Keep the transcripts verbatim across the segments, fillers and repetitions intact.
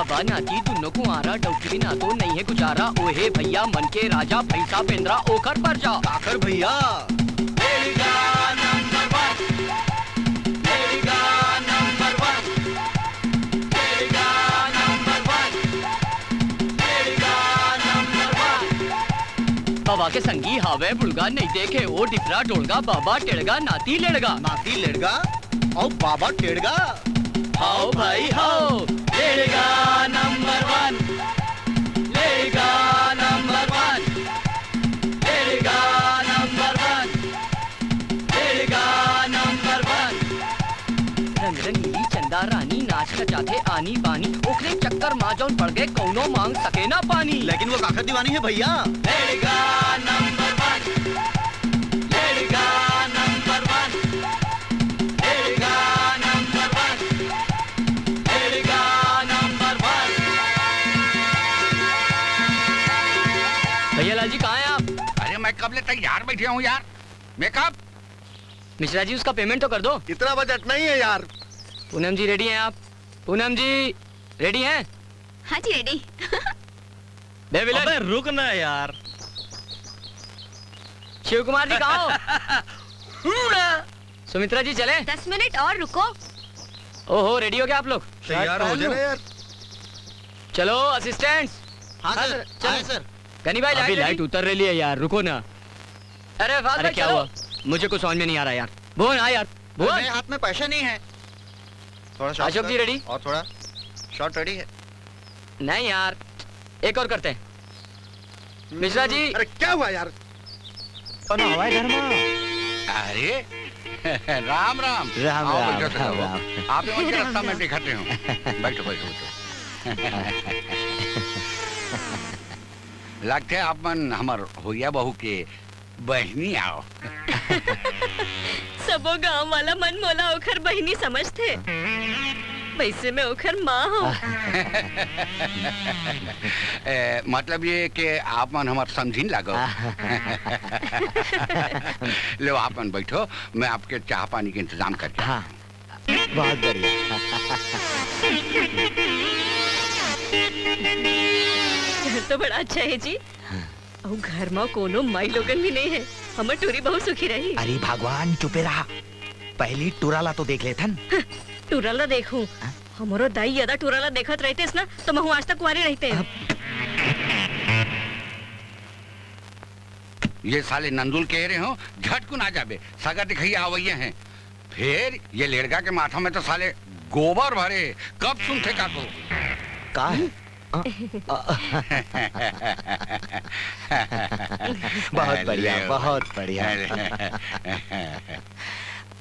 बा नाती दुनो कुंवारा, डौकी बिना तो नइ हे गुजारा। ओहे भइया मन के राजा, भइसा बेंदरा ओखर परजा। काखर भइया? बाबा के संगी हावय बुड़गा, नइ देखे ओ डिपरा डोड़गा, बाबा टेड़गा, नाती लेड़गा। नाती लेड़गा अउ बाबा टेड़गा। हाव भाई हाव, लेड़गा नंबर वन, लेड़गा नंबर वन, लेड़गा नंबर वन, लेड़गा नंबर वन। रंग रंगीली चंदा रानी नाच नचाथे आनी बानी, ओकरे चक्कर मा जौन पड़ गए कौनो मांग सके ना पानी। लेकिन वो काखर दीवानी हे भइया? लेड़गा नंबर वन, लेड़गा नंबर वन, लेड़गा नंबर वन, लेड़गा नंबर वन। भइया लाल जी, कहाँ हैं आप? अरे, मैं कब ले तैयार बैठे हूँ यार। मेकअप। मिश्रा जी, उसका पेमेंट तो कर दो। इतना बजट नहीं है यार। पूनम जी, रेडी हैं आप? पूनम जी, रेडी हैं? हाँ जी, रेडी। बे विलन। अबे रुक ना यार। शिव कुमार जी, कहाँ हो? हूँ ना। सुमित्रा जी, चले? दस मिनट और रुको। ओहो, रेडी हो गया आप लोग? तैयार हो जाना यार। चलो असिस्टेंट्स। हाँ सर, चलो। गनी भाई, अभी लाइट उतर रही है यार, रुको ना। अरे क्या हुआ? मुझे कुछ समझ में नहीं आ रहा यार। भुवन, आ यार। भुवन। मेरे हाथ में पैसे नहीं है। थोड़ा शॉर्ट अशोक जी, रेडी? और थोड़ा शॉर्ट रेडी है। नहीं यार, एक और करते हैं। मिश्रा जी। अरे क्या हुआ यार? कौन हवा है घर में? अरे राम राम। राम आओ, राम, बैठो, राम बैठो। राम। आप लोगों के रास्ता में दिखाते हूँ। बैठो, बैठो, बैठो। लगथे आप मन हमर होइया बहू के बहिनी आव। सबो गांव वाला मन मोला ओखर बहिनी समझथे। वैसे मैं ओखर माँ हूँ। ए, मतलब ये कि आप मन हमर समझिन लागो। लो, आप मन बैठो, मैं आपके चाह पानी के इंतजाम करके हाँ। बहुत बढ़िया। घर तो बड़ा अच्छा है जी। हाँ। अउ घर म कोनो माई लोगन भी नहीं है। हमर टूरी बहुत सुखी रही। अरे भगवान, चुपे रहा। पहली टूरा ला तो देख लेथन। हाँ, टूरा ला देखूं। हाँ? हमरो दाई यदा टूरा ला देखत रहतेस ना, तो महू आज तक कुंवारी रहते। अब ये साले नंदुल कह रहे हो, झटकुन आ जाबे, सगा दिखैया आवैया हैं। फिर ये लेड़गा के माथा में तो साले गोबर भरे, कब सुनथे काको? का है? अ, अ, बहुत बढ़िया, अरे, बहुत बढ़िया। अरे।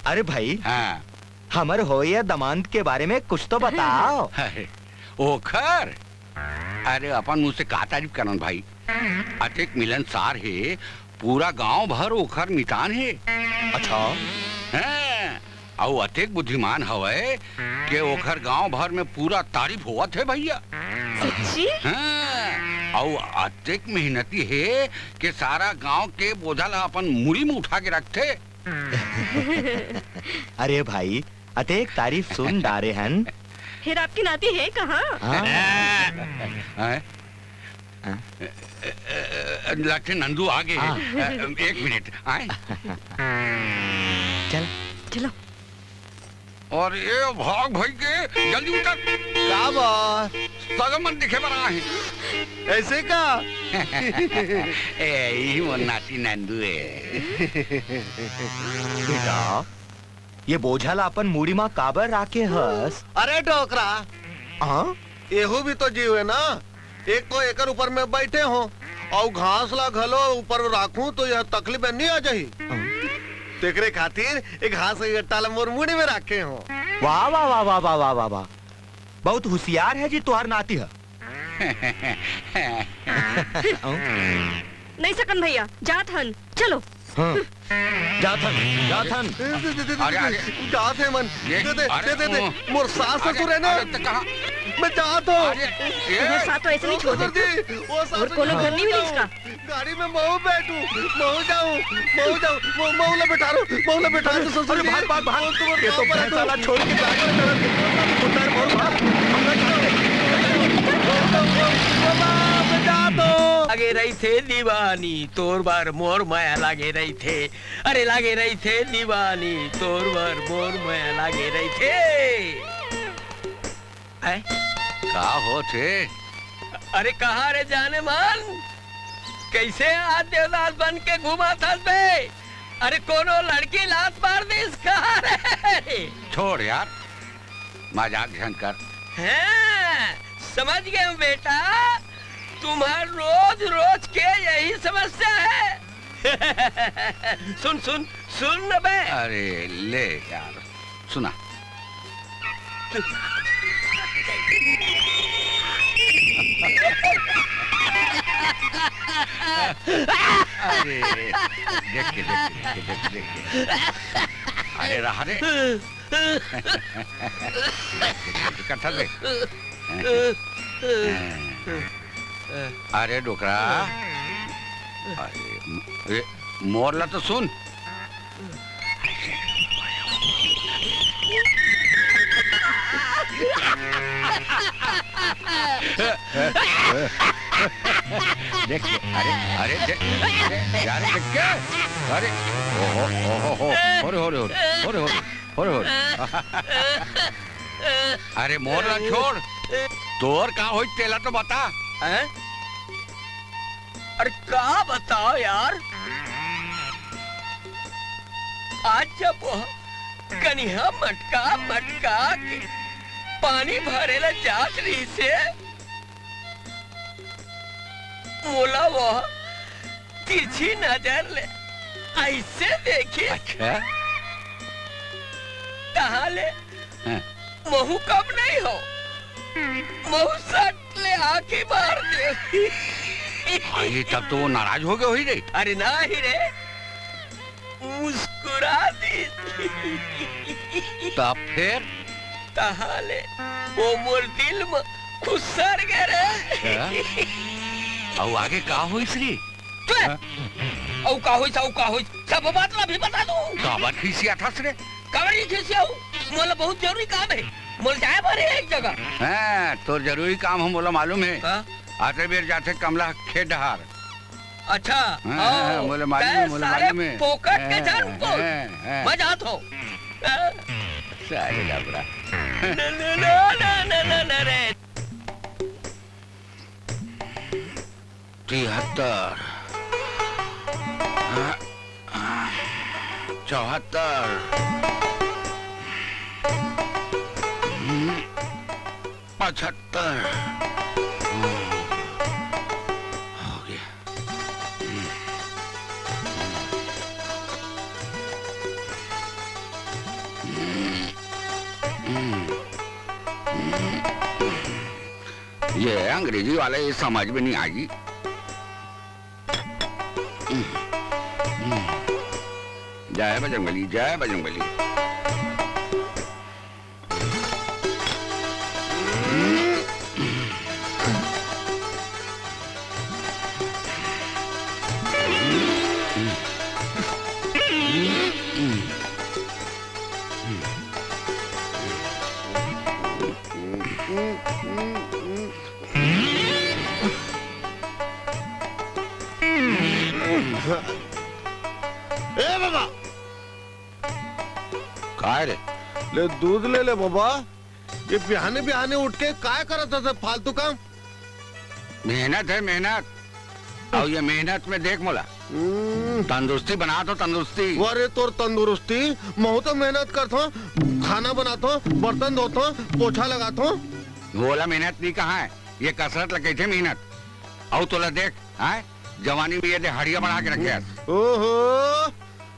अरे भाई, हाँ। हमर होइया दमांद के बारे में कुछ तो बताओ। अरे, ओखर? अरे, अपन मुंह से का तारीफ करन भाई? अतेक मिलनसार हे, पूरा गांव भर ओखर मितान हे। अच्छा? हैं, अउ अतेक बुद्धिमान हवय के ओखर गांव भर में पूरा तारीफ होवत हे भैया। सच्ची? हैं, अउ अतेक मेहनती हे के सारा गांव के बोझा ला अपन मुड़ी में उठा के रखथे। अरे भाई, अतेक तारीफ सुन डारे हन। फिर आपकी नाती है कहाँ? हाँ। हैं? हाँ? लगथे नंदू आ गे। हाँ। एक मिनट, आए। चल। चलो। अरे भाग भाई के, जल्दी उतर। का बा? सगा मन दिखे बर आए हैं। ऐसे का? ए, इही मोर नाती नंदू है। बेटा, ये बोझा ला अपन मुड़ी मा काबर राखे हस? अरे डोकरा, हाँ? एहू भी तो जीव है ना, एक तो एकर ऊपर में बैठे हो, अउ घास ला घलो ऊपर राखूं तो यह तकलीफ में नहीं आ जाही। हाँ। तेकरे खातिर एक घास के गट्टा ला मोर मुड़ी में राखे हो। वाह, वाह, वाह। बहुत होशियार है जी तुहार नाती ह। नहीं सकन भैया, जात हन, चलो। हाँ, जात हन, जात हन। अरे, अरे। जात है मन। ये, दे दे, अरे, दे दे, दे। ओ। मोर सास अरे, ससुर है ना। अरे, तो कहाँ? मैं जात हूँ। अरे, ये। तुम्हारे साथ तो ऐसे नहीं छोड़ सकते। ससुर जी, वो सास और कोनो घर नहीं मिली इसका। गाड़ी में महू बैठू, महू जाऊं, महू जाऊं, महू, महू ला बैठा रो, महू ला बैठा रो, ससुर अरे जी। भाग, भाग, भाग। महू तुम्हारे ये तो पाँव पड़ा भैंसा तू। ला छोड़ के गाड़ी में चढ़ा के उतर, महू भाग। हम लोग जाते हैं। बाप जातो। लागे रहिथे दीवानी, तोर बर मोर माया लागे रहिथे। अरे लागे रहिथे दीवानी, तोर बर मोर माया लागे रहिथे। हैं? का होत हे? अरे कहाँ रे जाने मन, कैसे आज देवदास बन के घूमत हस बे? अरे कोनो लड़की लात मार दिस कहाँ रे? छोड़ यार, मजाक झन कर। हैं, समझ गए हूँ बेटा, तुम्हार रोज रोज के यही समस्या है। सुन सुन सुन न बे। अरे ले यार, सुना। अरे, देख के, देख के, देख के, देख के, देख के। अरे, रहा रे। देख के, देख के, कथा देख। अरे, डोकरा। अरे, ए, मोर ला तो सुन। देख के, अरे, अरे, देख, अरे, यार, देख के, अरे, ओहो, ओहो, हो, होरे, होरे, होरे, होरे, होरे, होरे, होरे। अरे, मोर ला छोड़, तोर का होई, तेला तो बता। हैं? अरे का बताओ यार, आज जब वह कनिहा मटका मटका के पानी भरे ला जात रहिसे, मोला वह तिरछी नजर ले ऐसे देखिस। अच्छा। तहाँ ले हाँ। महू कम नहीं हो, महू सट ले आंखी मार दे। हाँ, ये तब तो वो नाराज हो गए होही रे। अरे नाही रे, मुस्कुरा दी। तब फिर? तहाँ ले वो मोर दिल में खुसर गए रे। अच्छा। अउ आगे का होइस रे? चुप! हाँ? अउ का होइस, अउ का होइस, सब बात ला भी बता दूं। काबर खिसियाथस रे? काबर नहीं खिसियाहूं? मोला बहुत जरूरी काम हे, मोला जाए बर हे एक जगह। हाँ, तोर जरूरी काम हे, मोला मालूम हे। हाँ? आते बेर जाथे कमला खेत डहार। अच्छा, हाँ, हाँ, हाँ, मोला मालूम हे, तैं मोला सारे मालूम हे। फोकट के हाँ, जान को। हाँ, हाँ। मैं जात हूँ। हाँ। सारे लबड़ा। ना, ना, ना, ना, ना, ना, ना रे। तिहत्तर, चौहत्तर, पचहत्तर, हो गया। ये अंग्रेजी वाला ये समझ में नहीं आएगी। जय बजरंगबली, जय बजरंगबली। ए बाबा, काय रे? ले दूध ले ले बाबा। ये बिहाने बिहाने उठ के काय करत हस फालतू काम? मेहनत हे, मेहनत। अउ ये मेहनत में देख मोला। हम्म। तंदुरुस्ती बनात हों, तंदुरुस्ती। अरे तोर तंदुरुस्ती, महूं तो मेहनत करत हों, खाना बनात हों, बर्तन धोत हों, पोछा लगात हों। वोला मेहनत नहीं कहा हे, ये कसरत ला कहिथे मेहनत। अउ तोला देख, हैं? जवानी में ये दे हड़िया बढ़ा के रखे हस। ओहो,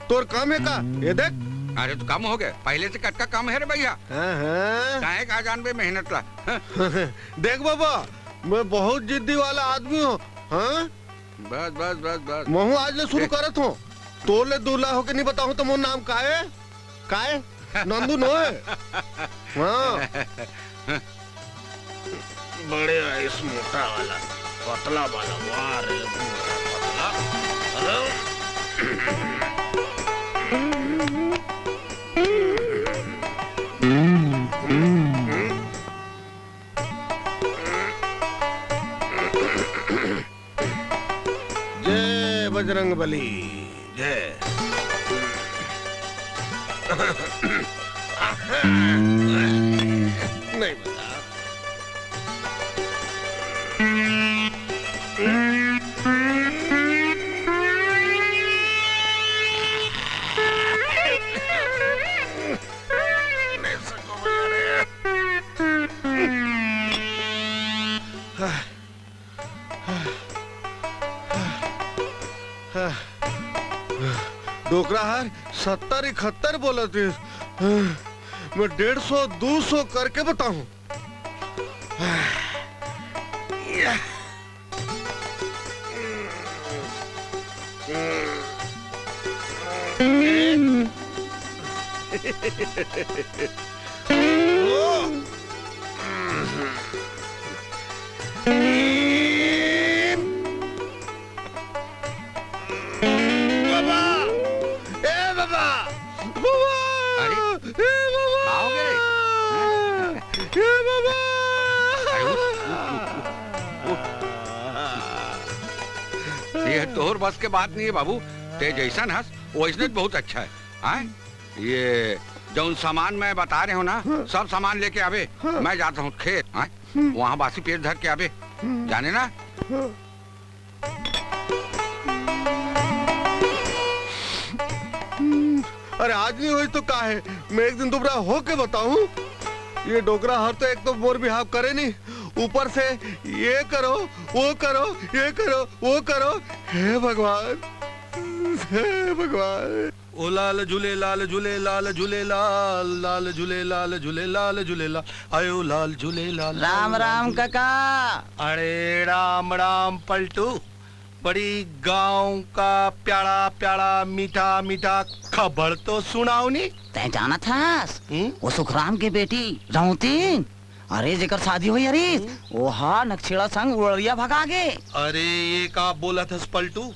तोर काम हे का? ये देख। अरे तो कम हो गए, पहले से कतका कम हे रे भैया। हाँ, हाँ। काहे का जानबे मेहनत ला? देख बाबा, मैं बहुत जिद्दी वाला आदमी हों। हाँ? बस, बस, बस, बस। महूं आज ले शुरू ए। करत हों। तोर ले दूल्हा होके नहीं बताहूं तो मोर नाम काय हे? काय? नंदू नोहे? हाँ। बड़े आइस मोटा वाला, पतला वाला, वाह रे, मोटा पतला। बजरंग बली जय। नहीं बता। डोकरा हर सत्तर इकहत्तर बोलत रिहिस। मैं डेढ़ सौ, दू सौ करके बताहूँ। बाबा! ए बाबा! बाबा! अरे? ए बाबा! का हो गया रे? हैं? ए बाबा! अरे उठ, उठ, उठ, उठ, उठ। ये तोर बस के बात नहीं है बाबू, ते जैसन हस वैसने बहुत अच्छा है। हाँ? ये जौन सामान मैं बता रहे हूँ ना, हाँ। सब सामान लेके आवे। हाँ। मैं जाता हूँ खेत, हाँ? हम्म। वहाँ बासी पेट धर के आवे, हम्म। जाने ना? हाँ। हम्म, अरे आज नहीं होई तो का है, मैं एक दिन दुबरा होके बताऊं। ये डोकरा हर तो एक तो मोर बिहाव करे नहीं, ऊपर से ये करो, वो करो, ये करो, वो करो। हे भगवान, हे भगवान। ओ लाल झूले लाल झूले लाल झूले लाल, लाल झूले लाल झूले लाल झूले लाल, आयो लाल झूले लाल राम लाल राम झूले। काका। अरे राम राम पलटू, बड़ी गांव का प्यारा प्यारा मीठा मीठा खबर तो सुनाओ नी। तैं जानत हस, हम्म? वो सुखराम के बेटी रौतीन, अरे जेकर शादी होई हरिस, हम्म? वो हा नक्शेड़ा संग उड़रिया भगा गे। अरे ये का बोलत हस पलटू?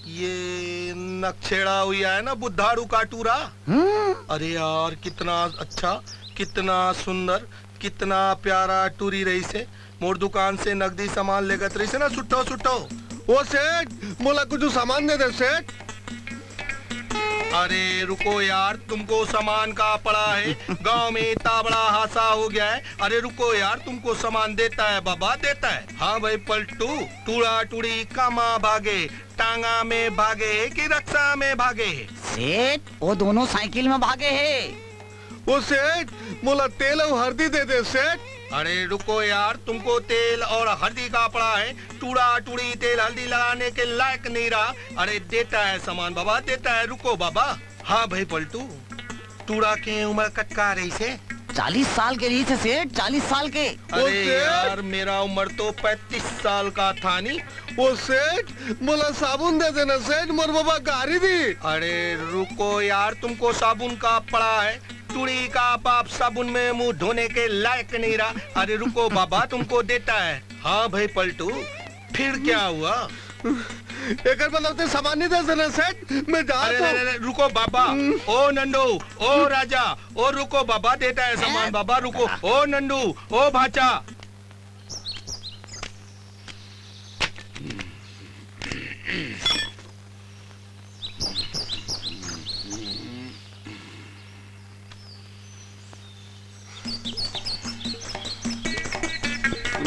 ये नक्शेड़ा हुई है ना बुद्धाड़ू का टूरा? हम्म। अरे यार कितना अच्छा, कितना सुंदर, कितना प्यारा टूरी रहिसे। मोर दुकान से नगदी सामान लेगत रहिसे ना सुट्टो सुट्टो। ओ सेठ, मोला कुछ सामान दे दे सेठ। अरे रुको यार, तुमको सामान का पड़ा है? गांव में इतना बड़ा हादसा हो गया है। अरे रुको यार, तुमको सामान देता है बाबा, देता है। हाँ भाई पलटू, टूरा टूरी कामा भागे, टांगा में भागे है कि रक्शा में भागे है? सेठ, वो दोनों साइकिल में भागे है। ओ सेठ, मोला तेल अउ हरदी दे दे सेठ। अरे रुको यार, तुमको तेल और हरदी का पड़ा है? टूड़ा टूड़ी तेल हल्दी लगाने के लायक नहीं रहा। अरे देता है सामान बाबा, देता है, रुको बाबा। हाँ भाई पलटू, टूड़ा के उम्र कतका रहिसे? चालीस साल के रहिसे सेठ, चालीस साल के। अरे ओ सेठ। यार, मेरा उम्र तो पैंतीस साल का था नी। ओ सेठ, मोला साबुन दे देना सेठ, मोर बाबा गारी दी। अरे रुको यार, तुमको साबुन का पड़ा है? टूड़ी का बाप साबुन में मुंह धोने के लायक नहीं रहा। अरे रुको बाबा, तुमको देता है। हाँ भाई पलटू, फिर क्या हुआ? एकर मतलब ते सामान नहीं दे देना सेठ, मैं जात अरे, हूँ। अरे, अरे, रुको बाबा, हम्म। ओ नंदू, ओ राजा, ओ रुको बाबा, देता है सामान हैं? बाबा, रुको। ओ नंदू, ओ भाचा।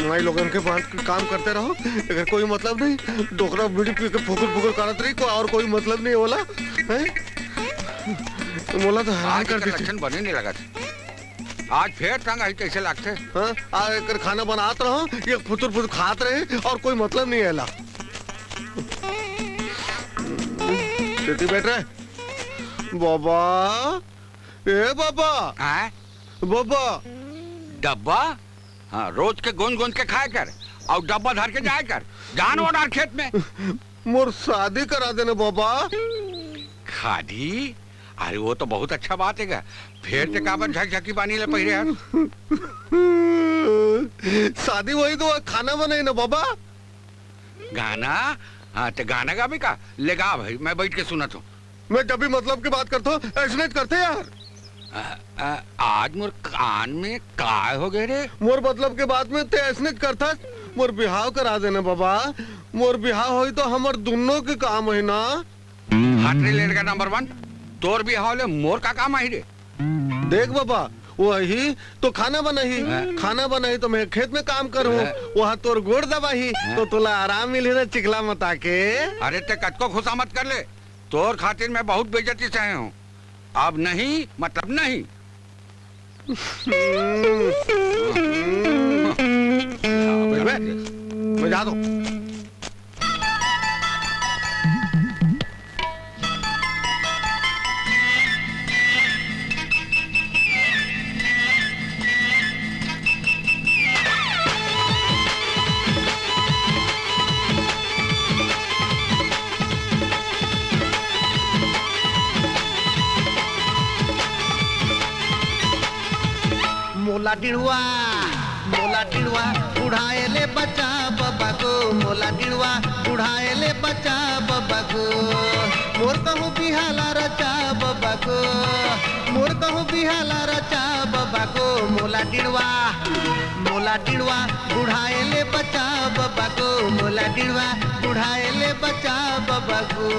भाई लोगन के बांध के काम करते रहो, अगर कोई मतलब नहीं। डोकरा बीड़ी पी के फुकुर फुकुर करत रही, कोई और कोई मतलब नहीं होला, हैं? मोला तो हैरान आज कर एकर देथे। लक्षण बने नहीं लगत। आज फेर तंग आई कैसे लागथे? हाँ, आ एकर खाना बनात रहो, ये फुतुर फुतुर खात रहे और कोई मतलब नहीं आला। सेती बैठ रहे। बाबा, ए बाबा। हाँ? बाबा। डब्बा? हाँ, रोज के गोंद गोंद के खाए कर और डब्बा धर के जाए कर। जान वो डार खेत में। मोर शादी करा देना बाबा। खादी? अरे वो तो बहुत अच्छा बात है गा। फेर ते काबर झकझकी बानी ले पहिरे हस? शादी वही तो खाना बनाई ना बाबा। गाना? हाँ, ते गाना गाबे का? ले गा भाई, मैं बैठ के सुनत हूँ। मैं जब भी मतलब की बात करता हूँ, ऐसने करते यार। आ, आ, आज मोर कान में काय हो गए रे? मोर मतलब के बात में ते ऐसने करता, मोर बिहाव करा देना बाबा। मोर बिहाव होही तो हमर दुनों के काम हे ना। हट रे लेड़गा नंबर वन, तोर बिहाव ले मोर का काम आही रे? देख बाबा, वही तो खाना बनाही, हाँ। खाना बनाही तो मैं खेत में काम करूँ, हाँ। वहाँ तोर गोड़ दबाही, हाँ। तो तोला आराम मिलही ना चिखला मता के। अरे ते कतको खुसामद कर ले, तोर खातिर मैं बहुत बेइज्जती सहे हूँ। अब नहीं मतलब नहीं। बजा दो। मोला डिड़वा, मोला डिड़वा, बुढ़ाए ले बचा बबा गो। मोला डिड़वा, बुढ़ाए ले बचा बबा गो। मोर कहूँ बिहाला रचा बबा गो, मोर कहूँ बिहाला रचा बबा गो। मोला डिड़वा, मोला डिड़वा, बुढ़ाए ले बचा बबा गो। मोला डिड़वा, बुढ़ाए ले बचा बबा गो।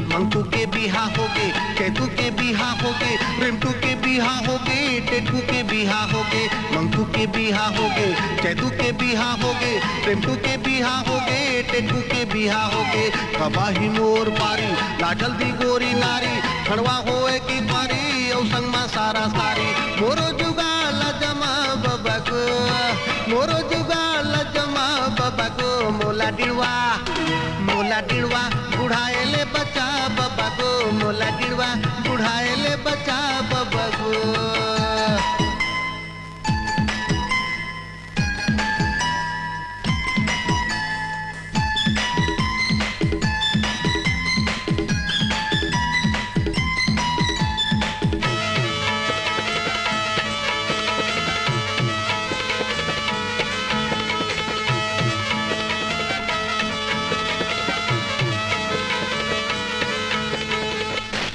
मंकू के बिहा होगे, चैतू के बिहा होगे, रिमटू के बिहा होगे, टेटू के बिहा होगे। मंकू के बिहा होगे, चैतू के बिहा होगे, रिमटू के बिहा होगे, टेटू के बिहा होगे। कब आही मोर पारी, ला जल्दी गोरी नारी, खड़वा होए की पारी, अउ संग मा सारा सारी। मोरो जुगाड़ ला जमा बबा गो, मोरो जुगाड़ ला जमा बबा गो। मोला डिड़वा, मोला डिड़वा, बुढ़ाए ले बचा बबा गो। मोला डिड़वा, बुढ़ाए ले बचा बबा गो।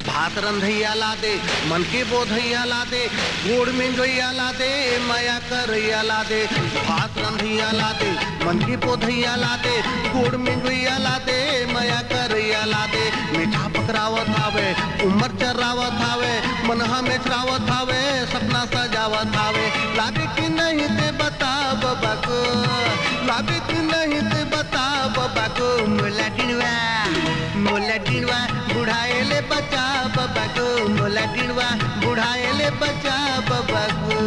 भात रंधैया ला दे, मन के बोधैया ला दे, गोड़ मिंजोइया ला दे, मया करैया ला दे। भात रंधैया ला दे, मन के बोधैया ला दे, गोड़ मिंजोइया ला दे, मया करैया ला दे। मीठा पकरावत हावे, उमर चरावत हावे, मन हा मेचरावत हावे, सपना सजावत हावे। लाबे कि नहीं ते बता बबा गो, लाबे कि नहीं ते बता बबा गो। मोला डिड़वा, मोला डिड़वा, बुढ़ाए ले बचा बबा गो। मोला डिड़वा, बुढ़ाए ले बचा बबा गो।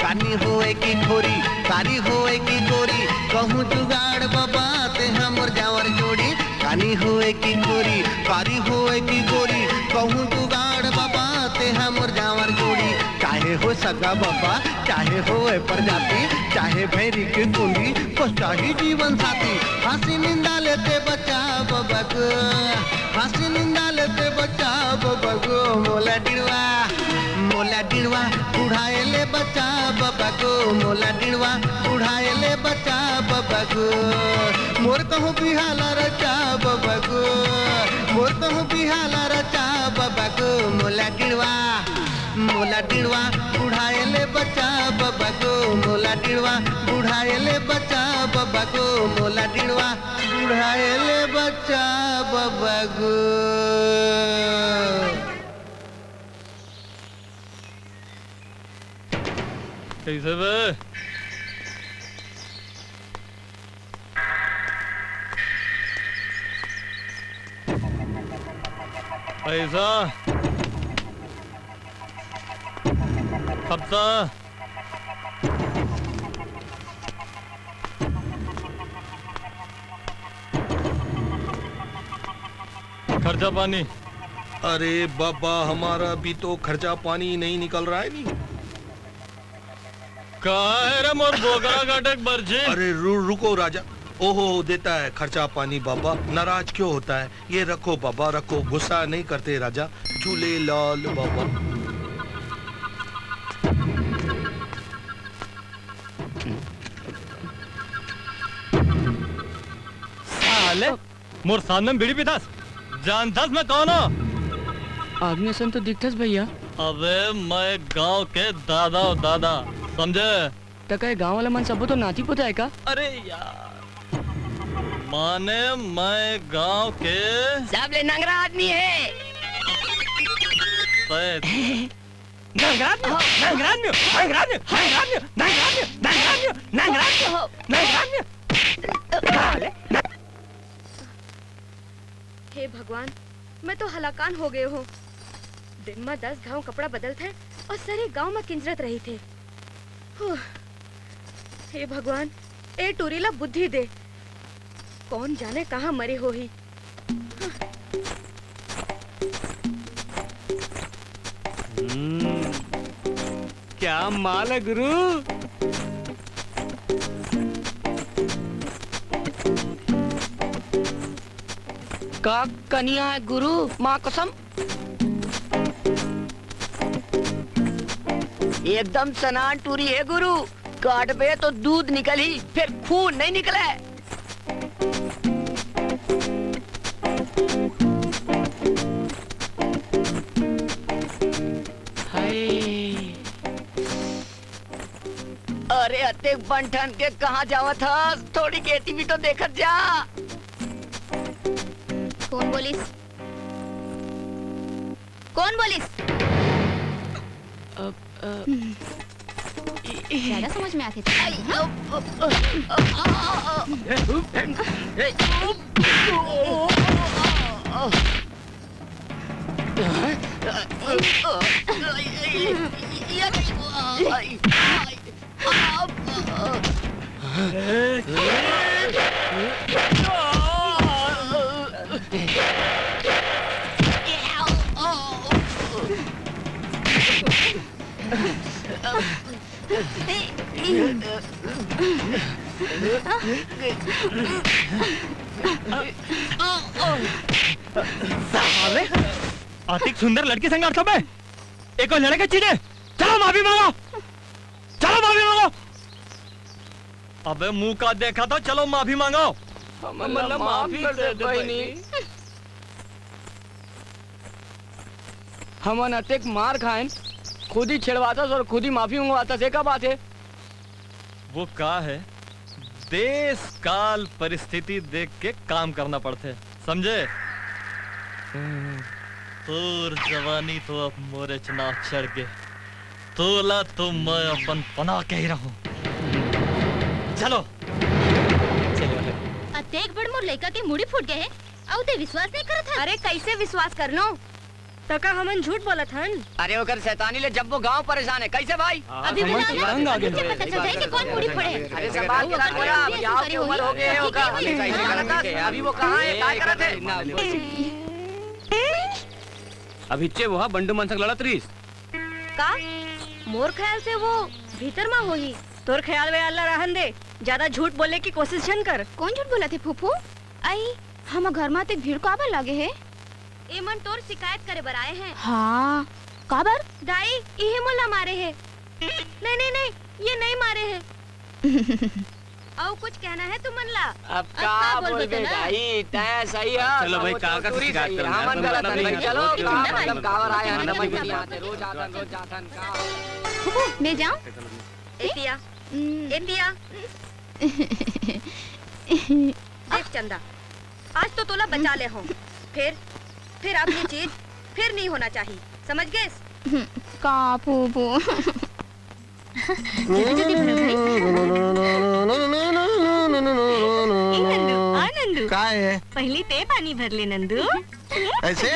कानी होए की खोरी, कारी होए की गोरी, कहूँ जुगाड़ बबा ते हमर जावर जोड़ी। कानी होए की खोरी, कारी होए की गोरी, कहूँ जुगाड़ बबा ते हमर जावर जोड़ी। चाहे हो सगा बबा, चाहे होए प्रजाति, चाहे भैरी के कुंडी, बस चाही जीवन साथी। फांसी निंदा ले ते बचा बबा गो, फांसी निंदा ले ते बचा बबा गो। मोला डिड़वा, मोला डिड़वा, बुढ़ाए ले बचा बबा गो। मोला डिड़वा, बुढ़ाए ले बचा बबा गो। मोर कहूँ बिहाला रचा बबा गो, मोर कहूँ बिहाला रचा बबा गो। मोला डिड़वा, मोला डिड़वा, बुढ़ाए ले बचा बबा गो। मोला डिड़वा, बुढ़ाए ले बचा बबा गो। मोला डिड़वा, बुढ़ाए ले बचा बबा गो। कइसे बे? पैसा? हफ्ता? खर्चा पानी? अरे बाबा, हमारा भी तो खर्चा पानी नहीं निकल रहा है नी। कहाँ है रे मोर बोकरा काटे के पर्ची? अरे रु-, रुको राजा। ओहो, देता है खर्चा पानी बाबा। नाराज क्यों होता है? ये रखो बाबा, रखो। गुस्सा नहीं करते राजा। झूले लाल बाबा। साले, मोर सामने में बीड़ी पीथस? जानथस मैं कौन हूँ? आदमी असन तो दिखथस भैया। अबे मैं गांव के दादा हूँ, दादा, समझे? त का ये गांव वाला मन सबो तो नाती पोता है का? अरे यार, माने मैं गांव के सबले नंगरा आदमी है। तय नंगरान्य, नंगरान्य, नंगरान्य, नंगरान्य, नंगरान्य, नंगरान्य, नंगरान्य, नंगरान्य। साले, हे भगवान, मैं तो हलाकान हो गए हो। दिन में दस घाव कपड़ा बदलथे और सरे गांव में किंजरत रहिथे। हू, हे भगवान, ए टूरी ला बुद्धि दे। कौन जाने कहाँ मरे होही। हम्म, क्या माल है गुरु? का कनिया है गुरु, माँ कसम। एकदम सनान टूरी है गुरु, काटबे तो दूध निकलही, फिर खून नहीं निकले। हाय। अरे अतेक बन ठन के कहाँ जावत हस? थोड़ी गेती भी तो देखत जा। कौन बोलिस? कौन बोलिस? अब, अ, हम्म। ज्यादा समझ में आथे तो, हाँ? साले, अतिक सुंदर लड़की संग अड़थो बे। एको लड़के चीजे। चलो माफी मांगो, चलो माफी मांगो। अबे मुंह का देखा तो, चलो माफी मांगो। हमन ला माफ कर दे बहिनी। हमन अतेक मार खाएन, खुद ही छेड़वातस और खुद ही माफी मंगवातस, ये का बात है? वो का है, देश काल परिस्थिति देख के काम करना पड़थे, समझे? तोर जवानी तो अब मोरे चुनाव चढ़ गे, तोला तो मैं अपन बना के ही रहूं। चलो। अतेक बड़ मोर लइका के मुड़ी फूट गए हे, अउ ते विश्वास नहीं करत हस? अरे, कैसे विश्वास कर लो? त का हमन झूठ बोलत हन? अरे ओकर शैतानी ले जब्बो गांव परेशान है। कैसे भाई? अभी हमन बुलाओ, तो तंग आ गए। पता चल जाए कि कौन मुड़ी फोड़े। अरे सब बात वो करा, अगर अभी कोई आओ ऐसी की उम्र हो गई है, होगा। अभी वो कहाँ है, क्या करत है? अभी चे वो बंडू मन संग लड़त रहीस। का? मोर ख्याल से वो भीतर मा होही। तोर ख्याल व्याल ला रहन दे, ज्यादा झूठ बोले की कोशिश झन कर। कौन झूठ बोलत हे फूफू? आई, हम घर मा अतेक भीड़ काबर लागे हे? ए मन तोर शिकायत करे बर आए हैं। हाँ, काबर? दाई, इही मोला मारे हे। नहीं, नहीं, नहीं, ये नहीं मारे हे। अउ कुछ कहना है तुमन ला? अब अब का का बोलबे बोलबे ना? दाई, तय सही है, चलो भाई, वो का, का चौधरी शिकायत सही है, करना है? हमन गलत हन भाई, चलो, का मतलब काबर आए हन, समझ नहीं आते, रोज आथन, रोज जाथन, का? फूफू, मैं जाऊं? ए पिया, हम्म। ए पिया। देख चंदा, आज तो तोला बचा ले हों, फिर, फिर अब ये चीज फिर नहीं होना चाहिए, समझ गेस? हम्म, का फूफू? जल्दी, जल्दी भरो भाई। ए नंदू, आ नंदू। काय है? पहली ते पानी भर ले नंदू। ऐसे?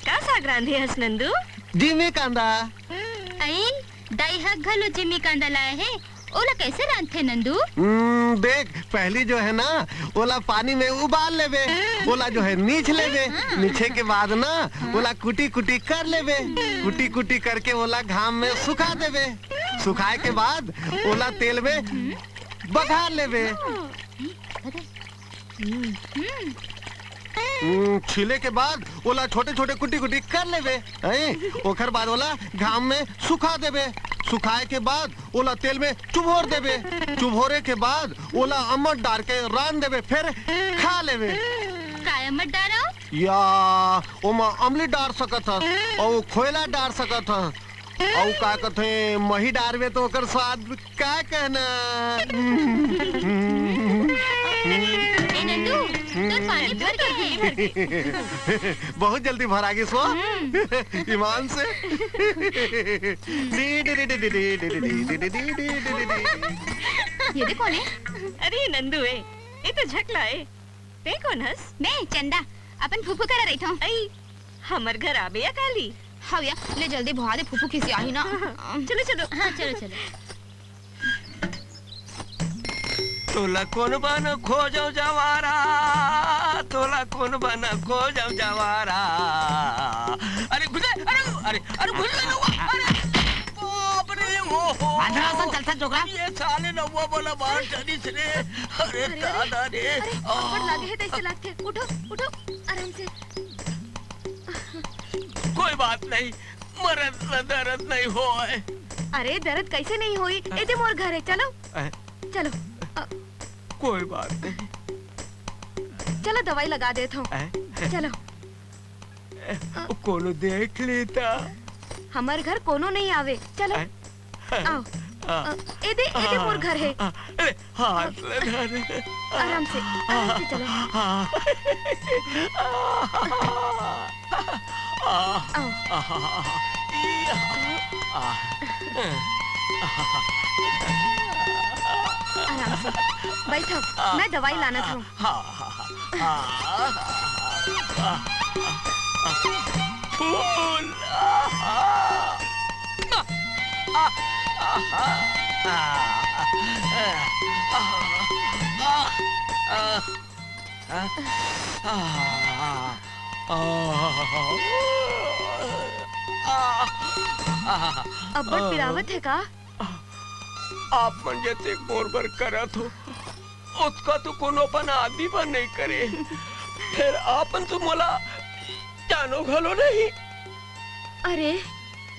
का साग रांधे हस नंदू? जिमी कांदा। अई, दाई ह घलो जिमी कांदा लाए हे। ओला कैसे रांधथे नंदू? हम्म, देख, पहली जो है ना, ओला पानी में उबाल लेबे, ओला जो है नीच लेबे, नीचे के बाद ना ओला कुटी कुटी कर लेबे, कुटी कुटी करके ओला घाम में सुखा देबे, सुखाए के बाद ओला तेल में बघार लेबे। हम्म, छीले के बाद ओला छोटे-छोटे कुटी-कुटी कर लेबे, हैं? ओकर बाद ओला घाम में सुखा देबे, सुखाए के बाद ओला तेल में चुभोर देबे, चुभोरे के बाद ओला अम्मट डार के रांध देबे, फिर खा लेबे। काय अम्मट डारव? या, ओमा अमली डार सकत हस, अउ खोयला डार सकत हस। अउ का कथे, मही डारबे तो ओकर स्वाद का कहना। ए नंदू, तोर पानी भर गे हे। बहुत जल्दी भरा गे सो। ईमान से। ये दे कोन हे? अरे नंदू ए, ये तो झकला ए। ते कोन हस? मैं चंदा, अपन फूफू करा रहिथों। अई, हमर घर आबे या काली? हव या, ले जल्दी भगा दे, फूफू खिसियाही ना। हाँ, हाँ। चलो, चलो। हाँ, चलो, चलो। तोला कोन बन खोजव जवारा, तोला कोन बन खोजव जवारा। अरे घुस, अरे, अरे, अरे घुस गया नौवा, अरे बाप रे, ओहो। बांधरा असन चलथस डोकरा। ये साले नौवा बोला मार जानिस रे। अरे अरे, दादा रे। अरे, आह। अब्बड़ लागे हे तइसे लागथे। उठो, उठो, आराम से। कोई बात नहीं, मरद ला दरद नहीं होय। अरे, दरद कैसे नहीं होई? ए दे मोर घर हे, चलो। अह। चलो। अ, कोई बात नहीं। चलो, दवाई लगा देत हूँ। अह। चलो। अ, कोनो देख लेता। हमर घर कोनो नहीं आवे। चलो। अह। आओ। अह। अ, ए दे, ए दे मोर घर हे। अह। अरे, हाथ ले धर। आराम से, आराम से चलो। आओ। आराम से बैठो, मैं दवाई लानत हूँ। फूल। अब्बड़ पिरावत हे का? आप मन जतेक मोर बर करत हो, ओतका तो कोनो अपन आदमी बर नइ करे। फेर आप मन तो मोला जानो घलो नहीं। अरे,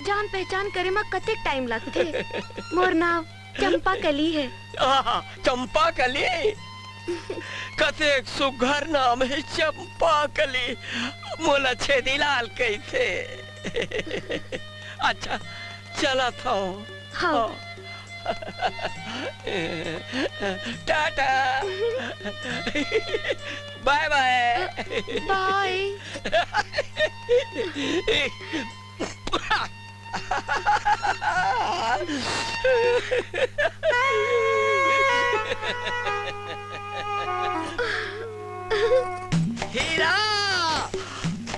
जान पहचान करे म कतेक टाइम लगथे। मोर नाव चंपा कली हे। आहा, चंपा कली? कतेक सुघर नाम हे चंपा कली। मोला छेदीलाल कहिथे। अच्छा, चलत हव। हाँ। टाटा। बाय बाय। बाय। हीरा!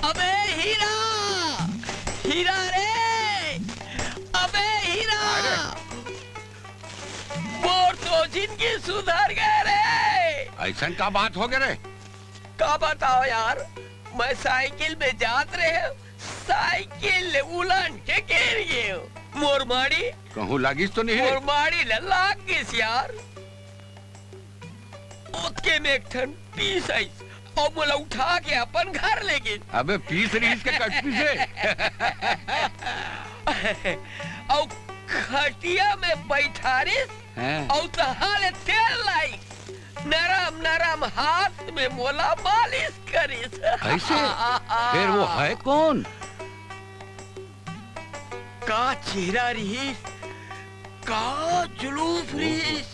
अबे हीरा! हीरा रे! अबे हीरा! अरे! मोर तो जिंदगी सुधर गे रे। अइसन का बात हो गे रे? का बताओ यार, मैं साइकिल में जात रहेंव, साइकिल ले उलट के गिर गेंव। मोर माड़ी कहूँ लागिस तो नहीं रे? मोर माड़ी ला लाग गिस यार। ओतके में एक ठन पीस आइस अउ मोला उठा के अपन घर ले गिस। अबे पीस रहिस के कटपीस हे? अउ खटिया में बइठारिस हैं? अउ तहाँ ले तेल लाइस, नरम नरम हाथ में मोला मालिस करिस। अइसे? फेर वो हे कोन? का चेहरा रिहिस, का जुलूस रिहिस,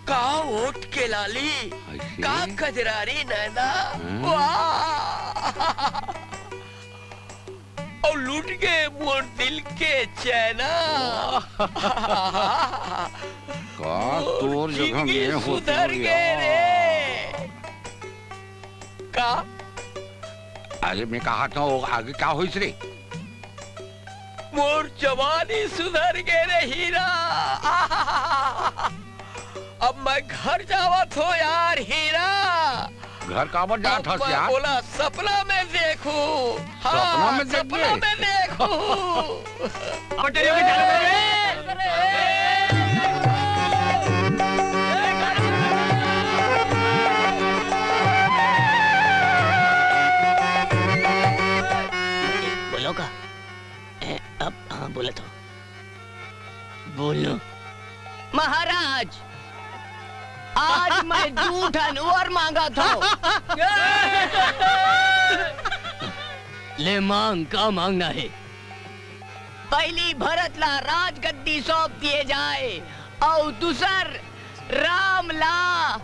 का का ओठ के लाली, अइसे? का कजरारी नैना, हाँ। वाह! अउ लूट गे मोर दिल के चैना। वाह। का मोर तोर जगह जिंदगी में होती सुधर हो गे यार। रे। का? अरे मैं कहा था, वो आगे का होइस रे? मोर जवानी सुधर गे रे हीरा। अब मैं घर जावत हो यार हीरा। घर काबर जात अब हस मैं यार? ओला सपना में देखूं। हाँ, सपना में सपना देखबे? में देखूं। पटेल के जाने दे। बोलो का? ए, अब हाँ बोला तो। बोलो। महाराज, आज मैं दू ठन वर मांगत हंव। ले मांग, का मांगना हे? पहली भरत ला राजगद्दी सौंप दिए जाए अउ दूसर राम ला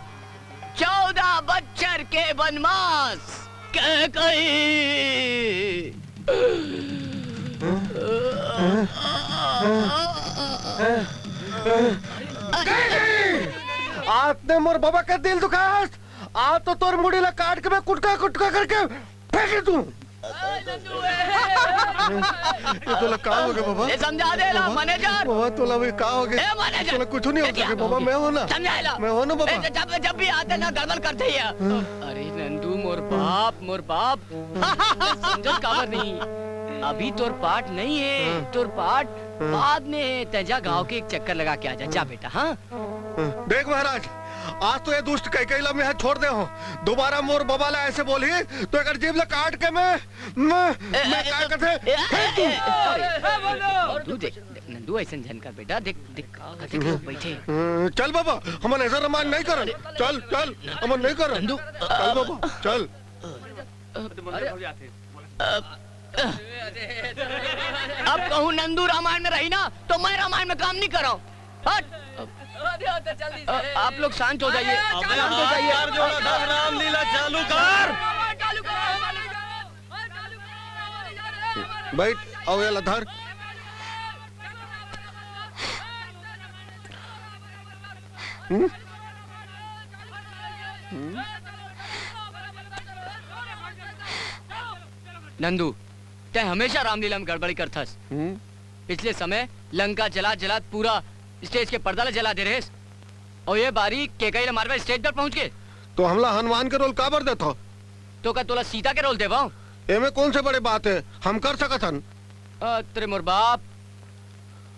चौदह बच्छर के बनवास। कैकई। आज ते मोर बाबा के दिल दुखास, आज तो तोर मुड़ी ला काट के मैं कुटका कुटका करके फेंक दूं। ये तोला का हो गे बाबा? ए, समझा दे ला, बाबा, मैनेजर। बाबा, तोला भी का हो गे? ए, मैनेजर। तोला कुछ नहीं हो सके बाबा, मैं हो ना। समझा ला। मैं हो ना बाबा। ए, जब, जब भी आते ना गड़बड़ करते ही है। हाँ। अरे नंदू, मोर बाप, मोर बाप। समझत काबर नहीं? अभी तोर पाठ नहीं है, हाँ। तोर पाठ हाँ। बाद में है। तैं जा गांव के एक चक्कर लगा के आ जा, जा बेटा, हाँ? देख महाराज, आज तो ये दुष्ट कैकई ला मैं छोड़ दे हूँ। दोबारा मोर बाबा ला ऐसे बोलही तो एकर जीभ ला काट के मैं, मैं, ए, मैं ए, का ए, करथे, ए, फेंक दूं। ए, ए, नंदू देख, देख, नंदू ऐसे झन कर बेटा, देख, देख, कथी के लोग बैठे। अ, चल बाबा, हमन ऐसा रामायण नहीं करन। चल, चल, हमन नहीं करन। नंदू, चल बाबा, चल। अरे, अब, अब कहूँ नंदू रामायण में रही ना, तो मैं रामायण में काम नहीं करो। हट। अ, आप लोग शांत हो जाइए, अबे शांत हो जाइए। कर जो ना, रामलीला चालू कर। बैठ, आओ ये ला धर। हम्म? हम्म? नंदू, तैं हमेशा रामलीला में गड़बड़ी करथस। हम्म? पिछले समय लंका जलात जलात पूरा stage के पर्दा ला जला दे रहेस, अउ ये बारी केकई ला मारबे stage पर पहुंच के। तो हमला हनुमान के role काबर देथो? तो का तोला सीता के role देवो? एमे कौन से बड़े बात है, हम कर सकत हन। अ, तेरे मोर बाप,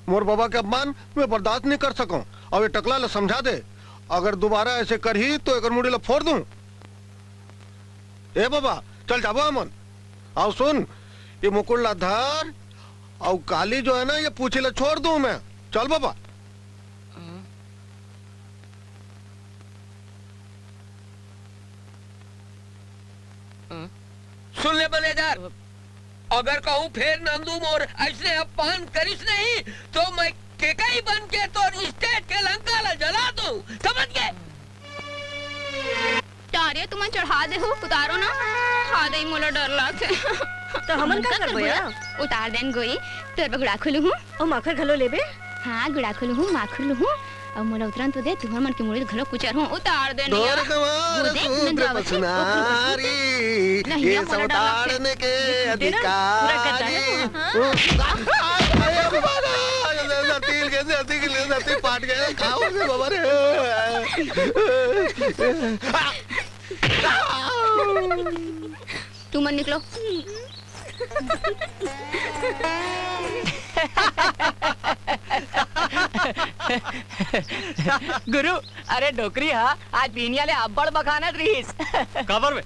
मोर बाबा के अपमान मैं बर्दाश्त नहीं कर सकूं। अब ये टकला ला समझा दे, अगर दोबारा ऐसे करही तो एकर मुड़ी ला फोड़ दूं। ए बाबा, चल जाबो हमन। आओ सुन, ये मुकुट ला धर, अउ काली जो है ना, ये पूछी ला छोड़ दूं मैं। चल बाबा। सुन ले मैनेजर, अगर कहूँ फेर नंदू मोर ऐसने अपमान करिस नहीं, तो मैं केकई बन के तोर stage के लंका ला जला दूं, समझ गे? तारे तुमन चढ़ा दे हो, उतारो ना। हा दई, मोला डर लागथे। तो हमन का करबो या? उतार देन गोई, तोर बर गुड़ाखू लुहूं। अउ माखर घलो लेबे? हाँ, गुड़ाखू लुहूं, माखुर लुहूं। अउ मोला उतरन तो दे, तुहर मन के मुड़ी घलो कुचर हूं, उतार दे निया। वो देख, नंदू आवत हे, ओकरो बस। नहीं, ये मोला डर लागथे। ये सब उतारने के अधिकारी। अरे बाबा, जल्दी, जल्दी, जल्दी, पाट गया, खाओ रे बाबा रे। तुमन निकलो। गुरु, अरे डोकरी हा आज बिहनिया ले अब्बड़ बखानत रहिस। काबर बे?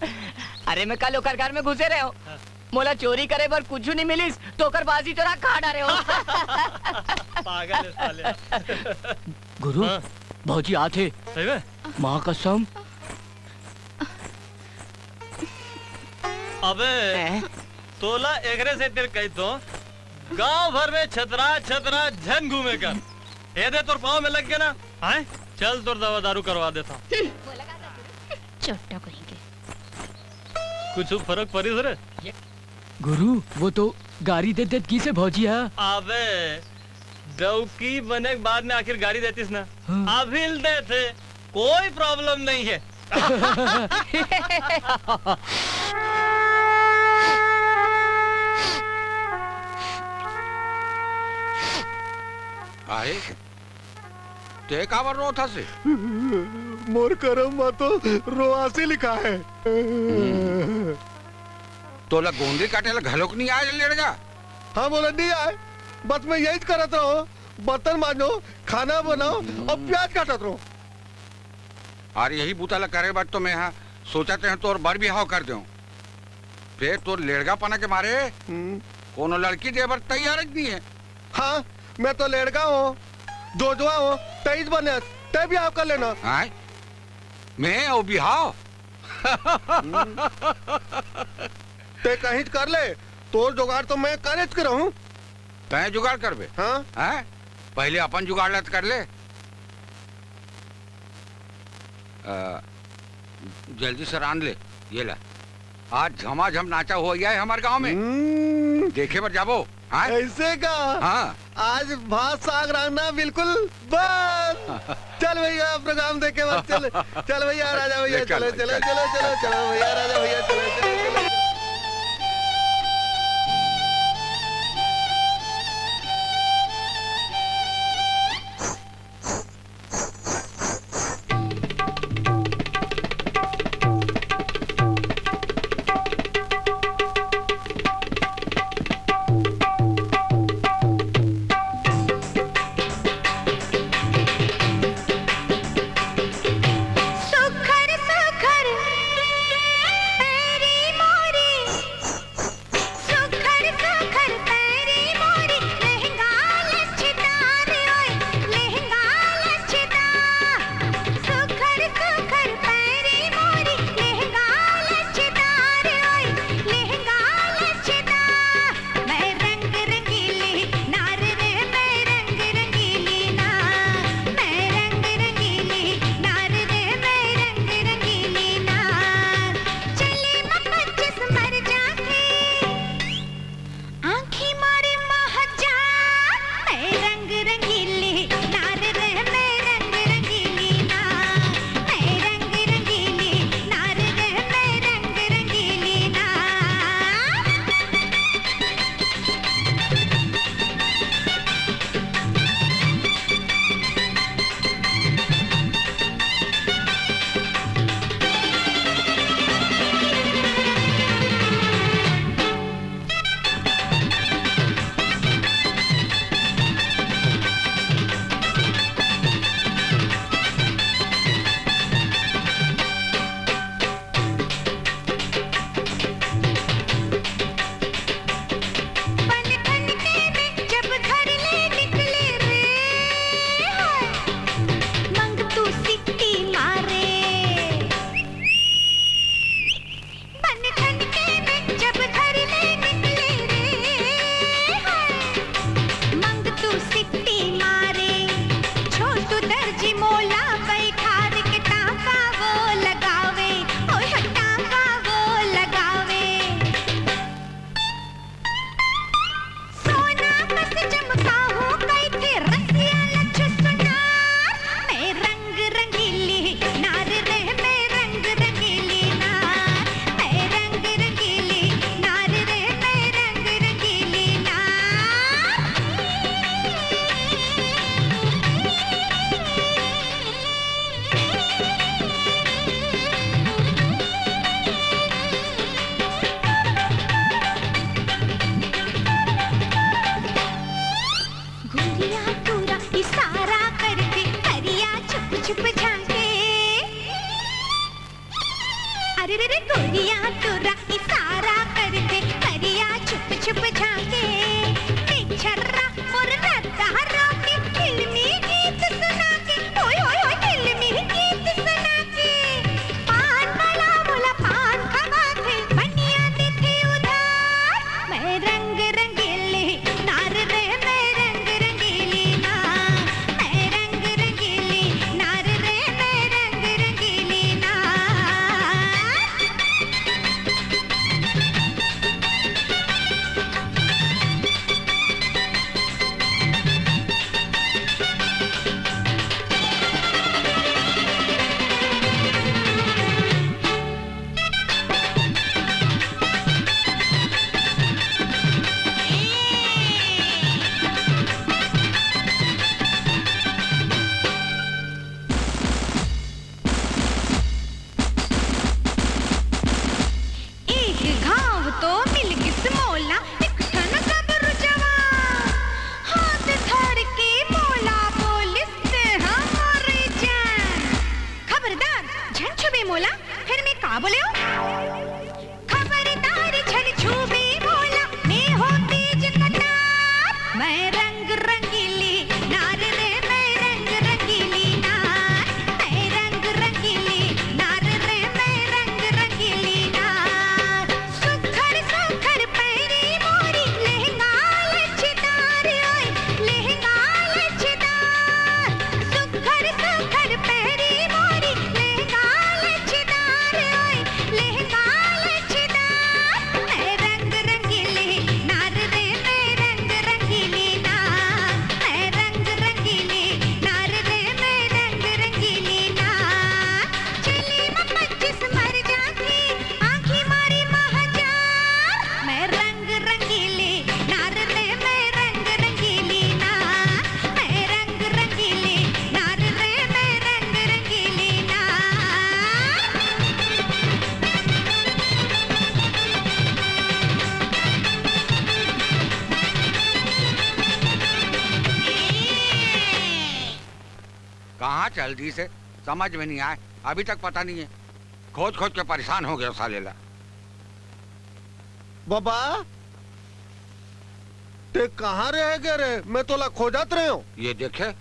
अरे मैं कल ओकर घर में घुसे रहेंव। हाँ। मोला चोरी करे बर कुछु नहीं मिलिस, तो ओकर बाजी चोरा खा डारेंव। पागल हे साले। गुरु, हाँ। भौजी आत हे। सही में? माँ कसम। अबे, हैं? तोला एकरे सेती कहिथों, गांव भर में छतरा छतरा झन घूमे कर। ए दे तोर पाँव में लग गे ना, हैं? चल, तोर दवा दारू करवा देता हूँ। चोट्टा कहीं के। कुछ फरक परिस रे? गुरु, वो तो गारी दे देत गिसे भौजी हा। अबे, डौकी बने के बाद में आखिर गारी देतिस ना। हाँ। अभी ल देथे, कोई problem नहीं है। आए? ते काबर रोत हस? मोर करम म तो रोआसी लिखा है। हम्म। तोला गोंदली काटे ला घलोक नहीं आए, लेड़गा? हाँ, मोला नहीं आए। बस मैं यही करत रहो, बर्तन मांजो, खाना बनाओ और प्याज काटत रहो। और यही बूता ला करे बर तो मैं हा सोचत रहे तोर बर बिहाव कर देऊं। फेर तोर लेड़गापना के मारे हम्म। कोनो लड़की दे बर तैयार ज नहीं है। हाँ, मैं तो लेड़गा हूँ, जोजवा हूँ, तेईस बने, ते बिहाव कर लेना। आय? मैं अउ बिहाव? हम्म। ते कहीं कर ले, तोर जुगाड़ तो मैं करे के रहूं। तैं जुगाड़ करबे? हाँ। हैं? पहले अपन जुगाड़ लत कर ले। अ, जल्दी से रांध ले, ये ला। आज झमाझम नाचा हुआ है हमारे गांव में। हम्म। देखे बर जाबो, हाँ? ऐसे का? हाँ। आज भात साग रांधना बिल्कुल बंद। चल भैया, program देखे बर चल। चल भैया, राजा भैया, ले चल, चलो, चलो, चल। चलो, चलो, चलो भैया, राजा भैया, चलो, चलो, चलो। सुखर सुखर पैरी मोरी, सुखर सुखर पैरी मोरी, लहंगा लच्छेदार ओए, लहंगा लच्छेदार। सुखर सुखर पैरी मोरी, लहंगा लच्छेदार ओए, लहंगा लच्छेदार। मैं रंग रंगीली नार रे, मैं रंग रंगीली नार, मैं रंग रंगीली नार रे, मैं रंग रंगीली नार। चली मैं पच्चीस मर जाके, आंखी मारे महजा। मैं रंग रंगीली नार रे, मैं रंग रंगीली नार, मैं रंग रंगीली नार रे, मैं रंग रंगीली नार। बन ठन के में जब घर ले निकले रे, हाय, मंगतू सिट्टी मारे। बन ठन के में जब घर ले निकले रे, हाय, मंगतू सिट्टी मारे। छोटू दर्जी मोला बैठार के टांका वो लगावे, ओए हो टांका वो लगावे। सोना कस चमकाहूं कहिथे रसिया लच्छू सुनार। मैं रंग रंगीली नार रे, मैं रंग रंगीली नार, मैं रंग रंगीली नार रे, मैं रंग रंगीली नार। गोरिया टूरा इशारा करके करिया छुप छुप झांके। अरे रे रे, गोरिया टूरा इशारा करके करिया छुप छुप झांके। पिछर्रा मोर रद्दा रोके फिल्मी गीत सुना के, ओए ओए ओए, फिल्मी गीत सुना के। पान वाला मोला पान खवाथे, बनिया देथे उधार। मैं रंग रंगीली नार रे, मैं रंग रंगीली नार, मैं रंग रंगीली नार कहाँ चल दिस हे, समझ में नहीं आय, अभी तक पता नहीं हे। खोज खोज के परेशान हो गया साले ला। बाबा, ते कहाँ रह गए रे? मैं तोला खोजत रहे हूँ। ये देखे,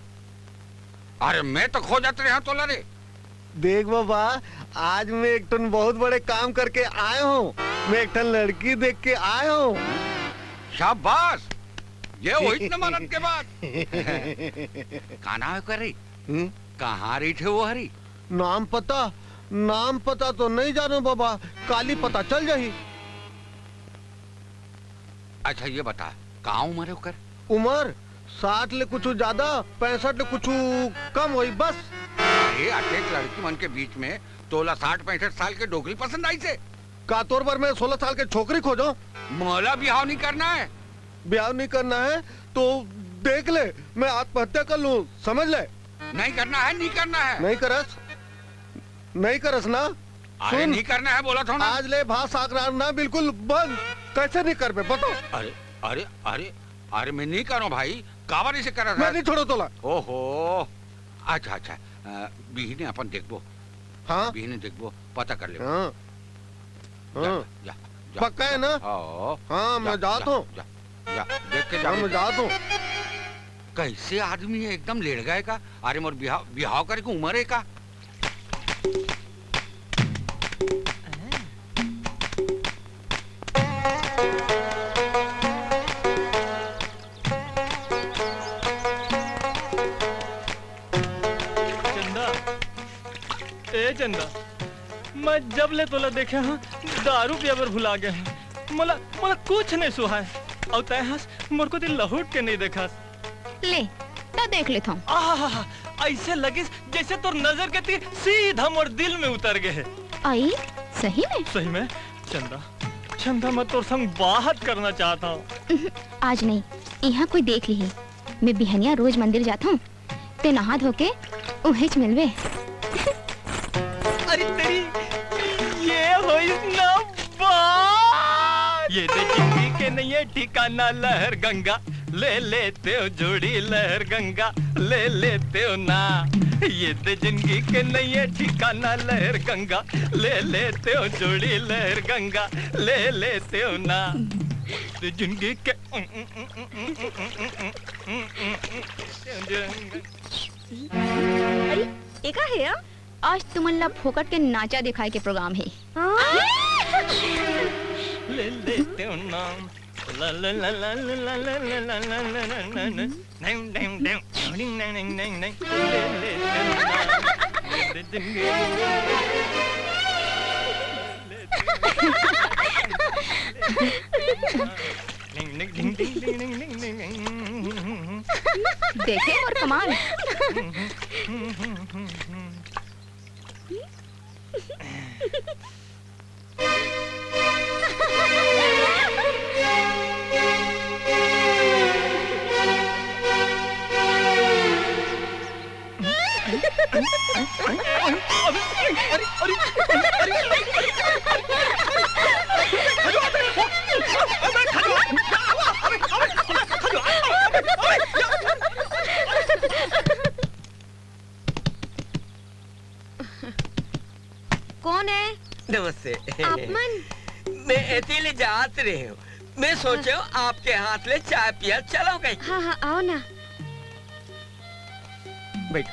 अरे मैं तो खोजत रहे हूँ तोला रे। देख बाबा, आज मैं एक ठन बहुत बड़े काम करके आए हूँ। मैं एक ठन लड़की देख के आए हूँ। शाबाश, ये वही न मरद के बाद। का नाम हे ओकर रे? हम्म? कहाँ रहिथे वो हरी? नाम पता, नाम पता तो नहीं जानो बाबा, काली पता चल जाही। अच्छा ये बता, का उमर हे ओकर? उमर साठ ले कुछ ज्यादा, पैंसठ ले कुछ कम होही बस। ये अतेक लड़की मन के बीच में तोला साठ पैंसठ साल के डोकरी पसंद आइसे? का तोर बर मैं सोलह साल के छोकरी खोजो? मोला बिहाव नहीं करना हे। बिहाव नहीं करना हे तो देख ले, मैं आत्महत्या कर लूँ, समझ ले। नहीं करना हे, नहीं करना हे। नहीं करस, नहीं करस ना। अरे सुन, नहीं करना हे बोलत हूँ ना। आज ले भात साग रांधना बिल्कुल बंद। कैसे नहीं करबे बताओ? अरे, अरे, अरे, अरे मैं नहीं करों भाई, काबर इसे करत हस? मैं नहीं छोड़ों तोला। ओहो, अच्छा, अच्छा, अ, बिहने अपन देखबो। हाँ? बिहने देखबो, पता कर लेबो। हाँ। जा, हाँ। जा, जा, पक्का हे ना? हाँ। हाँ, जा, मैं जात हूँ। जा, जा, देख के जा। हाँ, मैं जात हूँ। कैसे आदमी हे, एकदम लेड़गा हे का? अरे मोर बिहाव, बिहाव करे के उमर हे का? चंदा, ए चंदा, मैं जब ले तोला देखे हँव, दारू पिए बर भुला गे हँव। मोला, मोला कुछ नहीं सुहाय। अउ तैं हँस, मोर कोती लहुट के नहीं देखस। ले, त देख लेथंव। आहा, ऐसे लगिस जैसे तोर नजर के तीर सीधा मोर दिल में उतर गए हे। आई, सही में? सही में? चंदा, चंदा, मैं तोर संग बात करना चाहत हँव। उहुं, आज नहीं, इहाँ कोई देख लिही। मैं बिहनिया रोज मंदिर जाथंव, ते नहा धो के उहेच मिलबे। अरे तेरी, ये होइस ना बात। ये दे जिंदगी के नइये ठिकाना लहर गंगा, ले लेतेव जोड़ी लहर गंगा, ले लेतेव ना। ये दे जिंदगी के नइये ठिकाना लहर गंगा, ले लेतेव जोड़ी लहर गंगा, ले लेतेव ना। ये दे जिंदगी के अरे, एका हे या? आज तुमन ला फोकट के नाचा दिखाए के प्रोग्राम हे। हाँ? ले लेतेव ना। ला, ला, ला। नहीं, नहीं, नहीं। नहीं, नहीं, नहीं, नहीं। ले लेतेव ना। ले लेतेव ना। देखे मोर कमाल। कोन हे? नमस्ते। आप मन? मैं एती ले जात रहे हूँ। मैं सोचे हूँ आपके हाथ ले चाय पिया चलो कहीं। हाँ, हाँ, आओ ना। बैठ।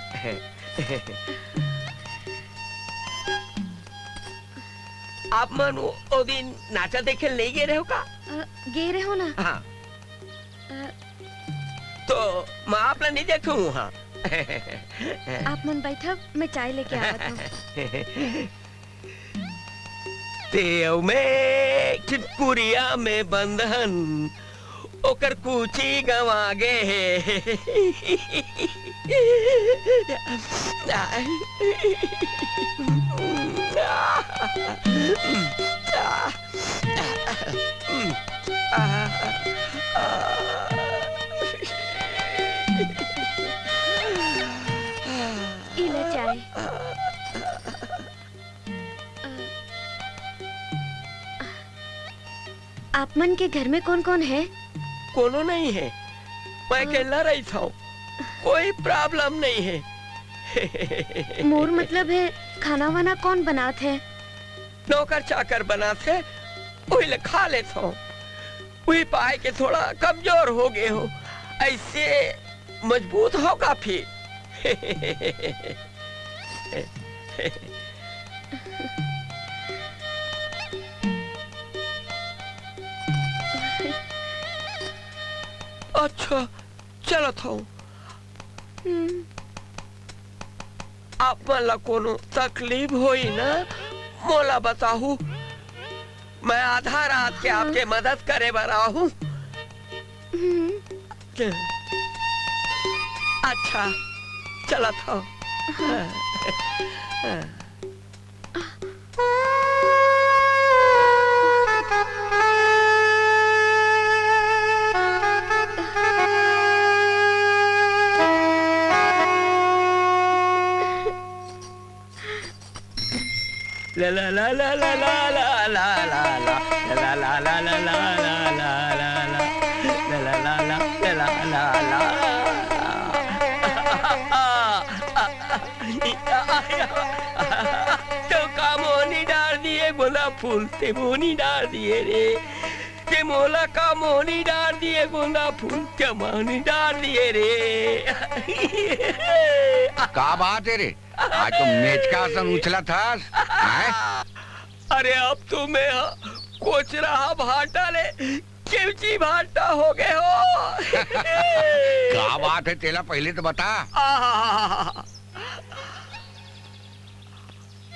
आप मन वो, वो दिन नाचा देखे नहीं गे रहे हो का? अ, गे रहे हो ना। हाँ। अ, तो मैं आप ला नहीं देखूँ, हाँ। आप मन बैठव, मैं चाय लेके आवत हूँ। ते अउ मैं एक ठिन कुरिया में बंद हन, ओकर कुची गंवा गे हे। ई ले चाय। आप मन के घर में कौन-कौन है? कोनो नहीं है, मैं अ, अकेला रहिथंव, कोई problem नहीं है। मोर मतलब हे, खाना वाना कौन बनात हे? नौकर चाकर बनात हे, उही ले खा लेत हूँ। उही पाए के थोड़ा कमजोर हो गए हो, ऐसे मजबूत हो काफी। अच्छा, चलत हूँ। हम्म। आप मन ला कोनो तकलीफ होई ना, मोला बताहू। मैं आधा रात के हाँ। आपके मदद करे बर आहूँ। हम्म। अच्छा, चलत हूँ। हाँ। हाँ। तो का मोनी डार दिए गोंदा फूल, ते मोनी डार दिए रे। ते मोला का मोनी डार दिए गोंदा फूल, ते मोनी डार दिए रे। का बात है रे? आज तो मेचका असन उछलत हस, हैं? अरे अब तो मैं ह-, कोचरा ह भाटा ले केवची भाटा हो गए हो। का बात है तेला पहले तो बता। आहा।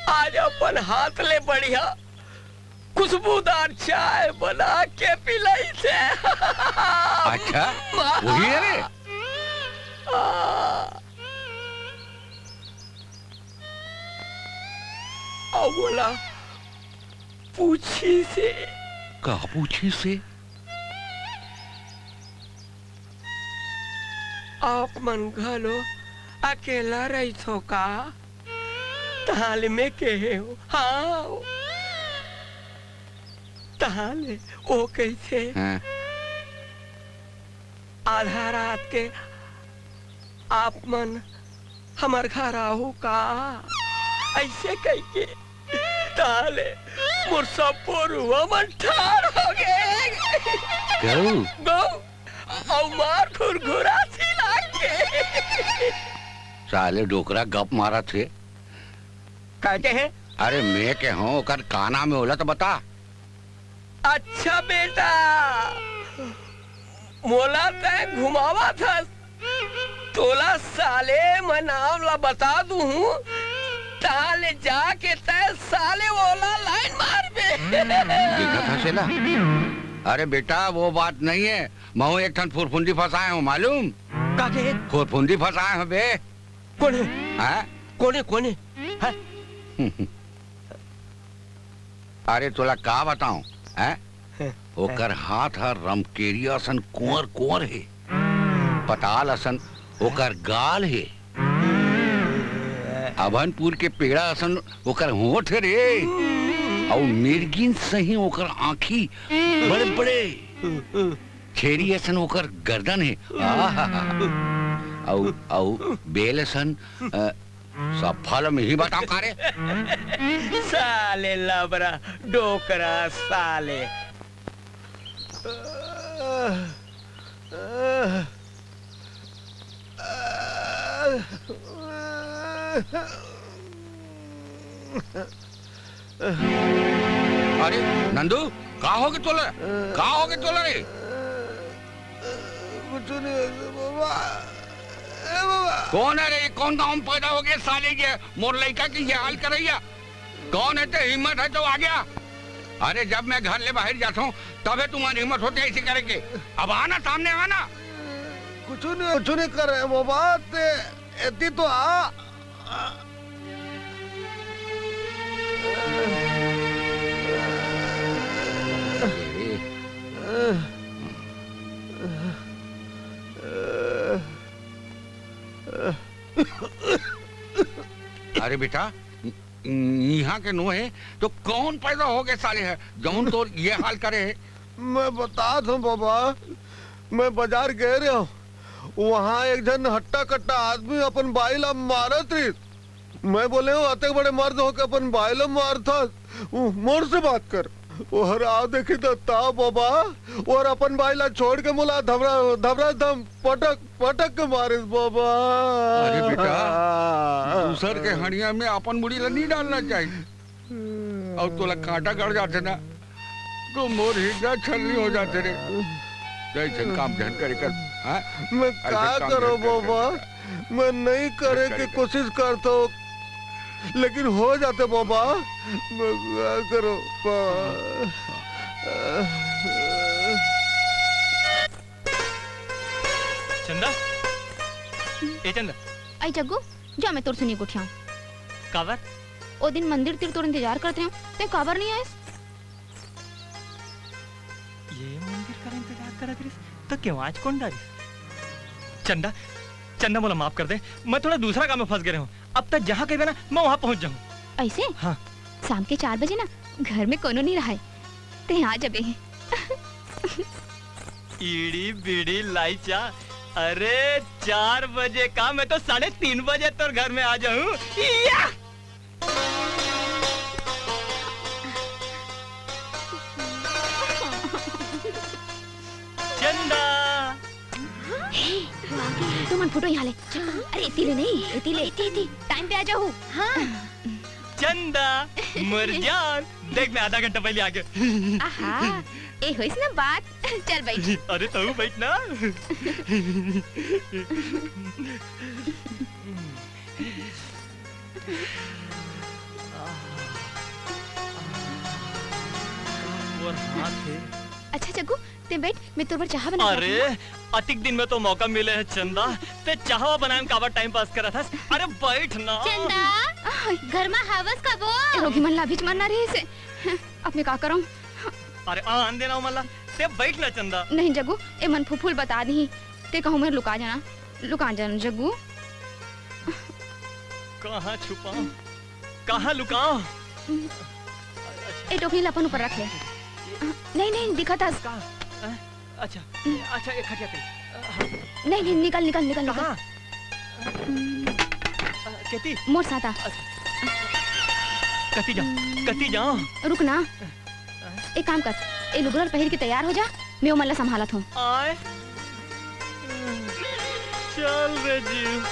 आज अपन हाथ ले बढ़िया खुशबूदार चाय बना के पिलाई थे। अच्छा, वही है रे? आ। अउ ओला पूछिस हे। का पूछिस हे? आप मन घलो अकेला रहिथो का? तहां ले मैं कहे हो, हाँ। तहां ले ओ कहिथे, हाँ। आधा रात के आप मन हमर घर आहू का? अइसे कहिके तहां ले मोर सब्बो रुआ मन ठाढ़ हो गे। गऊ? गऊ, अउ मार घुरघुरासी लाग गे। साले डोकरा गप मारत हे। कहते हैं? अरे मैं के हूँ, ओकर का नाम हे ओला तो बता। अच्छा बेटा, मोला तैं घुमावत हस, तोला साले मैं नाम ला बता दूहूँ, तहां ले जाके तैं साले ओला लाइन मारबे। देखत हस एला? अरे बेटा, वो बात नहीं है, महूँ एक ठन फुरफुंदी फंसाए हूँ, मालूम? का के? फुरफुंदी फंसाए हूँ बे। कोन हे? हाँ? कोन हे, कोन हे? हाँ? अरे तोला का बताऊं, हैं? हैं? ओकर हाथ ह रमकेरिया असन कुंवर कुंवर हे, पताल असन ओकर गाल हे, अभनपुर के पेड़ा असन ओकर होंठ हे रे, अउ मिर्गिन सही ओकर आँखी बड़े बड़े। छेरी असन ओकर गर्दन हे। आहा। अउ, अउ बेल असन, अ, सब फल में ही बताओ का रे? साले लबरा, डोकरा, साले। अरे नंदू, का होगे तोला? का होगे तोला रे? कुछ नहीं होगे बाबा। ए बाबा। कौन है रे? कौन गांव में पैदा होगे साले, ये मोर लइका के ये हाल करइया? कौन है ते? हिम्मत है तो आ गया। अरे जब मैं घर ले बाहर जाता हूँ तबे तुम्हारी हिम्मत होती है ऐसे करे के। अब आना, सामने आना। कुछ नहीं, कुछ नहीं कर रहे बाबा, ते एती तो आ। अरे बेटा, इहाँ के नो हे, तो कौन पैदा होगे साले ह, जौन तोर ये हाल करे हे? मैं बतात हूँ बाबा, मैं बाजार गए रहे हूँ, वहाँ एक झन हट्टा कट्टा आदमी अपन बाई ला मारत रहिस। मैं बोलेंव, "अतेक बड़े मर्द होके अपन बाई ला मारथस, उ, मोर से बात कर।" ओहर आव देखिस त, ता बाबा, ओहर अपन बाई ला छोड़ के मोला धबरा, धबरा धम पटक, पटक के मारिस बाबा। अरे बेटा, दूसर के हड़िया में अपन मुड़ी ला नहीं डालना चाहिए। अउ तोला कांटा गड़ जाथे ना, तो मोर हिरदा छलनी हो जाथे रे। जइसन काम झन करे कर, हाँ? मैं अइसन का काम करों झन करे कर बाबा? बेटा। मैं नहीं करे के कोशिश करथों, लेकिन हो जाथे बाबा। मैं का करों बाबा? चंदा, ए चंदा। आई जग्गू, जा मैं तोर से नहीं गोठियाऊं। काबर? ओ दिन मंदिर तीर तोर इंतजार करत रहेंव, तें काबर नहीं आइस? ये मंदिर का इंतजार करत रहिस, त केवाच कोन डारिस? चंदा, चंदा मोला माफ कर दे, मैं थोड़ा दूसरा काम में फंस गए हूँ। अब तक जहाँ कहिबे ना, मैं वहाँ पहुँच जाऊँ। ऐसे? हाँ। शाम के चार बजे ना घर में कोनो नहीं रहाय, तें आ जबे। ईड़ी बीड़ी लाइचा, अरे चार बजे का, मैं तो साढ़े तीन बजे तोर घर में आ जाऊँ। या! चंदा। हे, तू आ गई है। तुमन फोटो यहाँ ले। अरे, एती ले नहीं, एती ले। एती, एती। टाइम पे आ जाहू। हाँ। चंदा, मोर जान। देख, मैं आधा घंटा पहले आ गया। आहा, ए होइस ना बात। चल बैठ। अरे, तू बैठ ना। मोर हाथ हे। अच्छा जग्गू, तें बैठ, मैं तोर बर चाहा बना के अरे, लाती हूँ। अतिक दिन में तो मौका मिले हे चंदा, तें चाहवा बनाए में काबर टाइम पास करत हस? अरे बैठ ना। चंदा, आय। घर में हवस कबो? ए, रोगी मन ला अभी मरना रहिस हे। अब मैं का करंव? अरे आन देना ओमन ला, तें बैठ ना चंदा। नहीं जग्गू, ए मन फूफू ल बता दिही, तें कहूँ मेर लुका जाना, लुका जाना जग्गू। कहाँ छुपाऊं? कहाँ लुकाऊं? ए टोकरी ला अपन ऊपर रख ले। नहीं, नहीं, दिखत हस। कहाँ? अ, अच्छा, अच्छा, ये खटिया पे। अ, हाँ। नहीं, नहीं, निकल, निकल, निकल, निकल। कहाँ? अ, केती? मोर साथ आ। अच्छा। कती जाऊं? कती जाऊं? रुक ना। एक काम कर, ए लुगरा ल पहिर के तैयार हो जा, मैं ओमन ला संभालत हूँ। आय। चल रे जीव।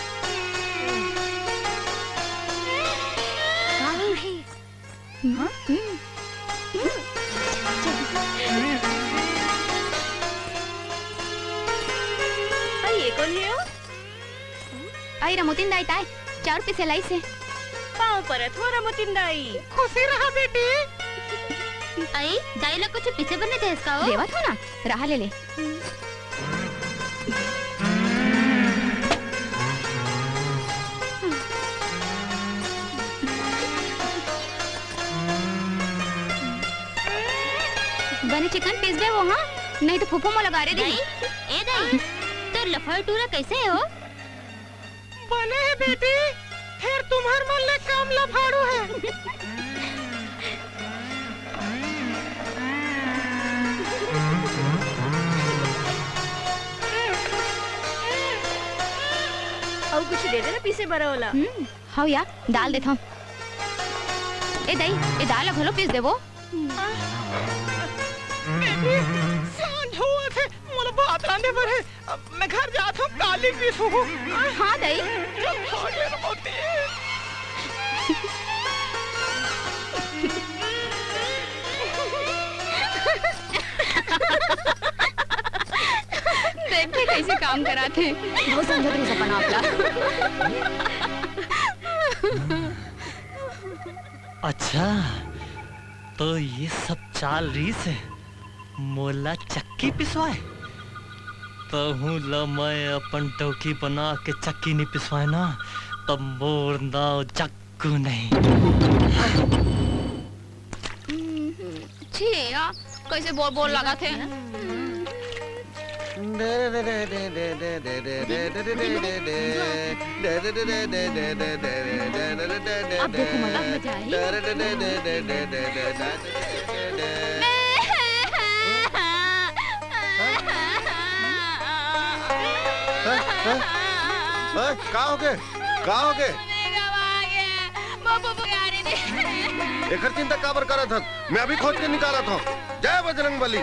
अरे, ये कोन हे ओ? आई रमोतिन दाई ताय, चार रुपये से लाई से। पाँव परत हो रमोतिन दाई। खुशी रहा बेटी। आई, दाई ला कुछ पीछे बनने देस का हो? देवत हो ना, रहा ले ले। बने चिकन पीसबे वो, हाँ? नहीं तो फूफू मोला गारे दे। दाई, ए दाई, तोर लफड़ टूरा कैसे हो? बने हे बेटी, फेर तुम्हर मन ले कम लफाड़ू हे। अउ कुछ दे देना पीसे बर ओला। हम्म, हव या, दाल देथव। ए दई, ए दाल ला घलो पीस देबो। बेटी, सांझ होवत हे, मोला भात रांधे बर हे। अब मैं घर जात हूँ, काली पीसू। हाँ, दई। जब भाग ले रमोती। देख, देख, कैसे काम कराथे। बहुत समझत रहिस अपन आप ला। अच्छा, तो ये सब चाल रहिस हे। मोला चक्की पिसवाए? तहूँ ल मैं अपन डौकी बना के चक्की नहीं पिसवाए ना, तब मोर नाव जग्गू नहीं। छी, या कैसे बोर बोर लगा थे। अब देखो, मतलब मजा आई। हैं? हैं? हैं? का होगे? का होगे? एकर चिंता काबर करत हस? मैं अभी खोज के निकालत हूँ। जय बजरंग बली।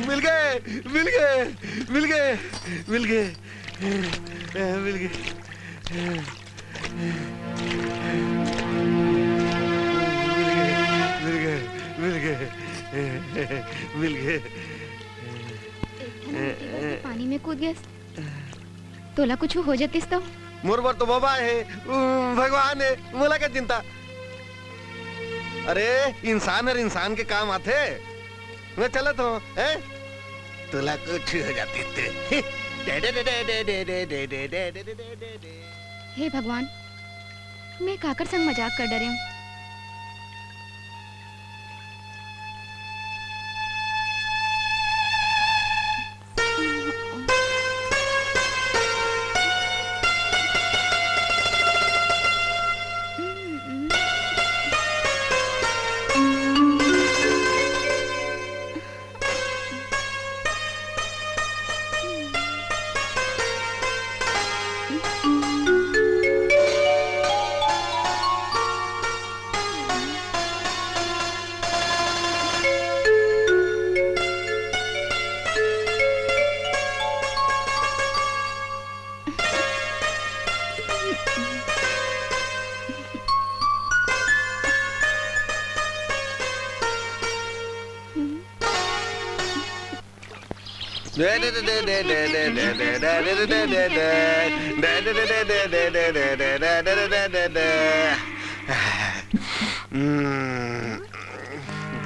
मिल गए, मिल गए, मिल गए, मिल गए, मिल गए। मिल गए, मिल गए, मिल गए, मिल गए। एक ठन नदी के पानी में कूद गए। तोला कुछ हो जातिस तो? मोर बर तो बाबा हे, भगवान हे, मोला का चिंता। अरे, इंसान हर इंसान के काम आथे। मैं चलत हूँ, हैं? तोला कुछ हो जातिस तो। हे भगवान, मैं काकर संग मजाक कर डरेंव।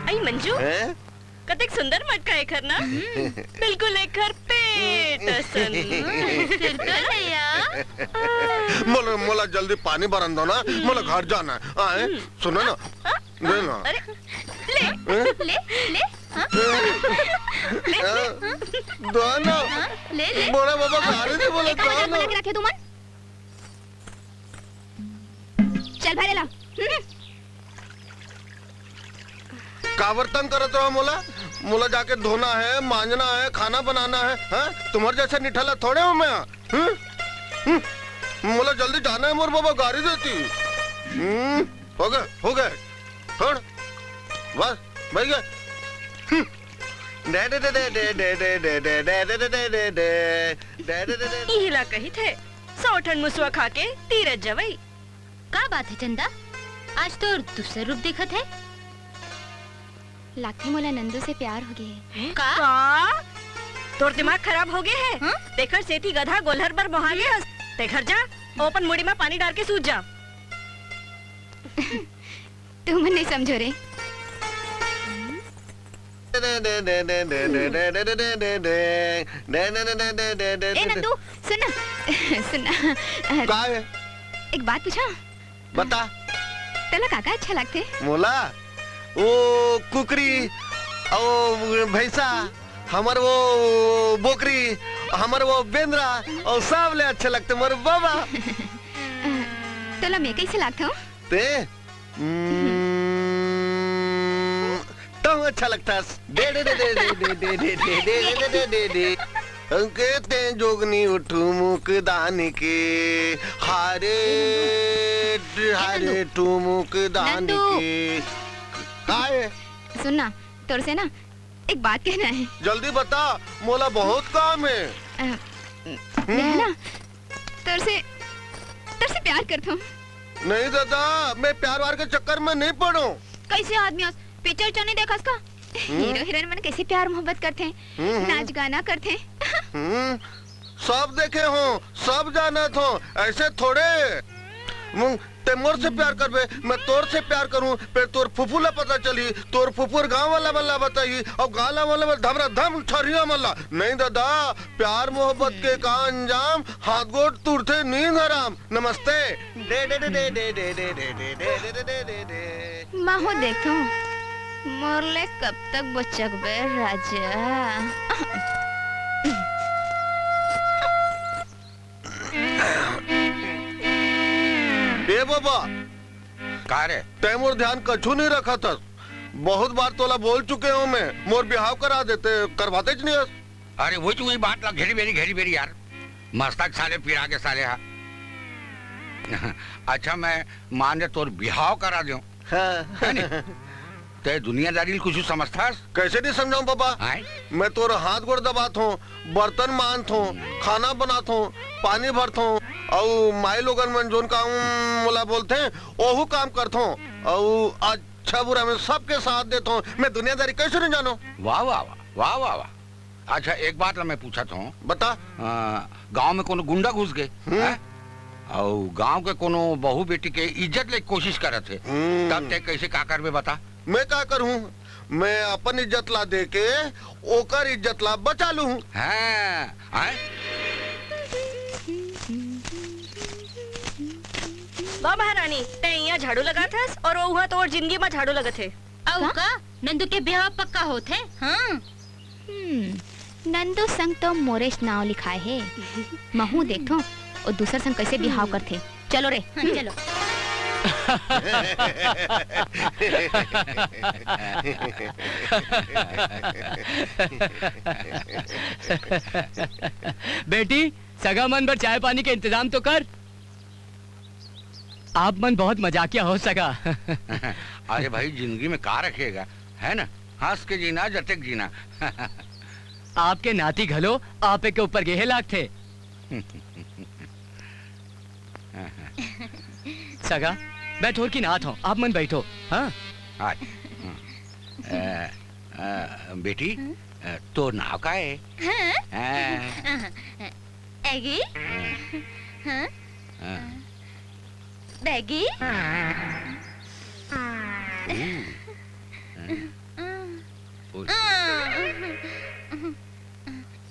आई मंजू, हैं? कतेक सुंदर मटका एखर ना। बिल्कुल एखर पेट असन। सिरतोन भैया। मोला, मोला जल्दी पानी बरन दो ना, मोला घर जाना है। आए, सुनो ना, दे ना। अरे, ले, हैं? ले, ले, हाँ। ले, ले, हाँ। दो ना। हाँ, ले, ले। मोला बाबा गारी दे, मोला एक दो हाथ ना। बना के रखे तुमन। चल भरे ला। हम्म। काबर तंग करत रहो मोला? मोला जाके धोना है, मांजना है, खाना बनाना है, हाँ? तुम्हारे जैसा निठल्ला थोड़े हूँ मैं, हम्म? हम्म? मोला जल्दी जाना है, मोर बाबा गारी देती। हम्म, हो गए, हो गए। छोड़, बस, बैठ गए। हम्म। दे, दे, दे। इही ला कही थे, सौ ठन मुसवा खा के तीरथ जवई। का बात है चंदा, आज तोर दूसर रूप दिखत है। लागथे मोला नंदू से प्यार हो गए है। हैं? का? का? तोर दिमाग खराब हो गए है? हाँ? तेखर सेती गधा गोल्हर बर मोहा गए हस। ते घर जा, अउ अपन मुड़ी में पानी डार के सूत जा। तुमन नहीं समझो रे। ए नंदू, सुन ना। सुन ना। का है? एक बात पूछा? बता। तला काका अच्छा लगथे? मोला? वो कुकरी, वो भैंसा, हमर वो बोकरी, हमर वो बेंदरा, अउ सब ले अच्छा लगथे मोर बाबा। तला मैं कैसे लगथौं? ते? हम्म, तहूँ अच्छा लगथस। दे, दे, दे। अंके ते जोगनी उठू मुकदान के, हारे, हारे ठू मुकदान नंदू। के। काय? सुन ना, तोर से ना एक बात कहना है। जल्दी बता, मोला बहुत काम है। अ, मैं ना तोर से, तोर से प्यार करथौं। नहीं दादा, मैं प्यार वार के चक्कर में नहीं पड़ूं। कैसे आदमी हस? पिक्चर उच्चर नहीं देखस का? हम्म। हीरो हीरोइन मन कैसे प्यार मोहब्बत करथे, हम्म, हम्म। नाच गाना करथे। हम्म, सब देखे हों, सब जानत हों, ऐसे थोड़े। मुं-, ते मोर से प्यार करबे, मैं तोर से प्यार करूं, फिर तोर फुफू ला पता चली, तोर फुफू गांव वाला मन ला बताई, अउ गांव वाला मन धमरा धम छरिया मन ला। नहीं दादा, प्यार मोहब्बत के का अंजाम, हाथ गोड़ तुरथे नींद हराम। नमस्ते। दे, दे, दे। महू देखथों, मोर ले कब तक बोचकबे राजा? ए बाबा, का रे? तैं मोर ध्यान कछु नहीं रखत हस। बहुत बार तोला बोल चुके हूँ मैं, मोर बिहाव करा देते, करवातेच नहीं हस। अरे वो तो वही बात ला घेरी बेरी, घेरी बेरी यार। मस्तक साले पिरा के साले हा। अच्छा मैं मान ले तोर बिहाव करा दूं। हाँ। है नी? तैं दुनियादारी ल कुछु समझथस? कैसे नहीं समझाऊं बाबा? आय? मैं तोर हाथ गोड़ दबात हूँ, बर्तन मांजत हूँ, खाना बनात हूँ, पानी भरत हूँ, अउ माई लोगन मन जोन काम मोला बोलथे, ओहू काम करत हूँ, अउ अच्छा बुरा में सबके साथ देत हूँ। मैं दुनियादारी कैसे नहीं जानूं? वाह, वाह, वाह, वाह, वाह, वाह। अच्छा, एक बात ला मैं पूछत हूँ। बता। अ, गांव में कोनो गुंडा घुस गे, हम्म। हैं? अउ गांव के कोनो बहू बेटी के इज्जत ले कोशिश करत हे, हम्म। तब तैं कैसे का करबे बता? मैं का करूं? मैं अपन इज्जत ला दे के ओकर इज्जत ला बचा लूं। हैं? हैं? वाह महारानी, तैं इहाँ झाड़ू लगात हस अउ वो उहाँ तोर जिंदगी म झाड़ू लगत हे। अउ का? का? नंदू के बिहाव पक्का होत हे? हाँ। हम्म, नंदू संग तो मोरेच नाव लिखाय हे। महू देखथों, ओ दूसर संग कैसे बिहाव करथे। चलो रे। हाँ, चलो। बेटी, सगा मन बर चाय पानी के इंतजाम तो कर। आप मन बहुत मजाकिया हो सगा। अरे भाई, जिंदगी में का रखेगा, है ना? हंस के जीना, जतेक जीना। आपके नाती घलो आपे के ऊपर गेहे लागथे। सगा, मैं थोरकिन आत हंव, आप मन बैठो। हाँ? हाँ। अ, अ, बेटी, अ, तोर नाव का हे? हाँ? हाँ। एगी? हाँ। हाँ? हाँ। बैगी? ओ। हाँ। ओ।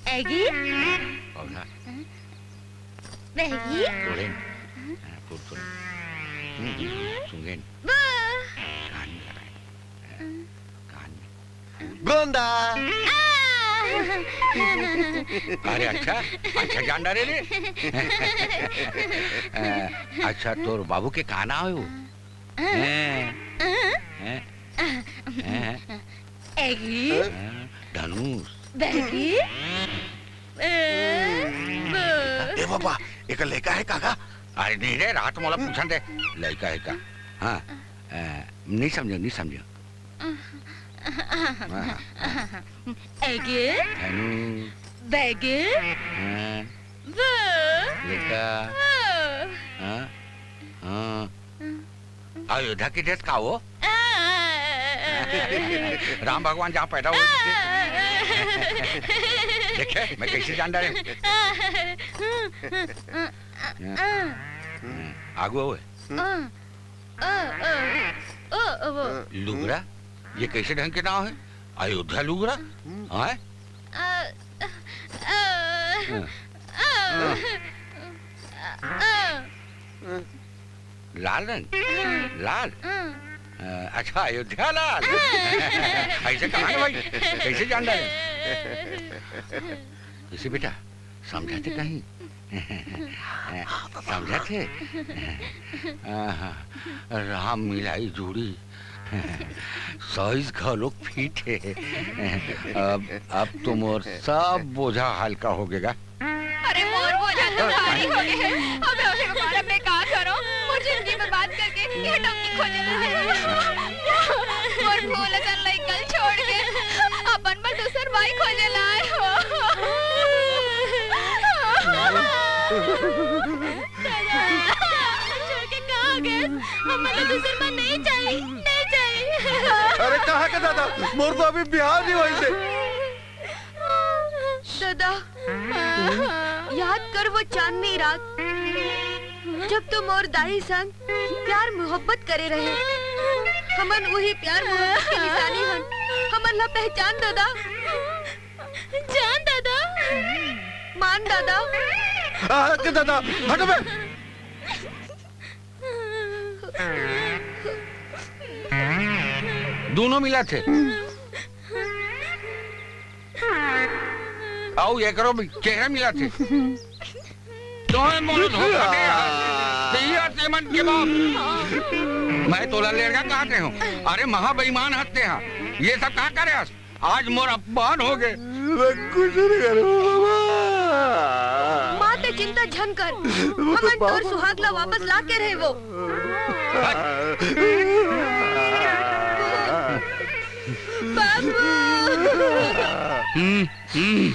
एगी? पौधा। बैगी? कोड़ेन। हाँ, कोड़, कोड़। हम्म, सूंघेन। बा। कान में लगाएन। कान में। गोंदा। आ। अरे अच्छा, अच्छा जान डारे रे। अच्छा, तोर बाबू के का नाव हे वो? हैं? हैं? हैं? एगी? हैं? धनुष। बैगी? ए, ब- ए बाबा, एकर लइका हे का गा? अरे नहीं रे, रात मोला पूछन दे, लइका हे का? हाँ, अ, नहीं समझो, नहीं समझो। हाँ, हाँ, हाँ। एगे? धनुष। बैगे? हाँ। ब- लइका। हाँ। हाँ, हाँ। अयोध्या के देश का वो? राम भगवान जहाँ पैदा हुए थे। देखे, मैं कैसे जान डारे हूँ। आगू हुए। लुगरा, ये कैसे ढंग के नाव हे? अयोध्या लुगरा? हैं? हाँ। लाल रंग? लाल? अ, अच्छा, अयोध्या लाल। ऐसे कहा ना भाई, कैसे जान डारे? कैसे बेटा, समझाथे कहीं? समझाथे? आहा, राम मिलाई जोड़ी। साइज घलोक फिट हे। अब, अब तो मोर सब बोझा हल्का होगे गा। अरे मोर बोझा तो भारी होगे हे। अब ओला मारब मैं का करों? मोर जिंदगी बर्बाद करके ये टंकी खोजे ला आए। मोर फूल असन लइका ल छोड़ के अपन बर दूसर माई खोजे ला आए हो। दादा, छोड़ के कहाँ गए? हमन ला दूसर माँ नहीं चाहिए, नहीं चाहिए। अरे कहाँ के दादा? मोर तो अभी बिहाव नहीं होइस हे। दादा, याद कर वो चांदनी रात, जब तुम अउ दाई संग प्यार मोहब्बत करे रहे। हमन उही प्यार मोहब्बत के निशानी हन। हमन ला पहचान दादा। जान दादा। मान दादा। आ, के दादा, हटो बे। दोनों मिला थे। अउ एकरो भी चेहरा मिला थे। तोहे मोर धोखा दे हा। सही हा, तेमन के बाप। मैं तोला लेड़गा कहत रहे हूँ। अरे महा बेईमान हत्ते हा। ये सब का करे हस? आज मोर अपमान हो गए। मैं कुछ नहीं करूँ बाबा। माँ ते चिंता झन कर। हमन तोर सुहाग ला वापस ला के रहे वो। बाबू। हम्म, हम्म।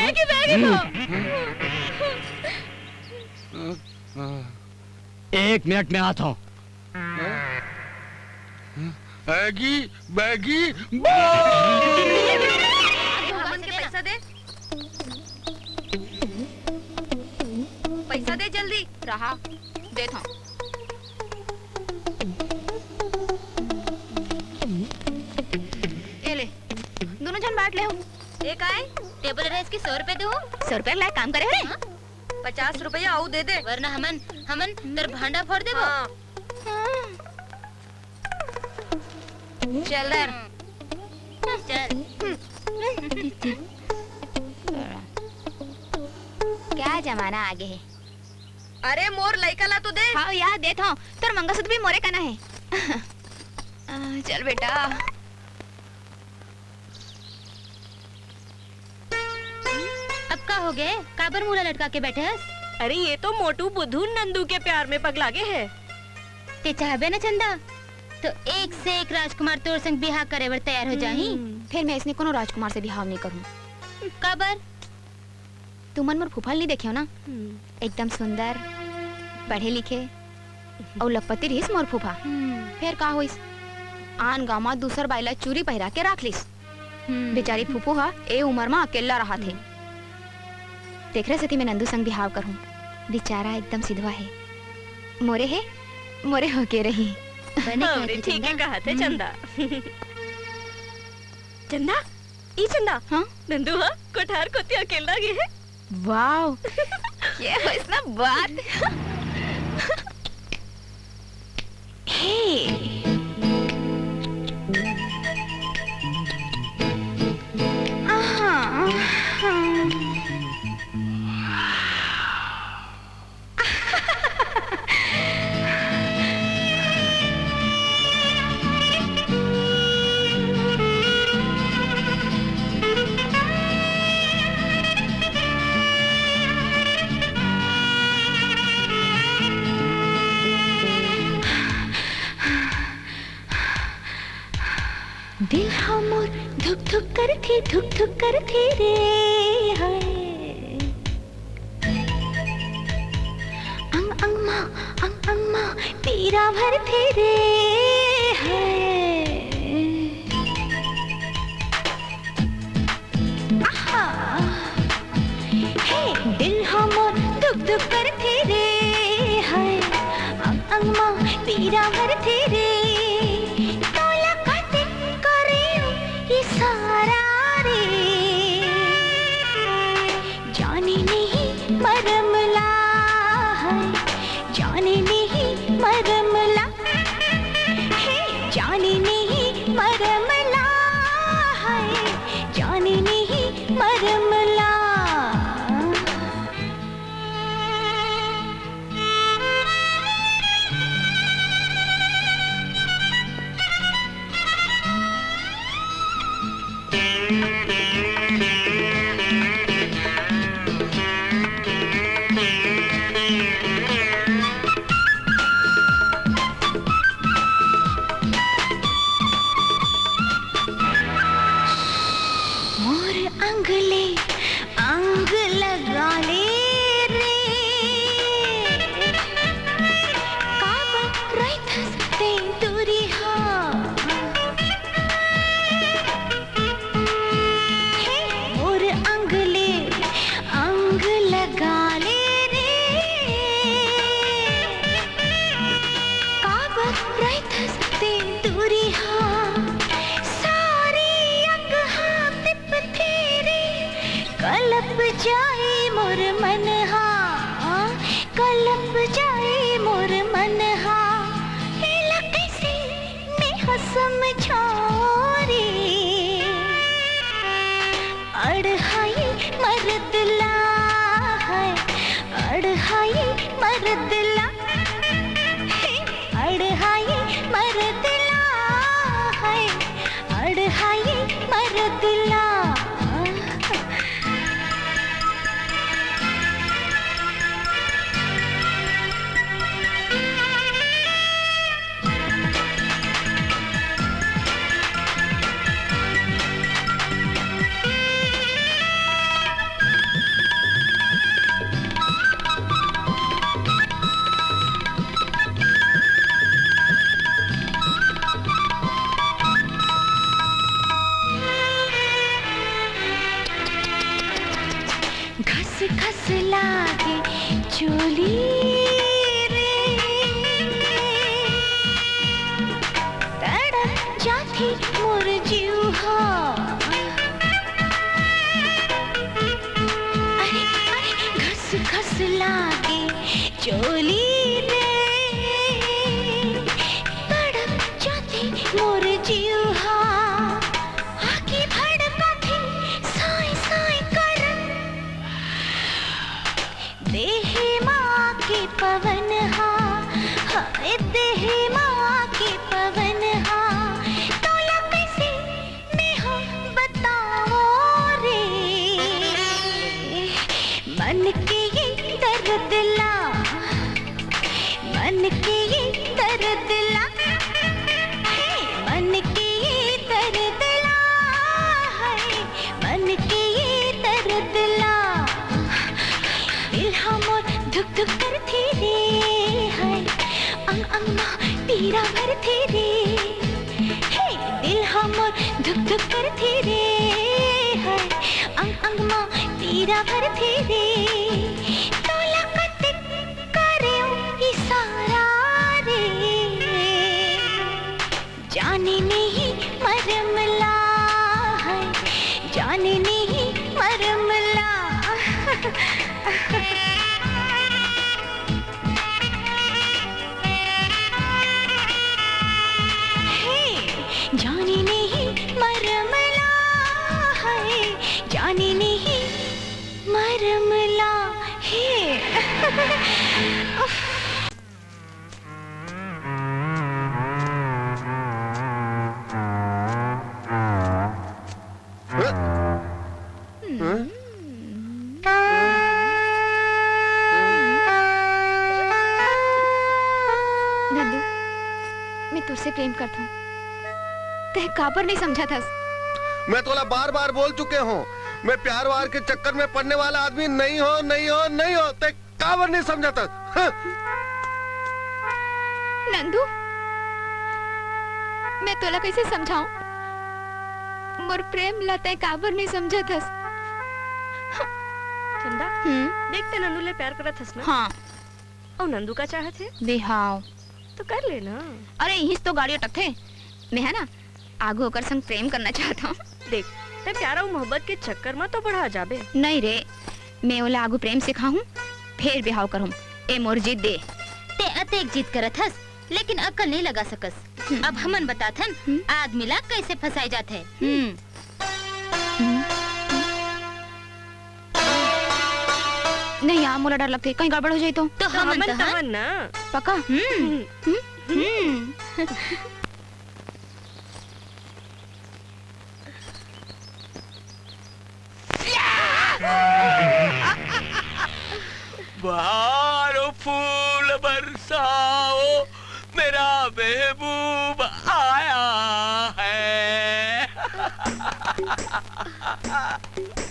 एगी बैगी हो। एक मिनट में आता हूँ। एगी बैगी बो। हमन के पैसा दे। पैसा दे जल्दी। रहा, देत हूँ। ये ले, दोनों झन बांट ले हो। ये काय? टेबल रहे इसकी सौ रुपए दे हो। सौ रुपए लायक काम करे हो रे? हाँ? पचास रुपया अउ दे दे। वरना हमन, हमन तोर भांडा फोड़ देबो। हाँ। चल दर। चल। क्या जमाना आगे है। अरे मोर लइका ला तो दे। हाँ यार, देत हूँ। तोर मंगलसूत्र भी मोरे कना है। आ, चल बेटा। अब का हो गए? काबर मुंह ला लटका के बैठे हस? अरे ये तो मोटू बुद्धू नंदू के प्यार में पगला गे है। ते चाहबे ना चंदा, तो एक से एक राजकुमार तोर संग बिहाव करे बर तैयार हो जाही। हम्म। फिर मैं इसने कोनो राजकुमार से बिहाव नहीं करूँ। काबर? तुमन मोर फूफा ल नहीं देखे हो ना? हम्म। एकदम सुंदर, पढ़े लिखे, अउ लखपति रहिस मोर फूफा। हम्म। फेर का होइस? आन गांव म दूसर बाई ला चूरी पहिरा के राख लिस। हम्म। बेचारी फूफू हा ए उमर म अकेल्ला रहाथे। हम्म। तेखरे सेती मैं नंदू संग बिहाव करहूं। बेचारा एकदम सिधवा हे। मोरे हे, मोरे होके रही। बने हाँ, कहत हे ठीक हे चंदा। कहत हे हम्म। चंदा। चंदा, ई चंदा। हाँ? नंदू हा कोठार कोती अकेल्ला गे हे। वाओ, ये वइसना बात। हे। आहा, आहा। दिल हा मोर धुक धुक करथे, धुक धुक करथे रे, हाय। अंग अंग मा, अंग अंग मा पीरा भरथे रे, हाय। आहा। हे, दिल हा मोर धुक धुक करथे रे, हाय। अंग अंग मा पीरा भरथे रे, तोला कते करे इशारा रे। जाने नहीं मरम ला है, जाने नहीं मरम ला है, जाने नहीं मरम ला है, जाने नहीं मरम ला। मोर अंग ले अंग लगा ले रे, काबर रहिथस ते दूरिहा। हे मोर अंग ले अंग लगा ले रे, काबर रहिथस ते दूरिहा। सारे अंग हा तिपथे रे, कलप जाए मोर मन हा। ए देहे मा के पवन हा, तोला कइसे में हो बताओ रे। मन के ये दर्द ला, मन के ये दर्द ला, हे, मन के ये दर्द ला, हे, मन के ये दर्द ला। दिल हा मोर धुक धुक करथे रे, हाय, अंग अंग मा पीरा भरथे रे। हे, दिल हा मोर धुक धुक करथे रे, हाय, अंग अंग मा पीरा भरथे रे। तोला कतेक करेंव इशारा रे। जाने नहीं मरम ला है, जाने नहीं मरम ला। हे, जाने नहीं मरम ला है, जाने नहीं मरम ला। हे। उफ। नंदू, मैं तुझसे प्रेम करता हूँ। तै काबर नहीं समझा था? मैं तोला बार बार बोल चुके हूँ, मैं प्यार वार के चक्कर में पड़ने वाला आदमी नहीं हो, नहीं हो, नहीं हो। तै काबर नहीं समझा था? हाँ। नंदू, मैं तोला कैसे समझाऊं? मोर प्रेम ला तै काबर नहीं समझा थस? चंदा, हम्म? देख, तै नंदू ले प्यार करत हस ना? हाँ। अउ नंदू का चाहत हे? बिहाव। तो कर ले ना। अरे, इहिंच तो गाड़ी अटकथे। मैं है ना, आगू ओकर संग प्रेम करना चाहत हूँ। देख, तै प्यार अउ मोहब्बत के चक्कर में तो बढ़ा जाबे। नहीं रे, मैं ओला आगू प्रेम सिखाहूँ, फेर बिहाव करहूँ। ए मोर जिद दे। तै अतेक जिद करत हस, लेकिन अक्कल नहीं लगा सकस। हम्म। अब हमन बताथन, हम्म। आदमी ला कैसे फंसाए जाथे। हम्म। हम्म। नहीं यार, मोला डर लगथे, कहीं गड़बड़ हो जाए तो। तो तो हमन हमन तहन। तहन ना। पक्का? हम्म। हम्म। हम्म। बहारो फूल बरसाओ, मेरा महबूब आया है।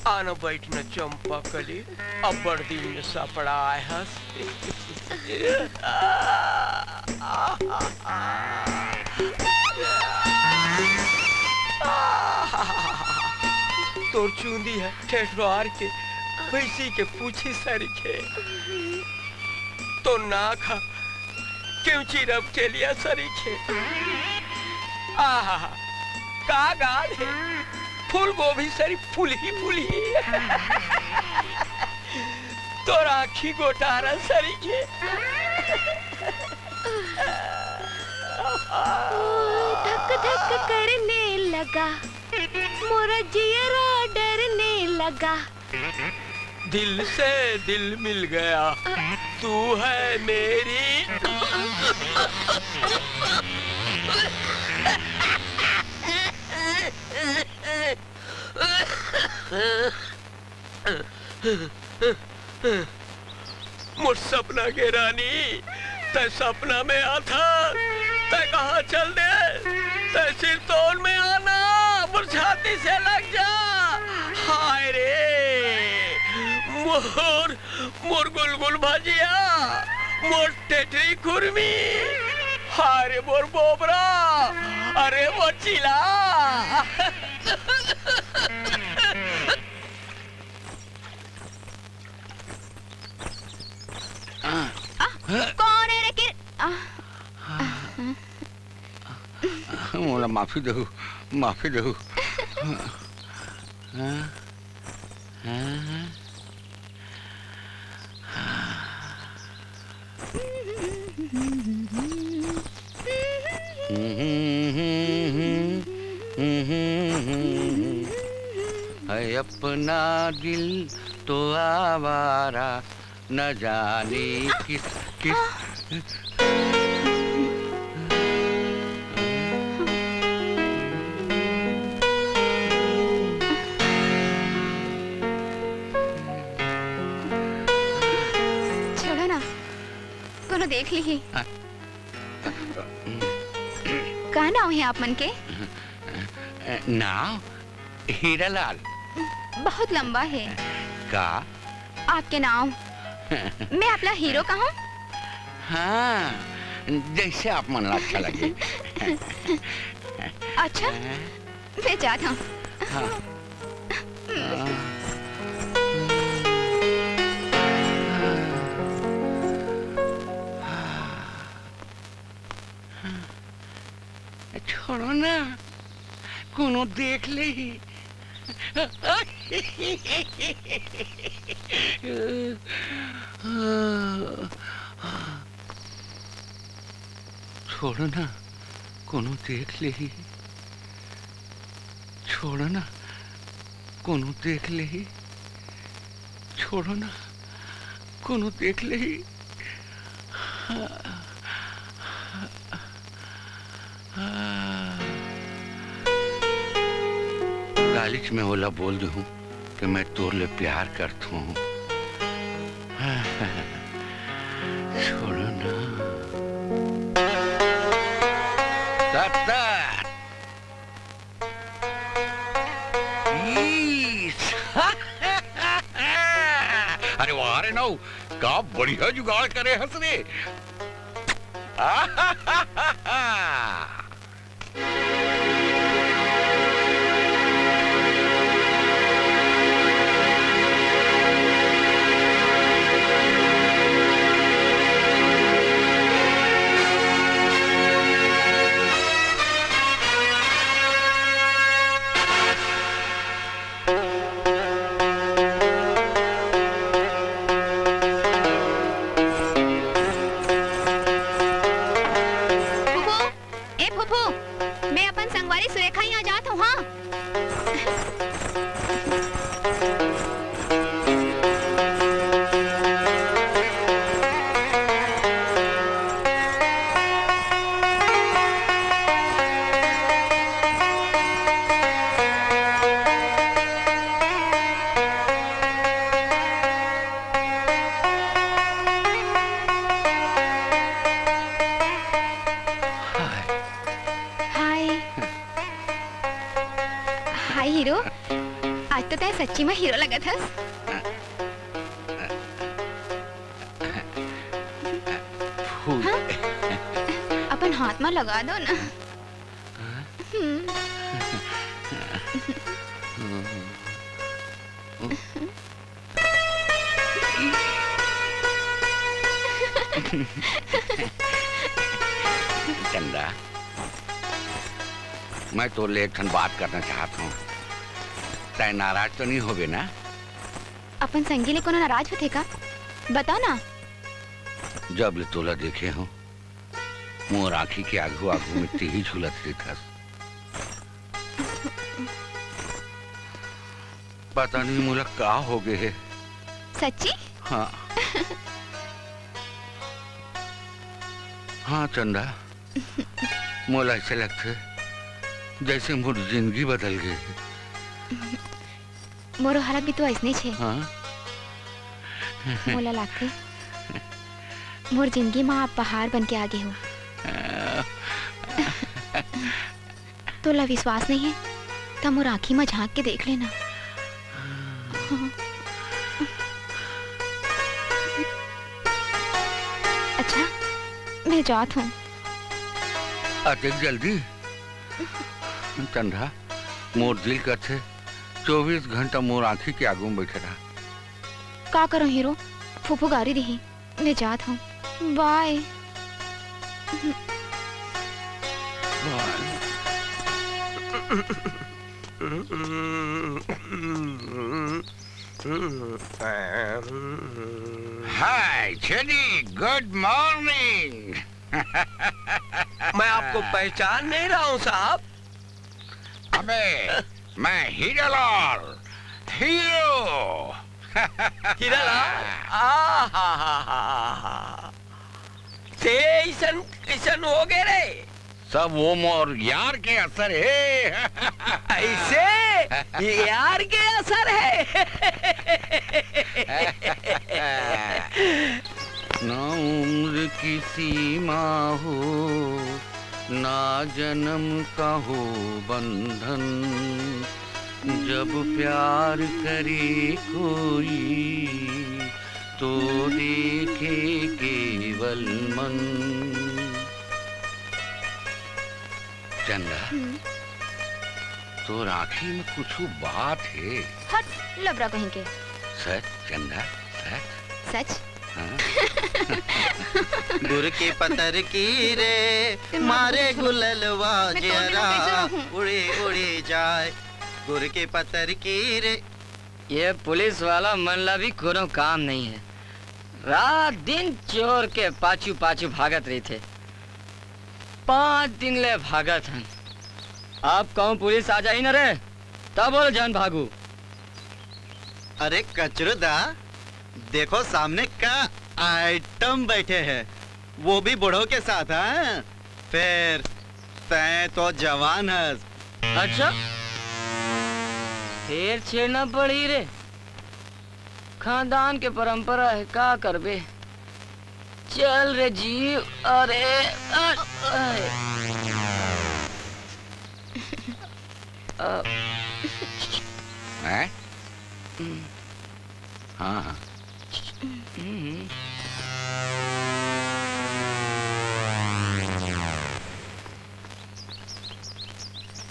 आना बैठना चंपा कली, अब्बड़ दिन में सपड़ा आए हस। तोर चूंदी है ठेठवार के भैंसी के पूछी सरीखे। तोर नाक हा केवची रमकेलिया सरीखे। आहा, का गाल हे? फूल गोभी सरी फूलही फूलही। तोर आँखी गोटारा सरीखे। ओ, धक धक करने लगा, मोरा जियरा डरने लगा। दिल से दिल मिल गया, तू है मेरी। मोर सपना के रानी, तै सपना में आथा, तै कहाँ चल दे? तै सिरतोन में आना, मोर छाती से लग जा। हाय रे, मोर, मोर गुलगुल भजिया, मोर टेटरी खुरमी, हाय रे मोर बोबरा, अरे मोर चिला। आ, कौन है रे? किर-, आ, मोला माफी देहू, माफी देहू। हाँ, हाँ, हाँ। है अपना दिल तो आवारा, न जाने किस, किस। देख ली। हाँ। का नाव हे आप मन के? नाव हीरालाल। बहुत लंबा हे। का? आपके नाव। मैं आपला हीरो कहूँ? हाँ, जैसे आप मन ला अच्छा लगे। अच्छा, मैं जात हूँ। हाँ। छोड़ो ना, कोनो देख लेही। छोड़ो ना, कोनो देख लेही। छोड़ो ना, कोनो देख लेही। छोड़ो ना, कोनो देख लेही। कालीच में ओला बोल देहूँ कि मैं तोर ले प्यार करथूँ। छोड़ो ना। सत्तर। ईस। अरे वाह रे नऊ, का बढ़िया जुगाड़ करे हस रे। फूफू, ए फूफू, मैं अपन संगवारी सुरेखा यहाँ जात हूँ, हाँ। हाय। हाय हीरो, आज तो तैं सच्ची में हीरो लगत हस। फूल। हाँ? अपन हाथ में लगा दो ना। हम्म। चंदा, मैं तोर ले एक ठन बात करना चाहत हूँ। तैं नाराज तो नहीं होबे ना? अपन संगी ले कोनो नाराज होथे का? बता ना। जब ले तोला देखे हूँ, मोर आँखी के आघू आघू में तिही झूलत रहिथस। पता नहीं मोला का हो गे हे। सच्ची? हाँ। हाँ चंदा, मोला ऐसे लगथे जैसे मोर जिंदगी बदल गे हे। मोरो हालत भी तो ऐसने छे। हाँ? मोला लागथे, मोर जिंदगी मा आप बहार बन के आगे हो। तोला विश्वास नहीं है, त मोर आँखी मा झांक के देख लेना। अच्छा, मैं जात हूँ। अतेक जल्दी? चंदा, मोर दिल करथे, चौबीस घंटा मोर आँखी के आगू में बैठे रहा। का करो हीरो, फूफू गारी दिही, मैं जात हूँ, बाय। हाय छेदी, गुड मॉर्निंग। मैं आपको पहचान नहीं रहा हूँ साहब। अबे, मैं हीरालाल, हीरो। हीरालाल? आहाहाहा। ते ऐसन कैसन हो गए रे? सब वो मोर यार के असर हे। ऐसे? यार के असर हे? ना उम्र की सीमा हो, ना जन्म का हो बंधन, जब प्यार करे कोई तो देखे केवल मन। चंदा, हम्म। तोर आँखी में कुछु बात हे। हट, लबरा कहीं के। सच चंदा, सच? सच? हाँ। गुर के पतर की रे, मारे गुललवा जरा, उड़ी उड़ी जाए। गुर के पतर की रे। ये पुलिस वाला मन ला भी कोनो काम नहीं है, रात दिन चोर के पाछू पाछू भागत रहिथे। पाँच दिन ले भागत हन। अब कहूँ पुलिस आ जाही न रे, तब बोल जान भागू। अरे कचरू दा, देखो सामने का आइटम बैठे हैं, वो भी बूढ़ों के साथ, हाँ? फिर तैं तो जवान हस। अच्छा, फिर छेड़ना पड़ी रे। खानदान के परंपरा है, का करबे? चल रे जीव, अरे, अ-, अ-, अ-, हैं? हम्म। हाँ, हाँ। हम्म।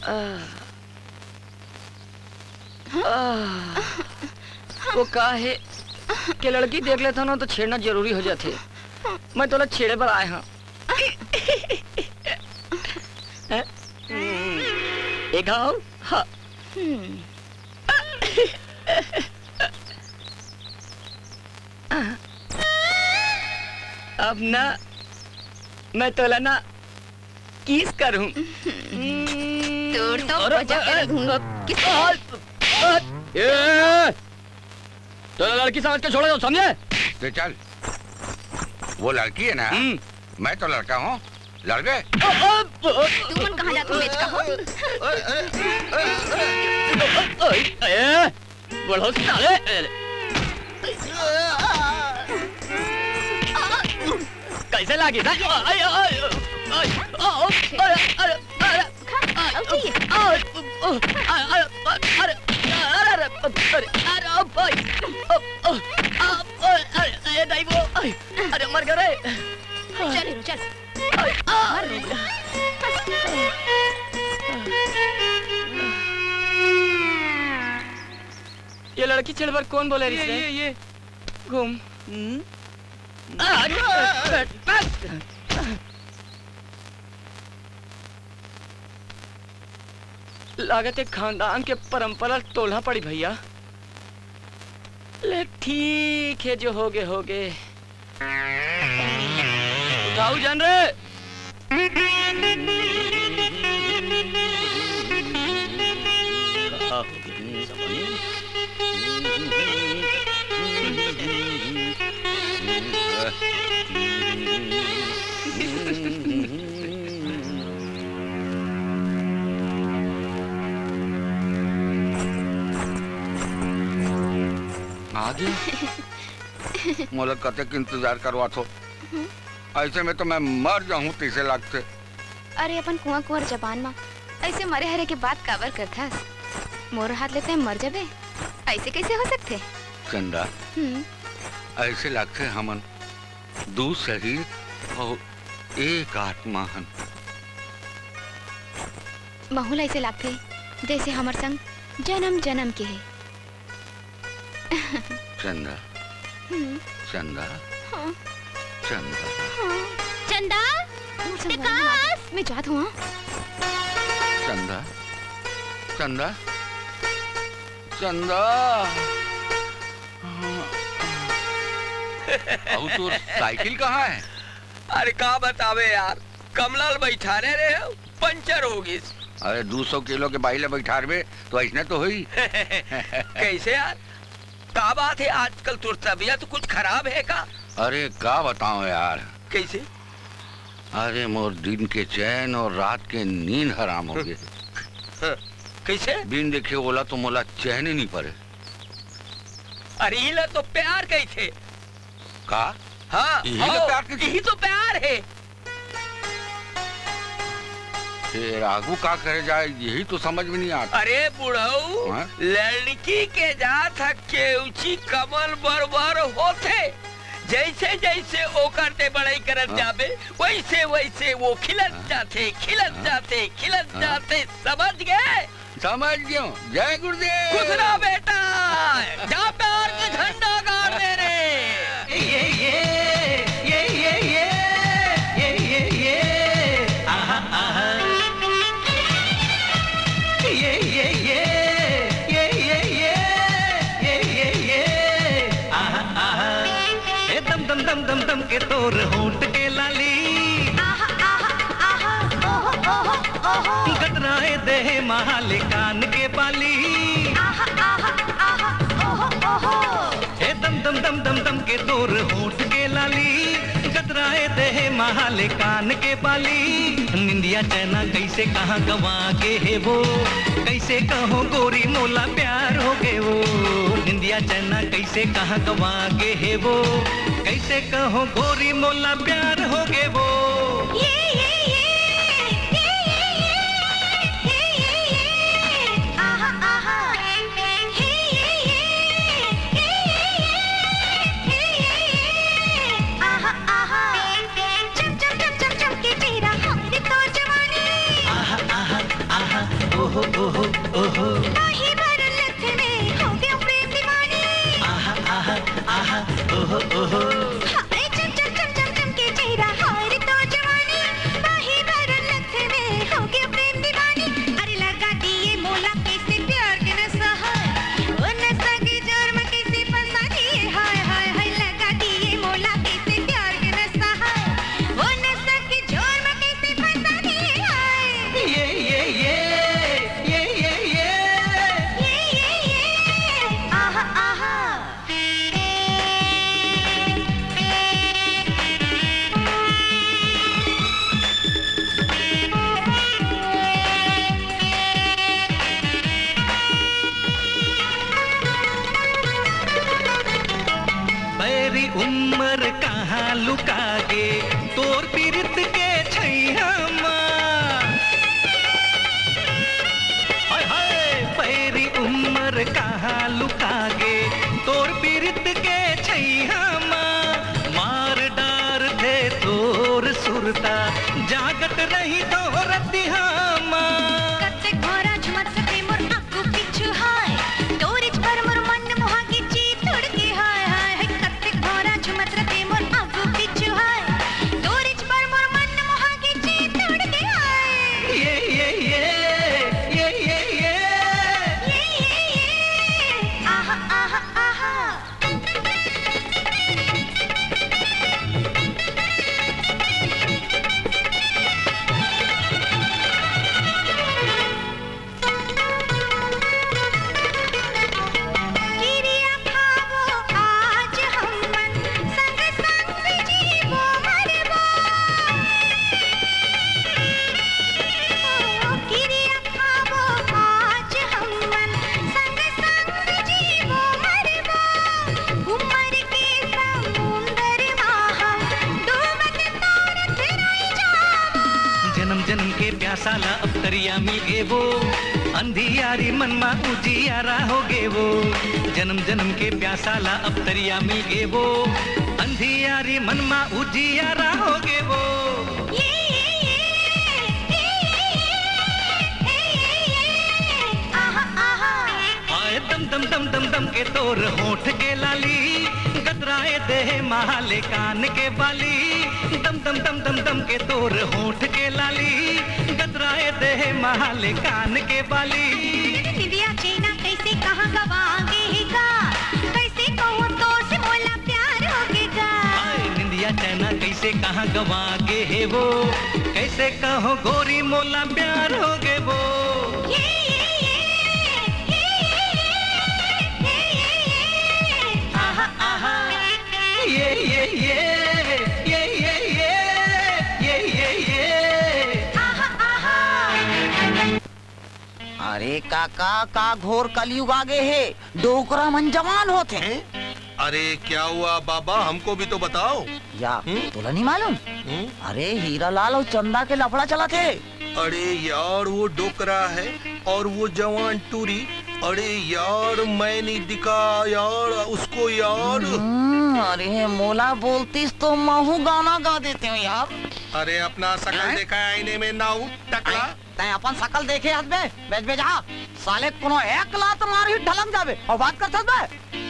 अ, आह, वो का हे के लड़की देख लेथव ना तो छेड़ना जरूरी हो जाथे। मैं तोला छेड़े बर आए हंव। हैं? एक घाव? हाँ। अब ना मैं तोला ना किस करूं? तोर तो अरे, बजा के अरे, रखूं। अरे, किस? अरे, अरे, ए, तो लड़की समझ के छोड़ दो, समझे? ले चल, वो लड़की है ना, हम्म। मैं तो लड़का हूँ, लड़ बे। तू मन कहाँ जात हो, बेच का हो? ए, बढ़ो साले। कैसे लागी ना? आय, आय, आय, आय, आय, आय, आय, आय, आय, आय, आय, आय, आय, आय, अरे, अरे, अरे, अरे, अरे, नहीं वो, अरे, अरे, मर गए रे। चल हीरो, चल। अरे, मर रो। ये लड़की छेड़ बर कौन बोले रिस ये, रे? ये, ये। घूम। हम्म? लागत हे खानदान के परंपरा तोलना पड़ी भैया। ले ठीक हे, जो होगे होगे। उठाऊ जान रे। आ गे? मोला कतेक इंतजार करवाथो। हम्म। ऐसे में तो मैं मर जाहूं तइसे लागथे। अरे, अपन कुआं कुंवर जबान मा ऐसे मरे हरे के बात काबर करथस? मोर हाथ ले तैं मर जबे, ऐसे कैसे हो सकथे? चंदा, हम्म। ऐसे लागथे हमन दू शरीर अउ एक आत्मा हन। महू ला ऐसे लागथे, जैसे हमर संग जन्म जन्म के हे। चंदा, हम्म। चंदा, हाँ। चंदा। हाँ। चंदा, मोर संग विकास! मैं जात हूँ, हाँ। चंदा, चंदा, चंदा। अउ तोर साइकिल कहाँ हे? अरे का बतावे यार, कमला ल बैठारे रहे, पंचर हो गिस। अरे दू सौ किलो के बाई ल बैठारबे तो ऐसने तो होई। कैसे यार? का बात हे, आजकल तोर तबीयत कुछ खराब हे का? अरे का बताओं यार। कैसे? अरे मोर दिन के चैन अउ रात के नींद हराम हो गे। हाँ, कैसे? बिन देखे ओला तो मोला चैन ही नहीं पड़े। अरे इला तो प्यार कहिथे। का? हाँ, यही तो प्यार के चीज। यही तो प्यार है। फिर आगू का करे जाए, यही तो समझ में नहीं आता। अरे बुढ़ऊ, हाँ? लड़की के जात ह केवची कमल बरबर होथे। जैसे जैसे ओकर ते बड़ई करत हाँ। जाबे, वैसे वैसे वो खिलत हाँ। जाथे, खिलत हाँ। जाथे, खिलत हाँ। जाथे, समझ गए? समझ गयो। जय गुरुदेव। खुश रहो बेटा, जा प्यार का झंडा गाड़ दे रे। ये, ये, ये, ये, ये, ये, ये, ये, आहा, आहा। ये, ये, ये, ये, ये, ये, ये, ये, ये, आहा, आहा। ए दम, दम, दम, दम, दम के तोर होंठ के लाली। आहा, आहा, आहा, ओहो, ओहो, ओहो। गदराए देहे महाले कान के बाली। आहा, आहा, आहा, ओहो, ओहो। ए दम, दम, दम, दम, दम के तोर होंठ के लाली। गदराए देहे महाले कान के बाली। निंदिया चैना कैसे कहाँ गवा गे हे वो, कैसे कहो गोरी मोला प्यार हो गे वो। निंदिया चैना कैसे कहाँ गवा गे हे वो, कैसे कहो गोरी मोला प्यार हो गे वो। ये, ये, ये, ये, ये, ये, ये, ये, ये, आहा, आहा। हे, ये, ये, ये, ये, ये, ये, हे, ये, ये, आहा, आहा। चम, चम, चम, चम, चमके चेहरा, हाय रे तोर जवानी। आहा, आहा, आहा, ओहो, ओहो, ओहो। ताही बर लथे में हो गयो प्रेम दीवानी। आहा, आहा, आहा, ओहो, ओहो। हाय, चम, चम, चम, चम, चमके चेहरा, हाय रे तोर जवानी। ताही बर लथे में हो गयो प्रेम दीवानी। अरे लगा दिए मोला कैसे प्यार के नशा है, ओ नशा के जोर में कैसे फंसा दिए, हाय, हाय, हाय, लगा दिए मोला कैसे प्यार के नशा है, ओ नशा के जोर में कैसे फंसा दिए, हाय। ये, ये, ये, ये, ये, ये। ये, ये, ये, आहा, आहा। बैरी उम्मर कहाँ लुका गे तोर पीरित के छैया मा। हाय हाय, बैरी उम्मर कहाँ लुका गे तोर पीरित के छैया मा। मार डार दे तोर सुरता जागत रही तो रतिहा मा। कत्ते घोरा झुमत रथे मोर आगू पीछू हाय, तोरिच पर मोर मन मोहा गे जी तुड़के हाय हाय हाय। कत्ते घोरा झुमत रथे मोर आगू पीछू हाय, तोरिच पर मोर मन मोहा गे जी तुड़के हाय। ये, ये, ये, ये, ये, ये। ये, ये, ये, आहा, आहा, आहा। किरिया खावो आज हमन संग संग जीवो मरबो। ओ किरिया खावो आज हमन संग संग जीवो मरबो। उमर के समुंदर मा हम डूबत तड़प रहि जाबो। जनम जनम के प्यासा ला अब तरिया मिल गे वो, अंधियारी मन मा उजियारा हो गे वो। जनम जनम के प्यासा ला अब तरिया मिल गे वो, अंधियारी मन मा उजियारा हो गे वो। ये, ये, ये, ये, ये, ये, ये, ये, ये, आहा, आहा। हाय दम दम दम दम दम के तोर होंठ के लाली, गदराए देहे महाले कान के बाली। दम दम दम दम दम के तोर होंठ के लाली, गदराए देहे महाले कान के बाली। निंदिया चैना कैसे कहाँ गवा गे हे गा, कैसे कहूँ तोर से मोला प्यार हो गे गा। हाय निंदिया चैना कैसे कहाँ गवा गे हे वो, कैसे कहो गोरी मोला प्यार हो गे वो। ये, ये, ये, ये, ये, ये, ये, ये, आहा, आहा। ये, ये, ये, ये, ये, ये, ये, ये, ये, आहा, आहा। अरे काका, का घोर कलयुग आ गे हे, डोकरा मन जवान होथे। हैं? अरे, क्या हुआ बाबा, हमको भी तो बताओ। या, हम्म? तोला नहीं मालूम? हम्म? अरे, हीरालाल और चंदा के लफड़ा चला थे। अरे यार, वो डोकरा है और वो जवान टूरी। अरे यार, मैं नहीं दिखा यार उसको यार। हम्म, अरे, मोला बोलतीस तो महू गाना गा देते हूँ यार। अरे, अपना शकल हैं? देखा है आईने में, नाऊ टकला? तैं अपन शकल देखे हस बे, बेच बे जा। साले कोनो एक लात मार ही ढलक जाबे और बात करथस बे।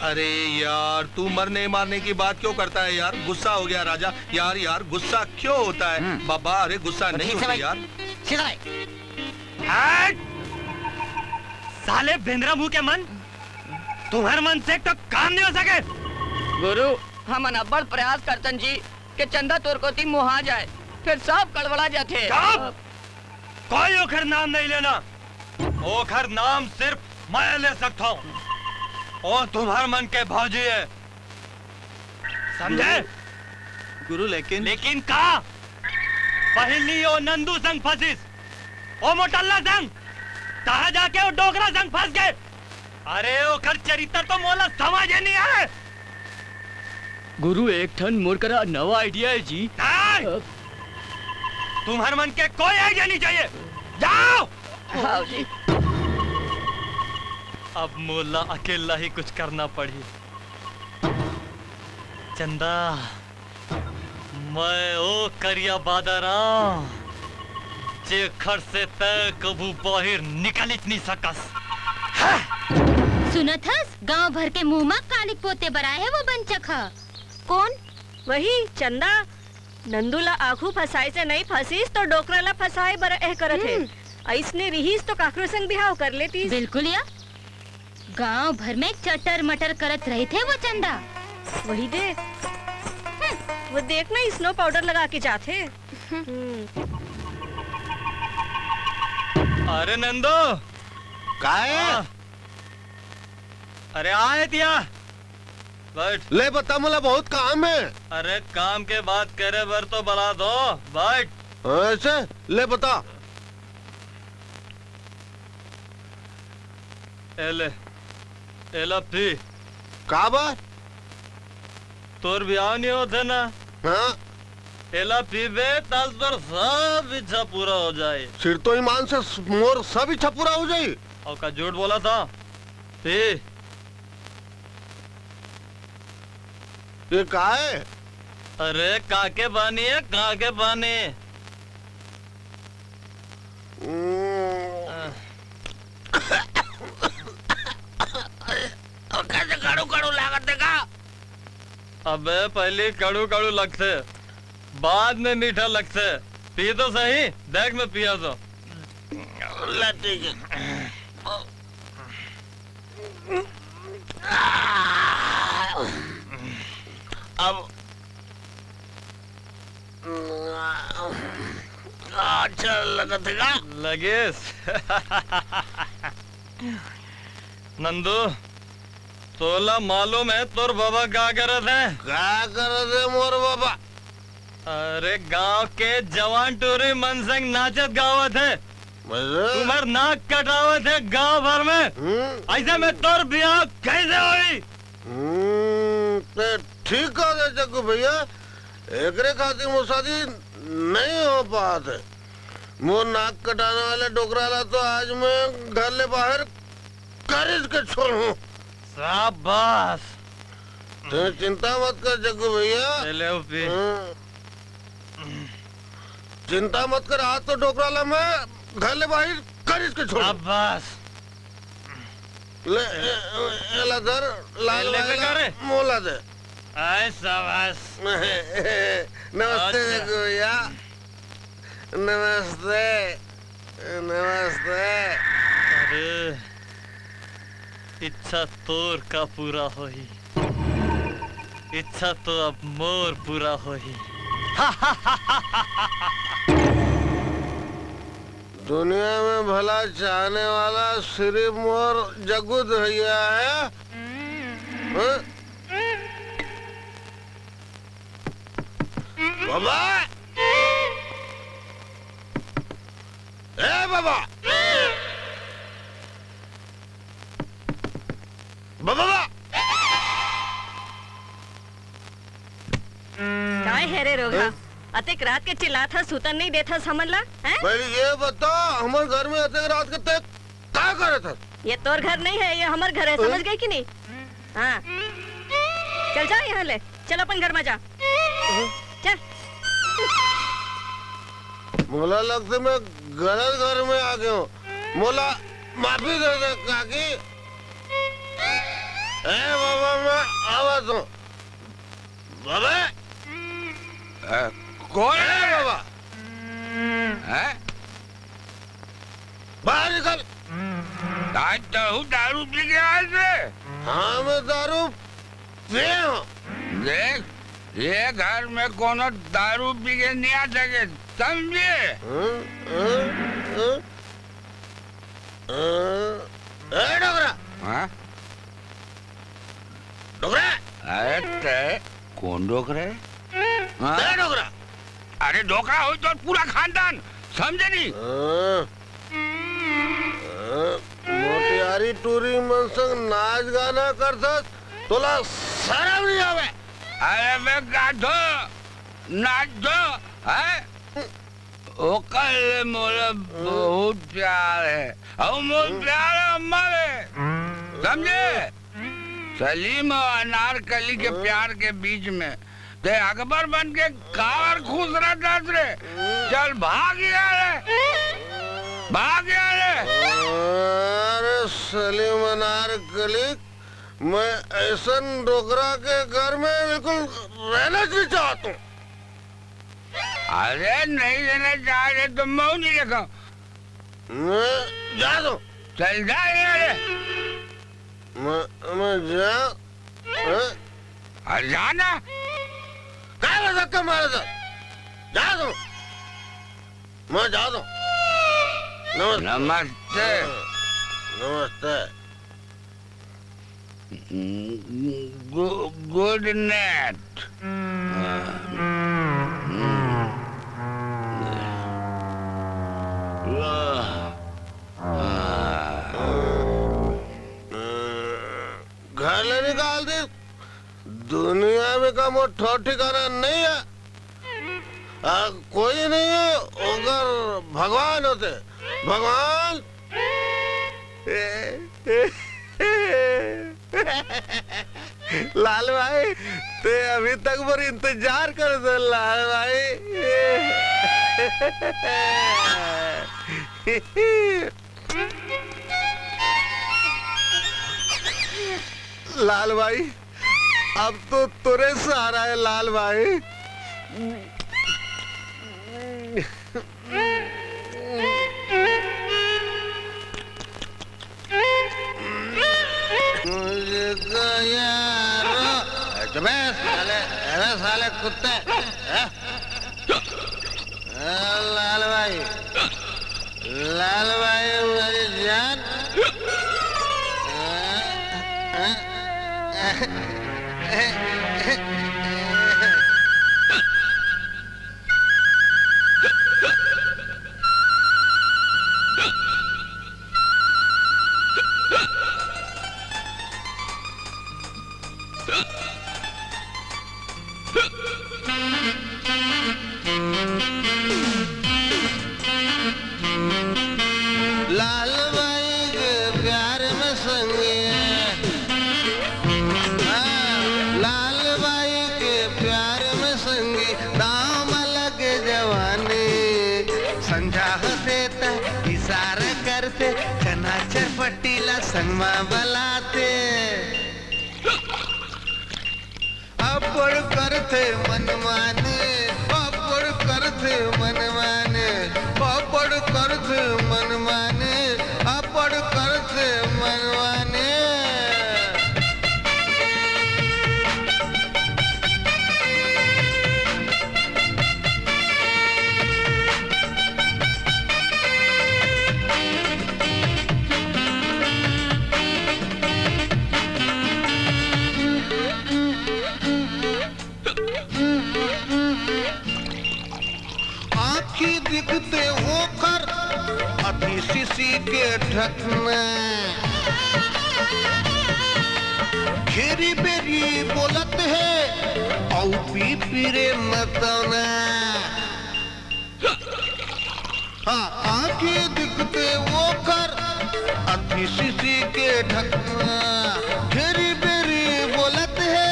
अरे यार, तू मरने मारने की बात क्यों करता है यार? गुस्सा हो गया राजा। यार, यार, गुस्सा क्यों होता है? हम्म। बाबा, अरे गुस्सा तो नहीं ठीक से होता भाई, यार। सीधा रहे। हट! साले बेंदरा मुंह के मन, तुम्हर मन से तो काम नहीं हो सके। गुरु, हमन अब्बड़ प्रयास करतन जी के चंदा तोर कोती मुहा जाए, फिर सब गड़बड़ा जाथे। चुप! कोई ओखर नाम नहीं लेना। ओखर नाम सिर्फ मैं ले सकता हूँ। ओ तुम्हर मन के भौजी है, समझे? गुरु, लेकिन लेकिन का? पहिली ओ नंदू संग फंसिस, ओ मोटल्ला संग, तहाँ जाके ओ डोकरा संग फंस गए। अरे, ओकर चरित्र तो मोला समझ ही नहीं आए। गुरु, एक ठन मोर करा नवा idea है जी। नहीं! अ, तुम्हर मन के कोई idea नहीं चाहिए। जाओ। हाँ जी। अब मोला अकेला ही कुछ करना पड़ही। चंदा, मैं ओ करिया बादर आं, जेखर से तै कभू बाहिर निकलिच नहीं सकस। सुनत हस, गांव भर के मुंह म कालिक पोते बर आए हे वो बंचक ह। कौन? वही चंदा। नंदू ला आघू फंसाए से नहीं फंसिस तो डोकरा ला फंसाए बर एह करत हे। हम्म। अइसने रिहिस तो काकरो संग बिहाव कर लेतिस। बिल्कुल या। गांव भर में चटर मटर करत रहिथे वो चंदा। वही दे। हम्म। वो देख ना, snow powder लगा के जाथे। हम्म। अरे नंदू। काय? हाँ। अरे आए तिया। बैठ। ले बता, मोला बहुत काम है। अरे काम के बात करे बर तो बला दो। बैठ। हाँ, ऐसे? ले बता। ए ले, एला पी। का बा? तोर बिहाव नहीं होथे ना? हाँ। एला पीबे, तस तोर सब इच्छा पूरा हो जाए। सिर तो ईमान से मोर सब इच्छा पूरा हो जाए। और का झूठ बोला था? पी। ये का है? अरे, काके पानी है, काके पानी। हम्म। कैसे कड़ू कड़ू लागत है का? अबे, पहले कड़ू कड़ू लगथे, बाद में मीठा लगथे। पी तो सही, देख मैं पिया तो। ले, ठीक है। अब अच्छा लगत हे का? लगेस। नंदू, तोला मालूम है तोर बाबा का करत है? का करत है मोर बाबा? अरे, गांव के जवान टूरी मन संग नाचत गावत है। मतलब? तुम्हर नाक कटावत है गांव भर में। हम्म। ऐसे में तोर बिहाव कैसे होई? हम्म, ते ठीक कह दे जग्गू भैया, एकरे खातिर मोर शादी नहीं हो पात है। मोर नाक कटाने वाले डोकरा ला तो आज मैं घर ले बाहर करिस के छोड़हूँ। शाबाश। तैं चिंता मत कर जग्गू भैया। ले ले, पी। हाँ। चिंता मत कर, आज तो डोकरा ला मैं घर ले बाहर करिस के छोड़हूँ। शाबाश। ले, ए, ए, एला धर, लाल ले, ले, वाला बेटा रे। मोला दे। आय, शाबाश। नमस्ते अच्छा। जग्गू भैया। नमस्ते। नमस्ते। अरे, इच्छा तोर का पूरा होही? इच्छा तो अब मोर पूरा होही। दुनिया में भला चाहने वाला सिर्फ मोर जग्गू भैया है। हाँ? बाबा! ए बाबा! बाबा, बाबा! अरे रोगहा, हैं? अतेक रात के चिल्लात हस, सुतन नहीं देत हस हमन ला, हैं? पहले ये बता, हमर घर में अतेक रात के तैं का करत हस? ये तोर घर नहीं है, ये हमर घर है, हैं? समझ गई कि नहीं? हाँ। चल जा यहाँ ले, चल अपन घर में जा। हैं? चल। मोला लगथे मैं गलत घर में आ गया हूँ। मोला माफी दे दे काकी। ए बाबा, मैं आवत हूँ। बाबा। अ, कौन है? ए बाबा। हैं? बाहर निकल। आज तहू दारू पी के आए थे? हाँ, मैं दारू पिए हूँ। देख, ये घर में कोनो दारू पी के नहीं आ सके, समझे? हाँ, हाँ, हाँ। हाँ। ए डोकरा। हाँ? डोकरा। अरे तैं कौन डोकरा है? हाँ? तैं डोकरा। अरे डोकरा हो तो पूरा खानदान, समझे नहीं? हाँ। हाँ, मोटियारी टूरी मन संग नाच गाना करथस, तोला शरम नहीं आवे? अरे बे गाधो, नाच दो, हैं? ओकर ले मोला बहुत प्यार है, अउ मोर प्यार है अम्मा ले, समझे? सलीम और अनारकली के प्यार के बीच में तैं अकबर बन के काबर खुश रहत हस रे? चल भाग यहाँ ले, भाग यहाँ ले। अरे सलीम अनारकली, मैं ऐसन डोकरा के घर में बिल्कुल रहना नहीं चाहता हूँ। अरे नहीं रहना चाहते तो मैं नहीं रहता हूँ। मैं जा दूँ। चल जा यहाँ ले। मैं, मैं जा, हैं? अरे जाना। काय बस धक्का मारे था? जा तू। मैं जा दूँ। नमस्ते। नमस्ते। हाँ, नमस्ते। गु-, गुड नाइट। घर ले निकाल दे। दुनिया में का मोर ठौर ठिकाना नहीं है। आ, कोई नहीं है, ओकर भगवान होते। भगवान। लाल भाई, तैं अभी तक मोर इंतजार करत हस, लाल भाई। लाल भाई, अब तो तोरे सहारा है, लाल भाई। मुझको यारो, अबे साले, अबे साले कुत्ते, हैं? ए, लाल भाई, लाल भाई, मेरी जान। लाल बाई के प्यार में संगी, हाँ, लाल बाई के प्यार में संगी, दाम लगे जवानी। संझा होथे त इशारा करथे, चना चरपट्टी ला संगमा बलाथे। अब्बड़ करथे मनमानी, अब्बड़ करथे मनमानी, अब्बड़ करथे मनमानी, अब्बड़ करथे मनमानी। आँखी दिखथे ओकर, अति सीसी के ढकना। घेरी बेरी बोलत हे, अउ पी पी रे मतना। हाँ, आँखी दिखते ओकर, अथी शीशी के ढकना। घेरी बेरी बोलत हे,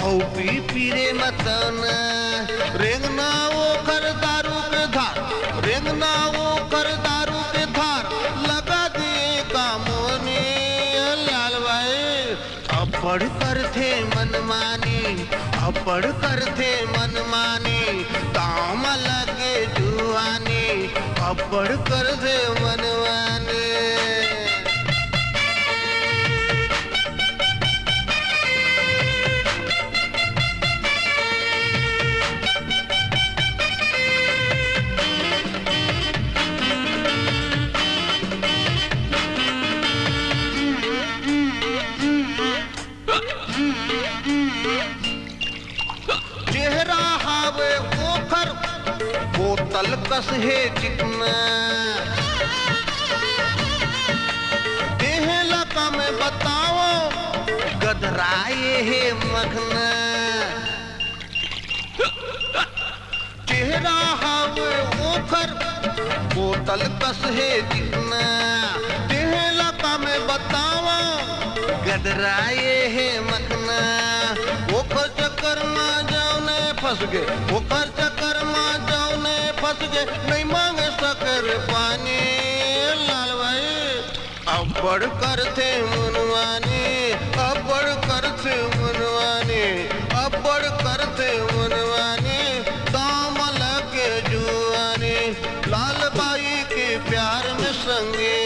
अउ पी पी रे मतना। रेंगना ओकर दारू के धार, रेंगना ओकर दारू के धार, लगा दे कामोनी लाल भाई। अब्बड़ करथे मनमानी, अब्बड़ करथे मनमानी, दाम लगे जुआनी, अब्बड़ करथे मनमानी। चेहरा हावे ओखर बोतल कस हे चिकना। देह ला का मैं बतावं, गदराए हे मखना। चेहरा हावे ओखर बोतल कस हे चिकना। देह ला का मैं बतावं, गदराए हे मखना। ओखर चक्कर मा जउने फँस गे, ओखर चक्कर मा जउने फँस गे, नइ मांगे शक्कर पानी लाल भाई। अब्बड़ करथे मनमानी, अब्बड़ करथे मनमानी, अब्बड़ करथे मनमानी, दाम लगे जुआनी। लाल बाई के प्यार में संगी,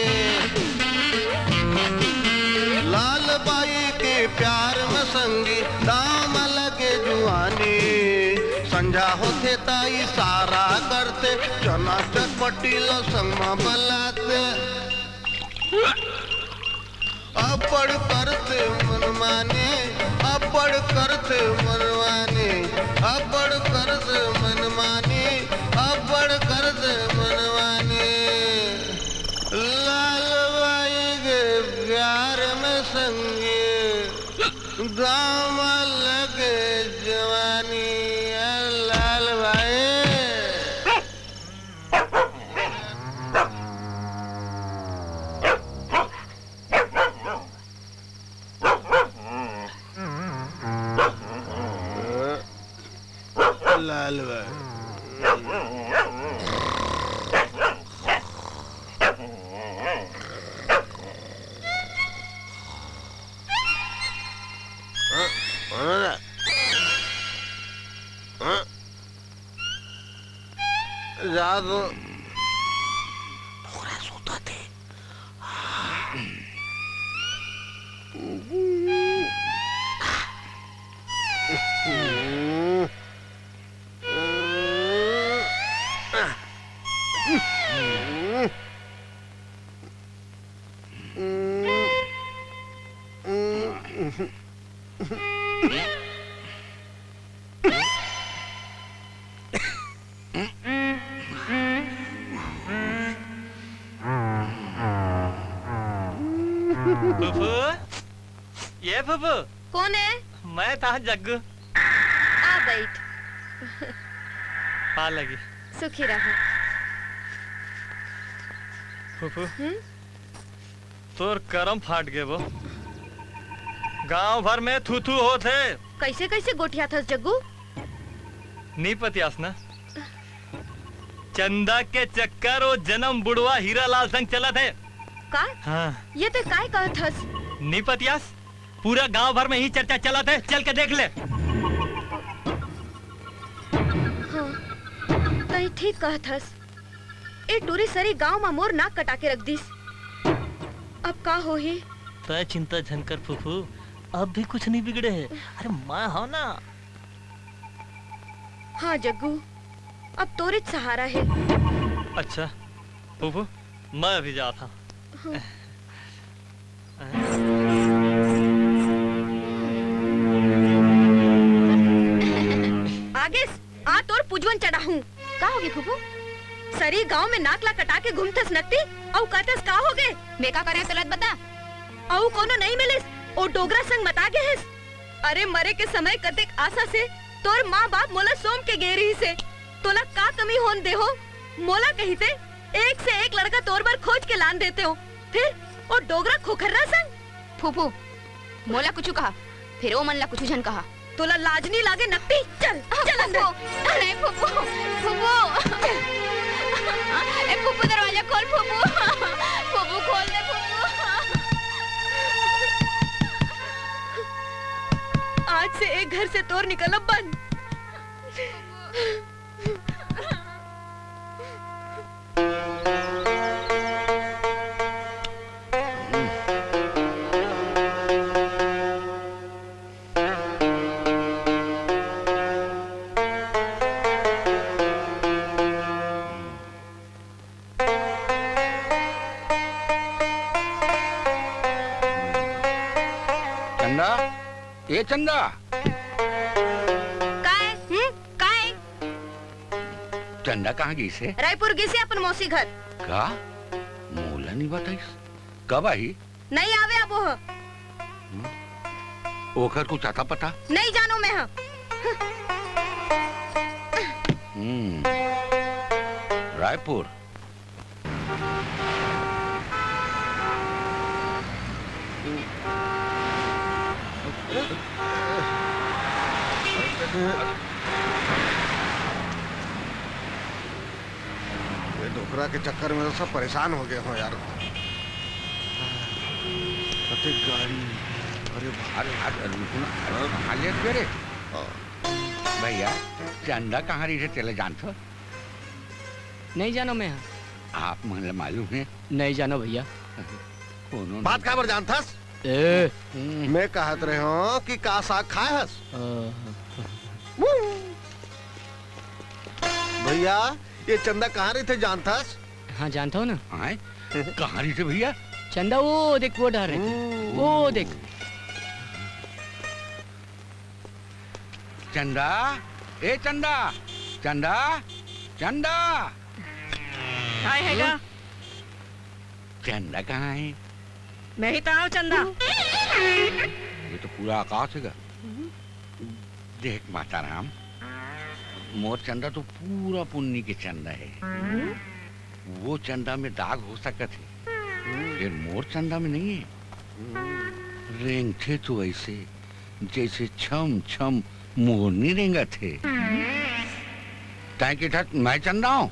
लाल बाई के प्यार में संगी, दाम लगे जुआनी। संझा होथे त इशारा करथे, चना चटपटी ल संग म बलाथे। अब्बड़ करथे मनमानी, अब्बड़ करथे मनमानी, अब्बड़ करथे मनमानी, अब्बड़ करथे मनमानी। लाल बाई के प्यार में संगी, दाम लगे जवानी, ए लाल बाई। लाल बाई। हाँ, हाँ, हाँ। जा तो। पूरा सुतत हे। फूफू, ये फूफू। कौन है? मैं था जग्गू। आ बैठ। पा लगी। सुखी रहा। फूफू, हम्म? तोर करम फाट गे वो। गांव भर में थू थू होत हे। कैसे कैसे गोठियाथस जग्गू? नी पतियास ना। चंदा के चक्कर ओ जन्म बुढ़वा हीरा लाल संग चलत हे। का? हाँ। ये ते काय कहत हस? नी पतियास, पूरा गांव भर में ही चर्चा चलत हे, चल के देख ले। हाँ, तई ठीक कहत हस। ए टूरी सरी गांव म मोर नाक कटा के रख दिस। अब का होही? तय चिंता झन कर फूफू, अब भी कुछ नहीं बिगड़े हे। अरे मैं हव ना। हाँ जग्गू, अब तोरेच सहारा हे। अच्छा फूफू, मैं अभी जात हव। हाँ। आगेस, आ तोर पुजवन चढ़ाहूं। का होगे फूफू? सरी गांव में नाक ला कटा के घूमथस नकटी, अउ कहथस का होगे? मैं का करे तोला बता। अउ कोनो नहीं मिलिस, ओ डोकरा संग मता गे हस? अरे, मरे के समय कतेक आशा से तोर माँ बाप मोला सौंप के गे रिहिस हे। तोला का कमी होन देहों? मोला कहिते एक से एक लड़का तोर बर खोज के लान देतेंव। फिर ओ डोकरा खोखर्रा संग। फूफू, मोला कुछु कहा, फिर ओ मन ला कुछु झन कहा। तोला लाज नी लागे नकटी? चल, चल अंदर। फूफू, नहीं फूफू, फूफू। ए फूफू, दरवाजा खोल फूफू। फूफू, खोल दे फूफू। आज से ए घर से तोर निकलब बंद। चंदा, ए चंदा। काय? हम्म? काय? चंदा कहाँ गिस हे? रायपुर गिस हे अपन मौसी घर। का? मोला नी बताइस। कब आही? नहीं आवे अब वो। हम्म? ओकर कुछ अता पता? नहीं जानो मैं ह। हम्म। रायपुर। ये डोकरा के चक्कर में तो सब परेशान हो गए हो यार। कते गाड़ी, अरे बाप अरे, रे। अरे, अरे, रुको ना, अरे, हाँ? कहाँ ले गए रे? हाँ। भैया, चंदा कहाँ रहिथे, तेला जानथो? नहीं जानो मैं ह। आप मन ला मालूम हे? नहीं जानो भैया। कोनो बात नहीं। काबर जानथस? ए। हम्म। मैं कहत रहे हो कि का साग खाए हस? अ। भैया, ये चंदा कहाँ रहिथे जानथस? हाँ, जानता हूँ ना। आय? कहाँ रहिथे भैया? चंदा वो देख, वो डहर रहिथे। हम्म। वो देख। चंदा, ए चंदा, चंदा, चंदा। काय हे गा? हम्म? चंदा कहाँ हे? मैं ही तो हूँ चंदा। ये तो पूरा आकाश हे गा। देख माताराम, मोर चंदा तो पूरा पुन्नी के चंदा हे। हम्म? वो चंदा में दाग हो सकत हे, हम्म। फेर मोर चंदा में नहीं हे। हम्म। रेंगथे तो ऐसे, जैसे छम छम मोरनी रेंगत हे। तैं किथस मैं चंदा हूँ?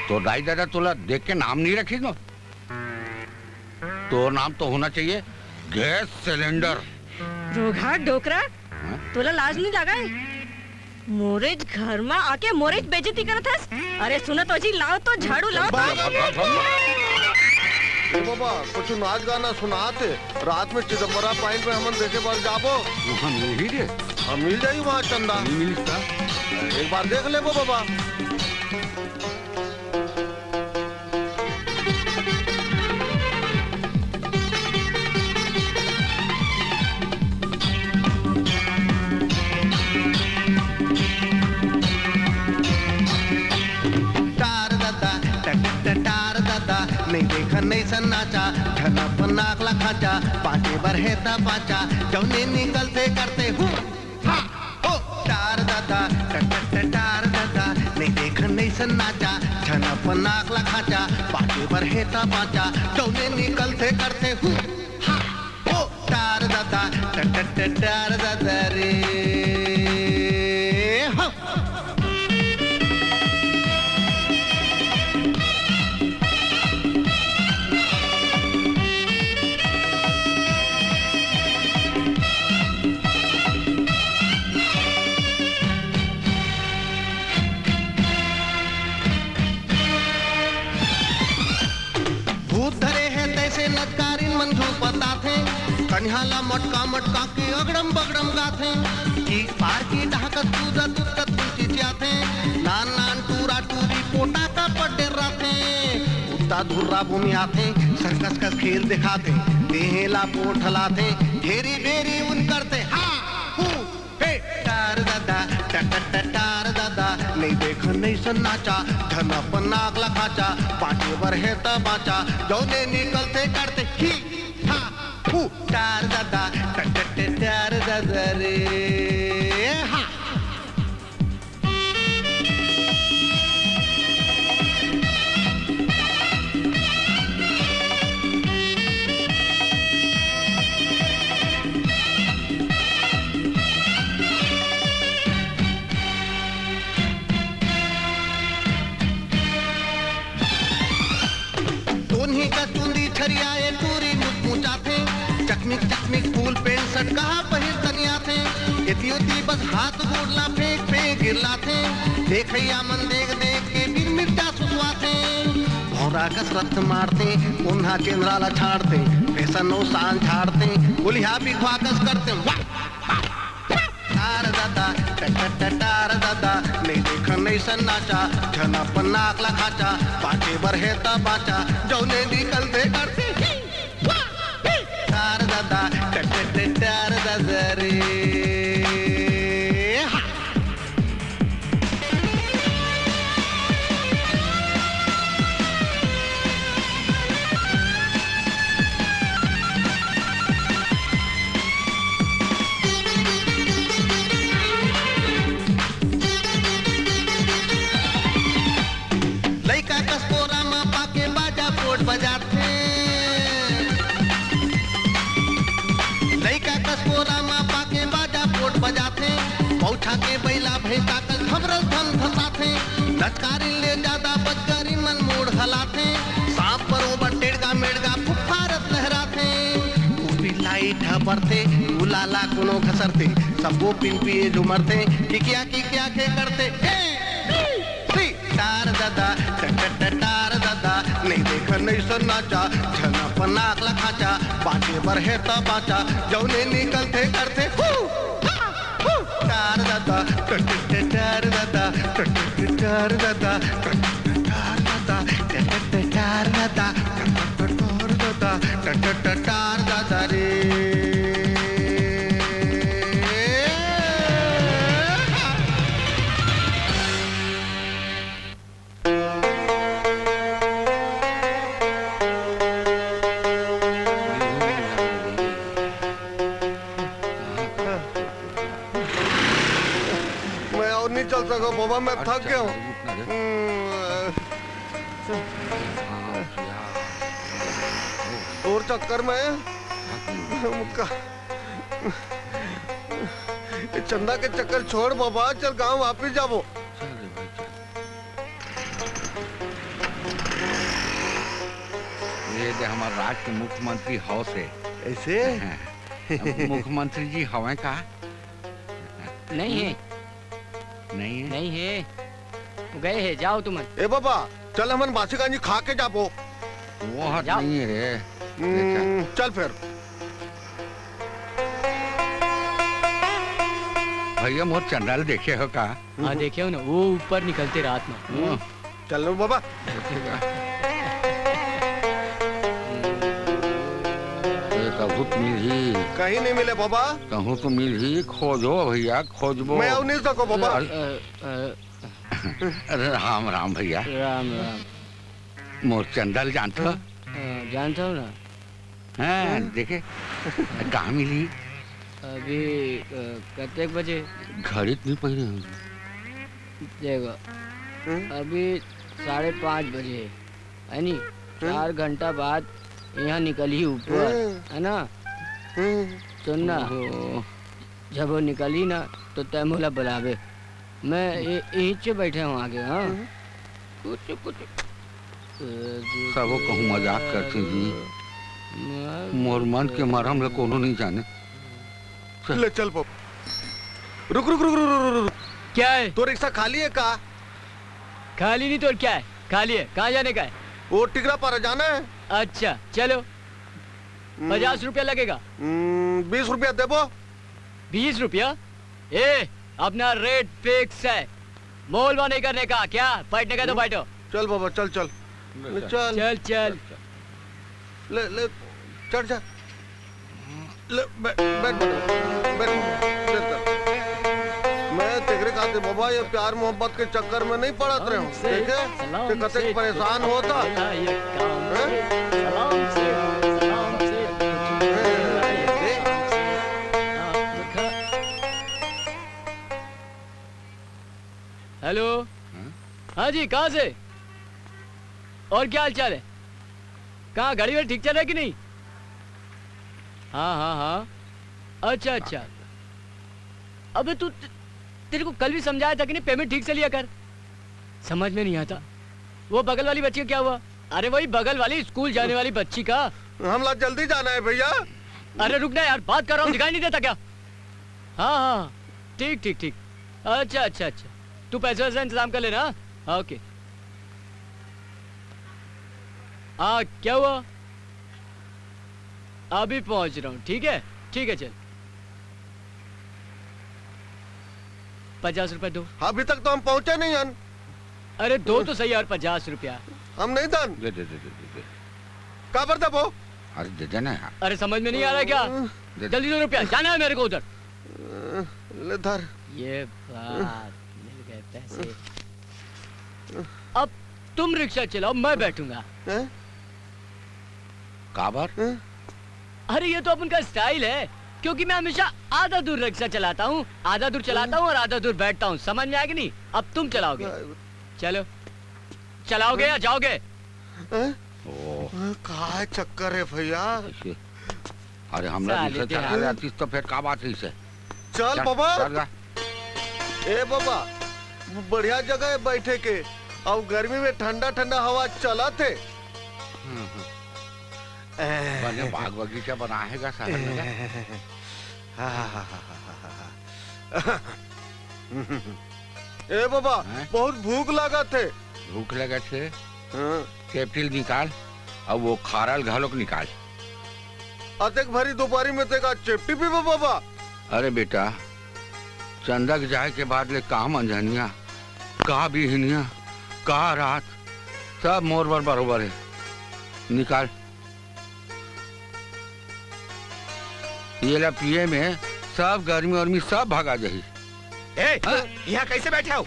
तोर दाई ददा तोला देख के नाम नहीं रखिस ना? तोर नाम तो होना चाहिए गैस सिलेंडर। रोगहा डोकरा, हाँ? तोला लाज नहीं लगा हे? मोरेच घर मा आके मोरेच बेइज्जती करत हस। अरे सुनो तो जी, लाओ तो झाड़ू, लाओ तो। भाग, भाग, भाग, भाग। ए बाबा, कुछ नाच गाना सुनात हे। रात में चिदम्बरा पॉइंट में हमन देखे बर जाबो। वहाँ मिलही रे। हाँ, मिल जाही वहाँ चंदा। नहीं मिलता। एक बार देख लेबो बाबा। टार ददा, टट, टट, टार ददा, नहीं देखन नहीं सन्नाचा, झनक नाक ला खाचा, बाँचे बर हे त बाँचा, जौने निकलथे करथे हूँ। हा, ओ, टार ददा, टट, टट, टार ददा, नहीं देखन नहीं सन्नाचा, झनक नाक ला खाचा, बाँचे बर हे त बाँचा, जौने निकलथे करथे हूँ। हा, ओ, टार ददा, टट, टट, टार ददा रे। हा। भूत धरे हे तैसे नचकारिन मन झूपत आथे, कनिहा ला मटका मटका के अगड़म बगड़म गाथे। चीख पार के डहकत कूदत उदकत चिचियाथे, नान नान टूरा टूरी पोटा का पड्डे राथे। कुत्ता धुर्रा भूमि आथे, सर्कस का खेल दिखाथे, देहे ला पोठलाथे, घेरी बेरी उन करथे, हा, हू, हे। टार ददा, ट, ट, ट, टार ददा, नहीं देखन नहीं सन्नाचा, झनक नाक ला खाचा, बाँचे बर हे त बाँचा, जौने निकलथे करथे, ही, हा। फू। टार दादा, टट टट टार दादा रे। हा। दोनही का चुंदी छरियाए, टूरी मुचमुचाथे। चकमिक चकमिक फूल पेंट शर्ट कहाँ पहिर तनियाथे। एती ओती बस हाथ गोड़ ला फेंक फेंक गिरलाथे। देखइया मन देख देख के बीन मिर्चा सुसवाथे। भौंरा कस रथ मारथे, ओन्हा चेंद्रा ला छाड़थे। फैशन अउ शान झाड़थे, गोलिहा बिघवा कस करथे। वाह! टार दादा, टट टट टार दादा, नइ देखन अइसन नाचा, झन अपन नाक ला खाचा, बाँचे बर हे त बाँचा, जउने निकलथे करथे ही, वाह, ही। टार दादा, टट टट टार दादा रे। हा। लइका कस कोरा म पाके बाजा पोट बजाथे। लइका कस कोरा म पाके बाजा पोट बजाथे। पौछा के बइला भैंसा कस घमरल धन धसाथे। नचकारी ले जादा बचकरी मन मूड़ हलाथे। सांप बरोबर टेड़गा मेड़गा फुफारत लहराथे। ऊपरी लाइट ह बरथे, उलाला कोनो घसरथे। सब्बो पिन पिए झुमरथे, किकिया किकिया के करथे। ए, बी, सी। टार दादा, टट टट टार दादा, नइ देखन अइसन नाचा, झन अपन नाक ला खाचा, बाँचे बर हे त बाँचा, जउने निकलथे करथे हू, हा, हू। टार दादा, टट टट टार दादा, टट टट टार दादा, टट टट टार दादा, टट टट टार दादा, टट टट टार दादा, टट टट टार दादा रे। मैं अउ नइ चल सकव बाबा, मैं थक गेंव। तोर चक्कर में का, ये चंदा के चक्कर छोड़ बाबा, चल गांव वापिस जाबो। चल रे भाई, चल। ये दे हमर राज के मुख्यमंत्री हाउस हे। अइसे? मुख्यमंत्री जी हवय का? नहीं हे। नहीं हे? नहीं हे। वो गए हे, जाव तुमन। ए बाबा, चल हमन बासी कांजी खा के जाबो। वो हट जाव। नहीं हे रे। हम्म, चल फिर। भैया, मोर चंदा ल देखे हो का? हाँ, देखे हो ना, वो ऊपर निकलथे रात में। हम्म। चल लो बाबा। ये कहूँ तो मिलही। कहीं नहीं मिले बाबा। कहूँ तो मिलही, खोजो भैया, खोजबो। मैं अउ नहीं सको बाबा। अरे, अ, अ, अरे राम राम भैया। राम राम। मोर चंदा ल जानथो? हाँ, जानथो ना। हाँ, हाँ? देखे, कहाँ मिली? अभी, अ, कतेक बजे? घड़ी तो नहीं पहिरे हूँ। देखो, हाँ? अभी साढ़े पाँच बजे हे, है नी? हाँ? चार घंटा बाद यहाँ निकलही ऊपर, हाँ? है ना? हाँ? सुन ना, ओहो। जब वो निकलही ना, तो तैं मोला बुलाबे। मैं ए-, एहिचे बैठे हूँ आगे, हाँ? हम्म। कुछ, कुछ। सबो कहूँ मजाक करथे जी। मोर मन के मरम ल कोनो नहीं जाने। चल। ले चल बाबू। रुक, रुक, रुक। क्या है? तो रिक्शा खाली है का? खाली नहीं तो क्या है? खाली है। कहाँ जाने का है? वो टिकरा पारा जाना है। अच्छा, चलो। हम्म। पचास रुपया लगेगा। हम्म, बीस रुपया देबो। बीस रुपया? ए, अपना रेट फिक्स है, मोल भाव नहीं करने का। क्या बैठने का तो हम्म। बैठो। चल बाबा, चल, चल। ले ले, चल। चल, चल। ले, ले, चढ़ जा। ले, बै-, बैठ, बैठ, बैठ, बैठ, बैठ। मैं तेरे खातिर बाबा ये प्यार मोहब्बत के चक्कर में नहीं पड़त रहे हूँ, ठीक है? ते कतेक परेशान होता। हैं? सलाम से, सलाम से। हेलो। हाँ? हाँ जी, कहाँ से? और क्या हाल चाल है? कहाँ गाड़ी वाड़ी ठीक चल रहा है कि नहीं? हाँ, हाँ, हाँ। अच्छा, अच्छा। अबे तू, ते-, तेरे को कल भी समझाया था कि नहीं, पेमेंट ठीक से लिया कर। समझ में नहीं आता। वो बगल वाली बच्ची का क्या हुआ? अरे वही बगल वाली स्कूल जाने वाली बच्ची का। हम लोग जल्दी जाना है भैया। अरे रुक ना यार, बात कर रहा हूँ, दिखाई नहीं देता क्या? हाँ, हाँ, हाँ। ठीक, ठीक, ठीक। अच्छा, अच्छा, अच्छा। तू पैसे वैसे इंतजाम कर लेना, हाँ? हाँ, ओके। हाँ, क्या हुआ? अभी पहुंच रहा हूँ, ठीक है? ठीक है, चल। पचास रुपए दो। अभी तक तो हम पहुंचे नहीं हन। अरे, दो तो सही यार, पचास रुपया। हम नहीं दन। दे, दे, दे, दे, दे, दे। काबर देबो? अरे, दे देना यार। अरे, समझ में नहीं आ रहा है क्या? दे दे। जल्दी दो रुपया, जाना है मेरे को उधर। ले धर। ये बात, मिल गए पैसे। अब तुम रिक्शा चलाओ, मैं बैठूंगा। हैं? काबर? हैं? अरे, ये तो अब उनका स्टाइल है, क्योंकि मैं हमेशा आधा दूर रिक्शा चलाता हूँ, आधा दूर चलाता हूँ और आधा दूर बैठता हूँ। समझ में आया कि नहीं? अब तुम चलाओगे। हाँ। चलो, चलाओगे या जाओगे? हैं? ओ। हाँ, का चक्कर है भैया? ऐसे। अरे, हमरा साले रिक्शा चला तेरा। ले आतीस तो फिर का बात है इसे? चल चल, बाबा। चल गा। ए बाबा, बढ़िया जगह है बैठे के, अउ गर्मी में ठंडा ठंडा हवा चलत हे। हम्म, हम्म। बने बाग बगीचा बनाए हे गा शहर में गा। ए बाबा, हैं? बहुत भूख लागत हे। भूख लागत हे? हाँ। केप्टिल निकाल, अउ वो खारल घलोक निकाल। अतेक भारी दोपहरी में तें का चेपटी पीबे बाबा? अरे बेटा, चंदा के जाए के बाद ले का मंझनिया, का बिहनिया, का रात, सब मोर बर बरोबर हे। निकाल। ये ला पिए में सब गर्मी उर्मी सब भगा जाही। ए, हाँ? यहाँ कैसे बैठे हो?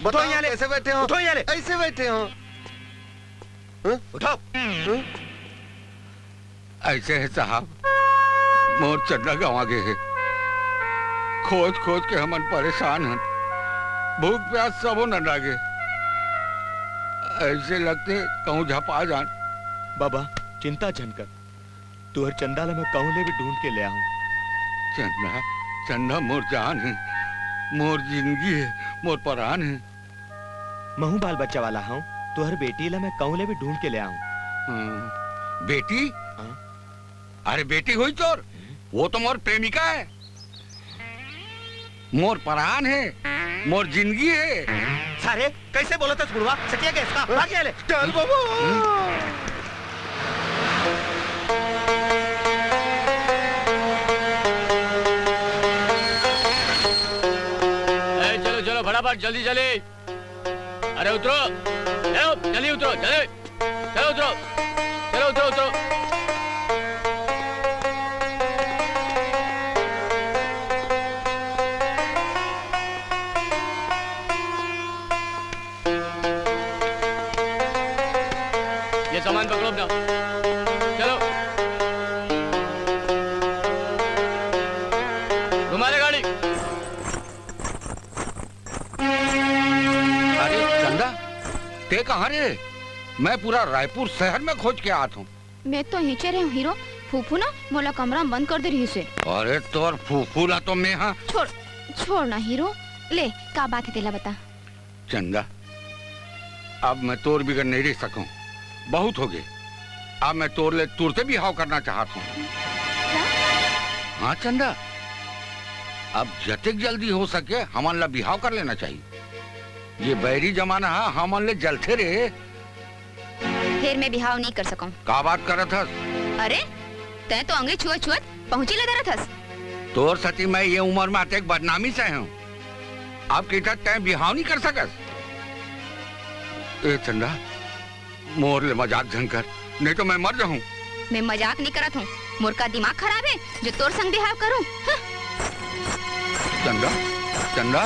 बताओ, उठो यहाँ ले। कैसे बैठे हो? उठो यहाँ ले। ऐसे बैठे हो। हाँ? उठो। हाँ? ऐसे हे साहब, मोर चंदा गंवा गे हे। खोज खोज के हमन परेशान हन, भूख प्यास सबो नंदा गे। ऐसे लगथे कहूँ झपा जान। बाबा, चिंता झन कर, तुहर चंदा ला मैं कहूँ ले भी ढूंढ के ले आहूँ। चंदा, चंदा मोर जान हे, मोर जिंदगी हे, मोर परान हे। महूँ बाल बच्चा वाला हूँ, तुहर बेटी ला मैं कहूँ ले भी ढूंढ के ले आहूँ। हम्म, बेटी? हाँ। अरे बेटी होही तोर, वो तो मोर प्रेमिका हे, मोर परान हे, मोर जिंदगी हे। सारे, कैसे बोलत हस बुढ़वा? सटिया के इसका, भाग यहाँ ले। चल बाबा। ए, चलो, चलो, फटाफट, जल्दी, जल्दी। अरे उतरो, चलो, जल्दी उतरो, जल्दी। चलो उतरो, चलो उतरो, उतरो। ये सामान पकड़ो अपना, चलो। घुमा ले गाड़ी। अरे चंदा, तें कहाँ रे? मैं पूरा रायपुर शहर में खोज के आत हूँ। मैं तो इहिंचे रहेंव हीरो, फूफू ना मोला कमरा में बंद कर दे रहिस हे। अरे तोर फूफू ला तो मैं हा। छोड़, छोड़ ना हीरो, ले का बात हे तेला बता। चंदा, अब मैं तोर बिगर नहीं रह सकूं, बहुत होगे। अब मैं तोर ले तुरते बिहाव करना चाहत हूँ। का? हाँ चंदा, अब जतेक जल्दी हो सके हमन ला बिहाव कर लेना चाहिए। ये बैरी जमाना हा हमन ले जलथे रे। फेर मैं बिहाव नहीं कर सकूं। का बात करत हस? अरे, तैं तो अंगरी छुअत छुअत पहुंची ले धरत हस। तोर सती मैं ये उमर में अतेक बदनामी सहे हूँ, अब कहिथस तैं बिहाव नहीं कर सकस? ए चंदा, मोर ले मजाक झन कर, नहीं तो मैं मर जाहूँ। मैं मजाक नहीं करत हूँ, मोर का दिमाग खराब हे जो तोर संग बिहाव करूँ? हं। चंदा, चंदा।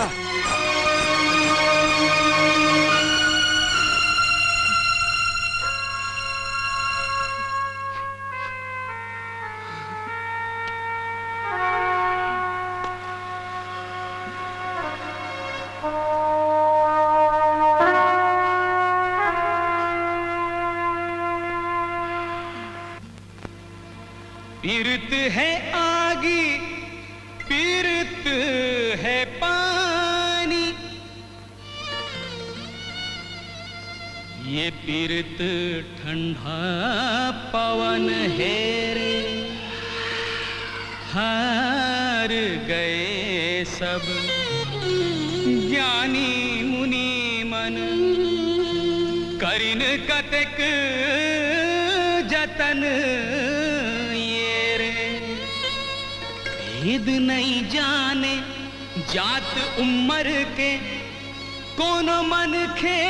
पीरत है आगी, पीरत है पानी, ये पीरत ठंडा पवन हे रे। हार गए सब ज्ञानी मुनि मन, करिन कतेक जतन ये रे। भेद नइ जाने जात उमर के, कोनो मनखे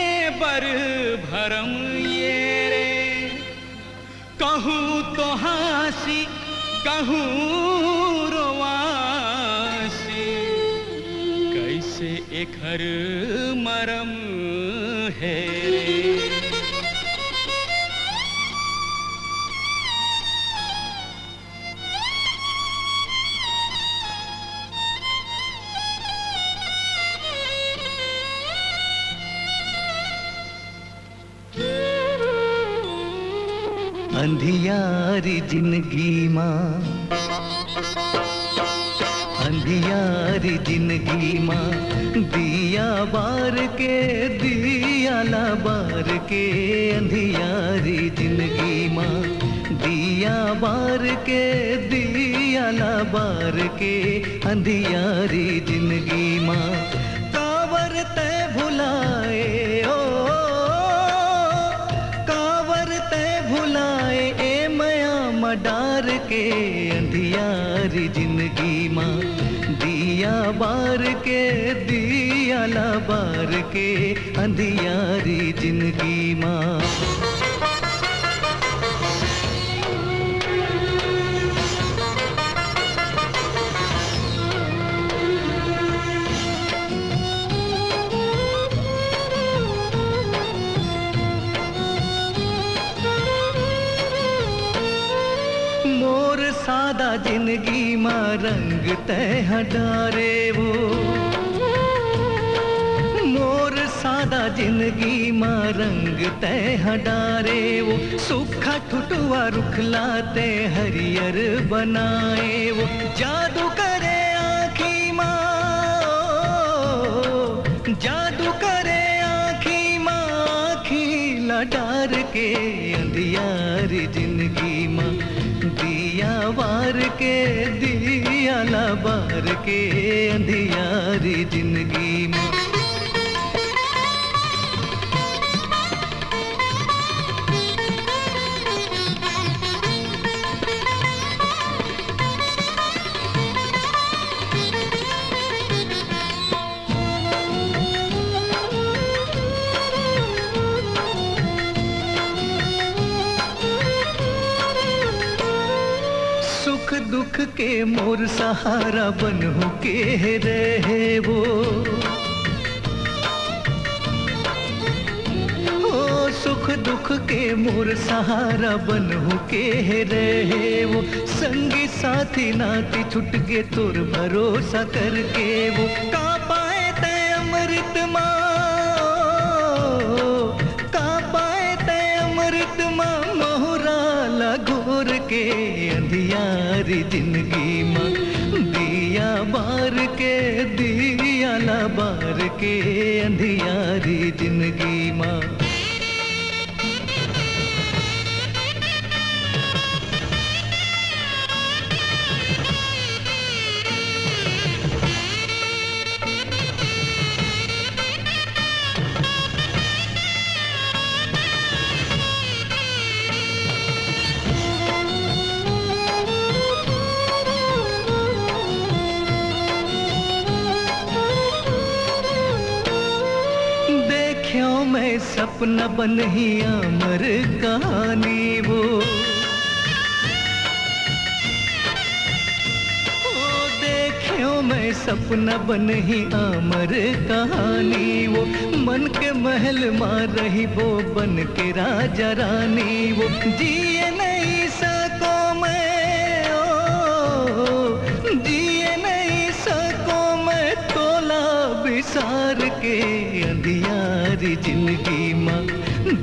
बर भरम ये रे। कहूँ तो हाँसी, कहूँ रोवासी, कइसे एखर मरम हे रे। अंधियारी जिनगी मा, अंधियारी जिनगी मा, दिया बार के, दिया ला बार के। अंधियारी जिनगी मा, दिया बार के, दिया ला बार के। अंधियारी जिनगी मा, कावर तै भुलाए ओ, कावर तै भुलाए ए मया म डार के। अंधियारी जिनगी मा, दिया बार के, दिया ला बार के। अंधियारी जिनगी मा। मोर सादा जिनगी मा रंग तै ह डारे वो, मोर सादा जिनगी मा रंग तै ह डारे वो। सूखा ठुटुआ रुखला तै हरियर बनाए वो। जादू करे आँखी मा, जादू करे आँखी मा, आँखी ला डार के। अंधियारी जिनगी मा, दिया बार के, दिया ला बार के। अंधियारी जिनगी मा। सुख दुख के मोर सहारा बनहु के रहे वो। ओ सुख दुख के मोर सहारा बनहु के रहे वो। संगी साथी नाती छुट गे तोर भरोसा करके वो। का पाए तै अमृत मा, का पाए तै अमृत मा, महुरा ला घोर के। अंधियारी जिनगी मा, दिया बार के, दिया ला बार के। अंधियारी जिनगी मा। देख्यो मैं सपना बनही अमर कहानी वो। ओ देख्यो मैं सपना बनही अमर कहानी वो। मन के महल मा रहिबो बन के राजा रानी वो। जिए नइ सकों मैं ओ, जिए नइ सकों मैं तोला बिसार के। अंधियारी जिनगी मा,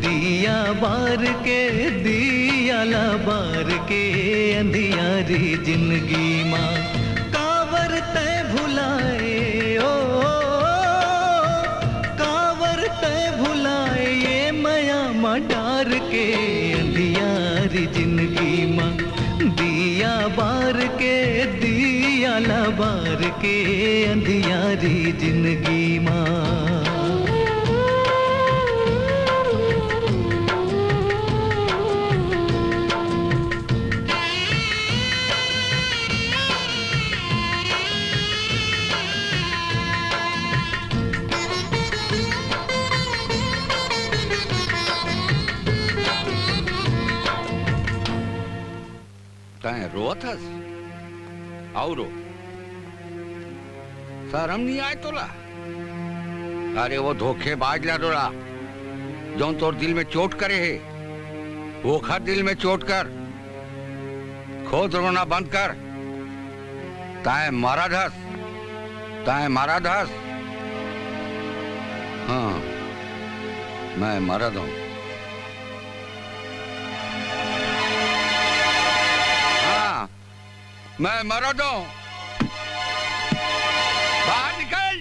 दिया बार के, दिया ला बार के अंधियारी जिंदगी मा, काबर तै भुलाए ओ, काबर तै भुलाए ये मया मा डार के अंधियारी जिंदगी मा, दिया बार के, दिया ला बार के अंधियारी जिंदगी मा। तैं रोवत हस? अउ रो। शरम नहीं आए तोला? अरे वो धोखेबाज ला रोला, जौन तोर दिल में चोट करे हे, ओखर दिल में चोट कर। खुद रोना बंद कर। तैं मरद हस, तैं मरद हस। हाँ, मैं मरद हूँ। हाँ, मैं मरद हूँ। बाहर निकल।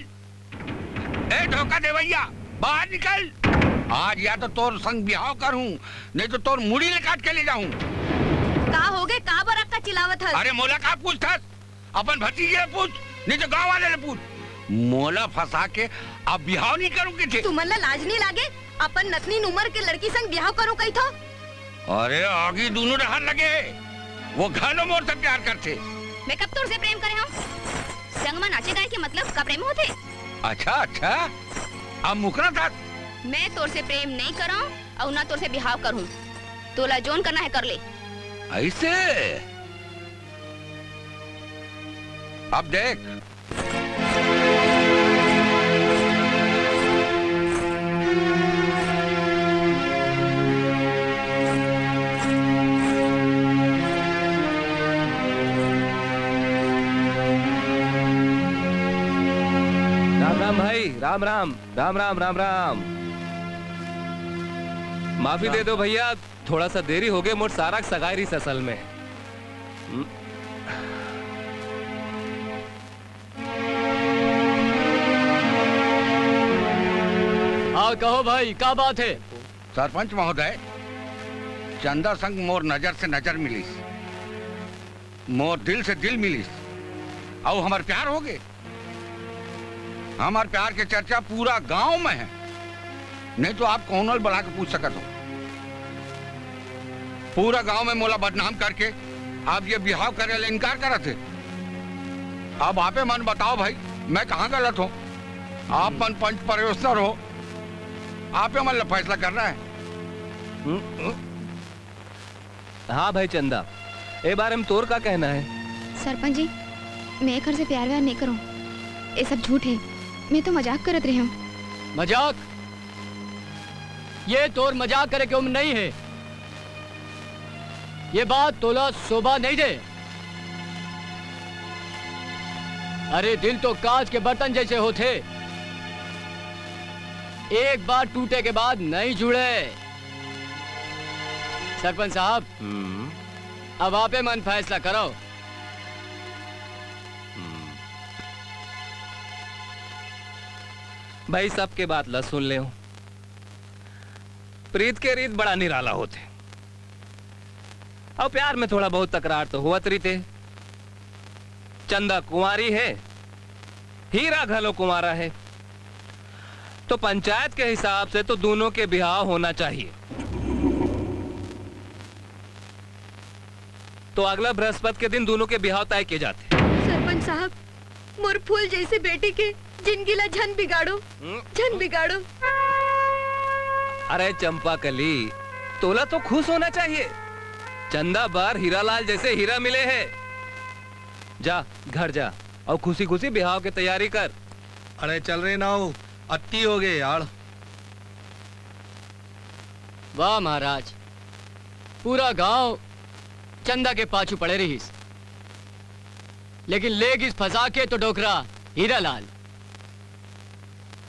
ए धोखा देवैया, बाहर निकल। आज या तो तोर संग बिहाव करहूँ, नहीं तो तोर मुड़ी ले काट के ले जाहूँ। का होगे? का बर अतका चिल्लावत हस? अरे मोला का पूछथस? अपन भतीजी ले पूछ, नहीं तो गांव वाले ले पूछ। मोला फंसा के अब बिहाव नहीं करूँ कथे। तुमन ला लाज नहीं लागे? अपन नतनीन उमर के लड़की संग बिहाव करूँ कहिथो? अरे आगी दूनों डहर लगे हे, वो घलो मोर से प्यार करथे। मैं कब तोर से प्रेम करे हूँ? संग में नाचे गाए के मतलब का प्रेम होथे? अच्छा, अच्छा, अब मुकरा था। मैं तोर से प्रेम नहीं करहूँ अउ ना तोर से बिहाव करहूँ। तोला जोन करना है कर ले। ऐसे? अब देख। राम राम भाई, राम राम, राम राम, राम राम। माफी दे दो भैया, थोड़ा सा देरी हो गए, मोर सारा सगाई रहिस असल में। हम्म। हाँ, कहो भाई, का बात है? सरपंच महोदय, चंदा संग मोर नजर से नजर मिलिस, मोर दिल से दिल मिलिस, अउ हमर प्यार हो गए। हमर प्यार के चर्चा पूरा गांव में है, नहीं तो आप कोनो ल बुला के पूछ सकत हो। पूरा गांव में मोला बदनाम करके आप ये बिहाव करे ले इनकार करत हे। अब आपे मन बताओ भाई, मैं कहाँ गलत हो? आप मन पंच परमेश्वर हो, आपे मन ला फैसला करना है। हम्म। हाँ भाई चंदा, ए बारे में तोर का कहना है? सरपंच जी, मैं एकर से प्यार व्यार नहीं करूँ, ये सब झूठ है, मैं तो मजाक करत रहे हूँ। मजाक? ये तोर मजाक करे के उम्र नहीं है। ये बात तोला शोभा नहीं दे। अरे दिल तो कांच के बर्तन जैसे होथे, एक बार टूटे के बाद नहीं जुड़े। सरपंच साहब, हम्म। अब आपे मन फैसला करो। हम्म। भाई, सबके बात ला सुन ले हो। प्रीत के रीत बड़ा निराला होथे। अउ प्यार में थोड़ा बहुत तकरार तो होवत रहिथे। चंदा कुंवारी है, हीरा घलो कुंवारा है, तो पंचायत के हिसाब से तो दोनों के बिहाव होना चाहिए। तो अगला बृहस्पति के दिन दोनों के बिहाव तय किए जाते। सरपंच साहब, मोर फूल जैसे बेटी के जिंदगी ला झन बिगाड़ो, हम्म। झन बिगाड़ो। अरे चंपाकली, तोला तो खुश होना चाहिए। चंदा बर हीरालाल जैसे हीरा मिले है। जा, घर जा अउ खुशी खुशी बिहाव के तैयारी कर। अरे चल रे नाऊ, अत्ती हो गए यार। वाह महाराज, पूरा गांव चंदा के पाछू पड़े रहिस, लेकिन ले गिस फंसा के तो डोकरा हीरालाल।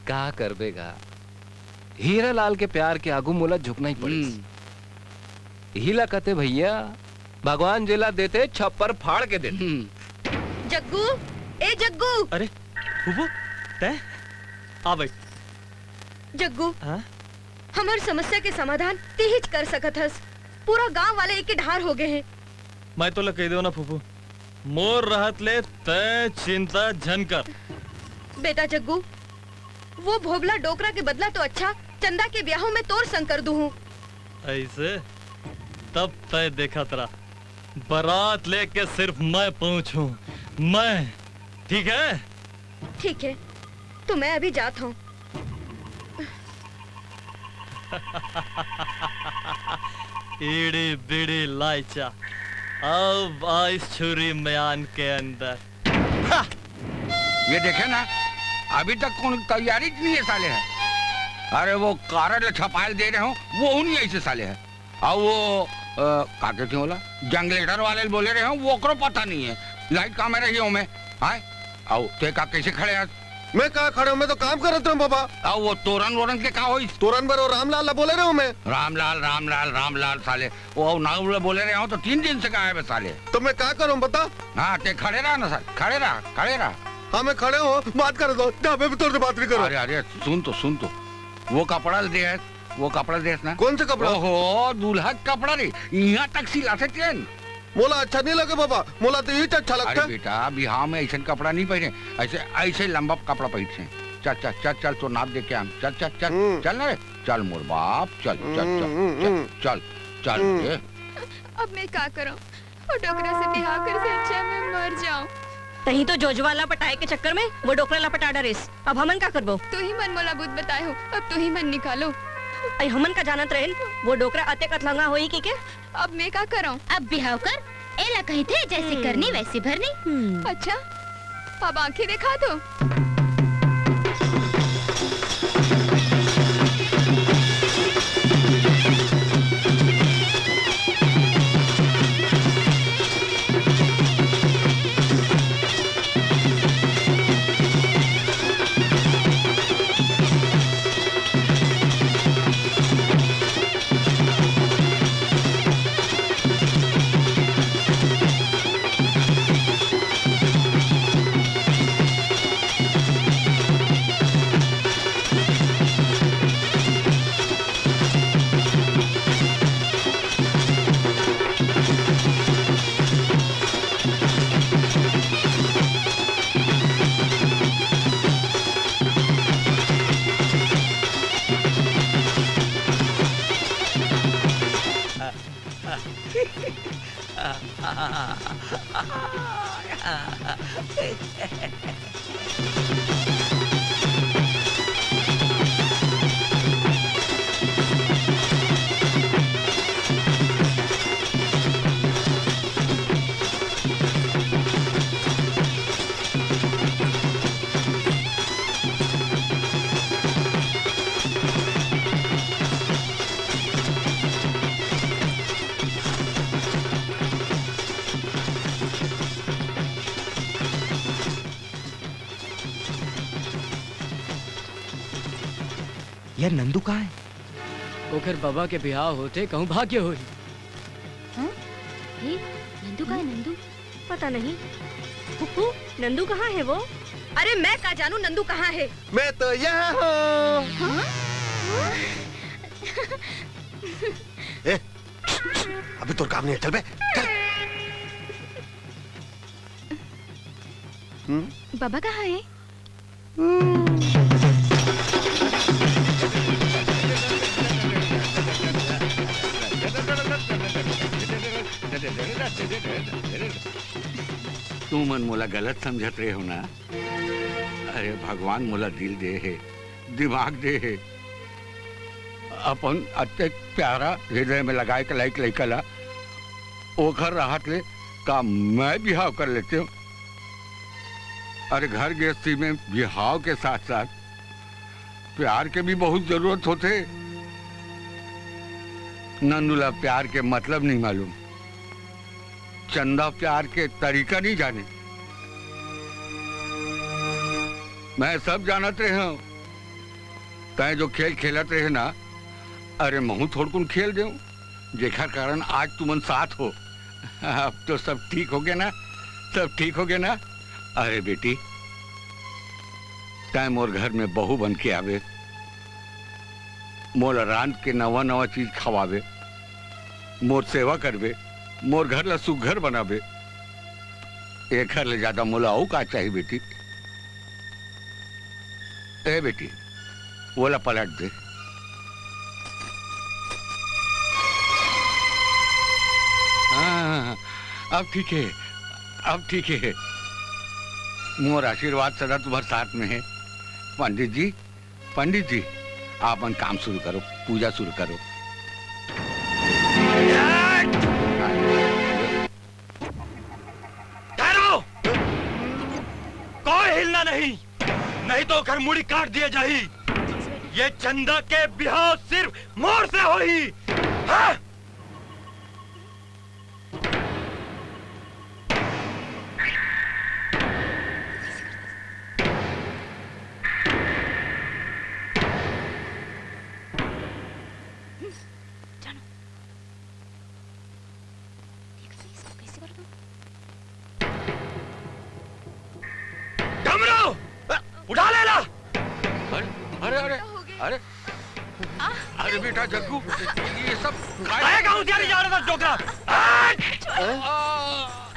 का करबे गा, हीरालाल के प्यार के आगू मोला झुकना ही पड़िस। हम्म। इही ला कथे भैया, भगवान जेला देथे, छप्पर फाड़ के देथे। हम्म। जग्गू, ए जग्गू। अरे, फूफू, तैं? आ बैठ। जग्गू, हाँ? हमर समस्या के समाधान तिहिच कर सकत हस। पूरा गांव वाले एके ढार हो गए हैं। मैं तोला कह देव ना फूफू, मोर रहत ले तैं चिंता झन कर। बेटा जग्गू, वो भोभला डोकरा के बदला तो अच्छा, चंदा के ब्याह में तोर संग कर दूहूं। ऐसे? तब तैं देखत रह, बारात लेके सिर्फ मैं पहुंचूं, मैं। ठीक है? ठीक है, तो मैं अभी जात हूँ। ईड़ी बीड़ी लाइचा, अब आइस छुरी म्यान के अंदर। हा! ये देखे ना, अभी तक कोनो तैयारी च नहीं है साले है। अरे वो कारड ल छपायल दे रहे हो, वो नहीं ऐसे साले है। अउ वो, अ, का कहते हैं बोला, जनरेटर वाले ल बोले रहे हो, वो ओकरो पता नहीं है। लाइट कहाँ में रही हो में, हाँ? अउ तैं का कैसे खड़े हस? मैं कहाँ खड़े हूँ, मैं तो काम करत रहे हूँ बाबा। अउ वो तोरन वोरन के का होइस? तोरन बर वो रामलाल ला बोले रहे हूँ मैं। रामलाल, रामलाल, रामलाल साले, वो नाऊ ला बोले रहे हो तो तीन दिन से गायब है साले। तो मैं का करूँ बता? हाँ, तैं खड़े रह ना साले, खड़े रह, खड़े रह। हाँ, मैं खड़े हूँ, बात कर दो, जहाँ पे भी तोर से बात नहीं करो। अरे, अरे, सुन तो, सुन तो, वो कपड़ा दे, वो कपड़ा देस ना। कौन सा कपड़ा? ओहो, दूल्हा के कपड़ा रे, यहाँ तक सिलाथे तेन। मोला अच्छा नहीं लगे बाबा, मोला तो ये अच्छा अरे लगता। बेटा, बिहाव में ऐसन कपड़ा नहीं पहने, ऐसे, ऐसे लंबा कपड़ा पहनथे। चल, चल, चल, चल, तो नाप दे के आन। चल, चल, चल, हम्म। चल ना रे, चल मोर बाप, चल, चल, चल, हम्म, हम्म, चल, हम्म। चल, चल हम्म। रे। अब मैं का करूं? वो डोकरा से बिहाव करे से अच्छा मैं मर जाऊं। तहीं तो जोजवा ला पटाए के चक्कर में वो डोकरा ला पटा डरेस। अब हमन का करबो? तू ही मन मोला बुत बताए हो, अब तू ही मन निकालो। अई हमन का जानत रहेन, वो डोकरा अतेक अतलंगा होई कि के? अब मैं का करंव? अब बिहाव कर, एला कहिथे, जैसे हम्म। करनी वैसे भरनी। हम्म। अच्छा, अब आंखें देखा तो। यार, नंदू कहाँ है? ओकर बबा के बिहाव होथे, कहूँ भाग्य होही। हाँ? हे, नंदू कहाँ है, नंदू? पता नहीं। फुफ्फू, नंदू कहाँ है वो? अरे, मैं का जानू नंदू कहाँ है? मैं तो यहाँ हूँ। हाँ? ए, अभी तोर काम नहीं है, चल बे, चल। हम्म? बाबा कहाँ है? तुमन मोला गलत समझत रहे हो ना? अरे, भगवान मोला दिल दे हे, दिमाग दे हे, अपन अतेक प्यारा हृदय में लगाए के लायक लइका ला, ओखर रहत ले का मैं बिहाव कर लेतेंव? अरे, घर गृहस्थी में बिहाव के साथ-साथ प्यार के भी बहुत जरूरत होथे। नंदू ला प्यार के मतलब नहीं मालूम, चंदा प्यार के तरीका नहीं जाने। मैं सब जानत रहे हूँ, तैं जो खेल खेलत रहे ना, अरे महूँ थोड़कुन खेल देंव। जेखर कारण आज तुमन साथ हो। अब तो सब ठीक हो गया ना? सब ठीक हो गया ना? अरे बेटी, तैं मोर घर में बहू बन के आबे, मोला रांध के नवा नवा चीज खवाबे, मोर सेवा करबे, मोर घर ला सुघर बनाबे, एखर ले ज्यादा मोला अउ का चाही बेटी? ए बेटी, वोला पलट दे। हाँ, अब ठीक है, अब ठीक है। मोर आशीर्वाद सदा तुम्हारे साथ में है। पंडित जी, पंडित जी, आप मन काम शुरू करो, पूजा शुरू करो। ठहरो! कोई हिलना नहीं, नहीं तो घर मुड़ी काट दिया जाही। ये चंदा के बिहाव सिर्फ मोर से होही। हाँ? डमरू, उठा ले ला। अरे, अरे, अरे, अरे, अरे बेटा जग्गू, ये सब काय? काय का उधियारी जा रहा था डोकरा?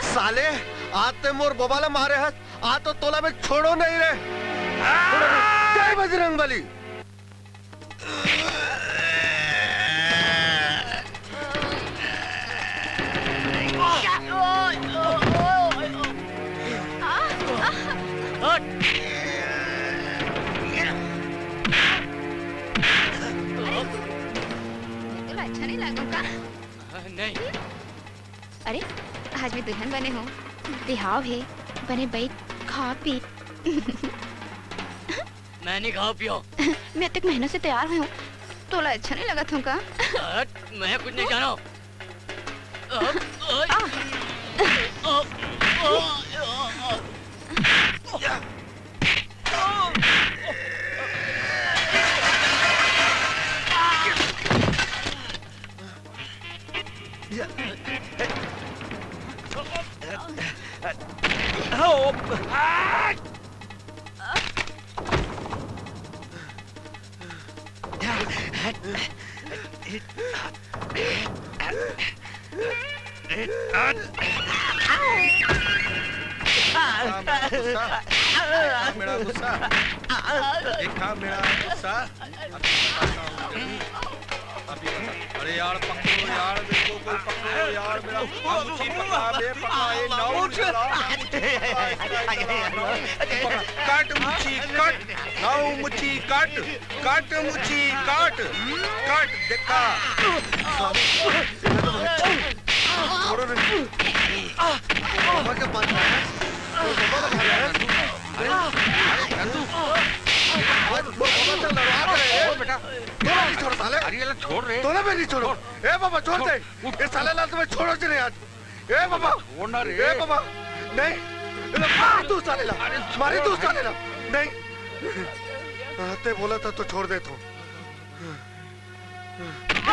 साले, आज ते मोर बबा ला मारे हस, आज तो तोला मैं छोड़ो नहीं रे। जय बजरंग बली। तोला अच्छा नहीं लागो का? नहीं। अरे, आज मैं दुल्हन बने हूँ, बिहाव है, बने बैठ, खा पी। मैं नहीं खाओ पियो। मैं इतने महीनों से तैयार हुई हूँ, तोला अच्छा नहीं लगा था का? हट, मैं कुछ नहीं जानो। देखा मेरा गुस्सा, देखा मेरा गुस्सा। अभी बताता हूँ। अभी बता। अरे यार, पकड़ो यार, मेरे को कोई पकड़ो यार, मेरा मुची पकड़ा बे, पकड़ा, ये नाऊ चला। कट मुची, कट, नाऊ मुची, कट, कट मुची, कट, कट, देखा। छोड़ो नहीं। बाबा के पास जाना है। बाबा का भाग है। अरे, अरे, नंदू। आज वो बाबा से लड़वा के रहे। छोड़ बेटा। तोला नहीं छोड़ साले। अरे, ये ला छोड़ रे। तोला भी नहीं छोड़ो। छोड़। ए बाबा, छोड़ दे। उठ। ये साले ला तुम्हें छोड़ो च नहीं आज। ए बाबा। छोड़ ना रे। ए बाबा। नहीं। ये ला मार तू साले ला। अरे, छोड़ मारी तू रे। साले ला। नहीं। हाँ, ते बोला था तो छोड़ दे तू।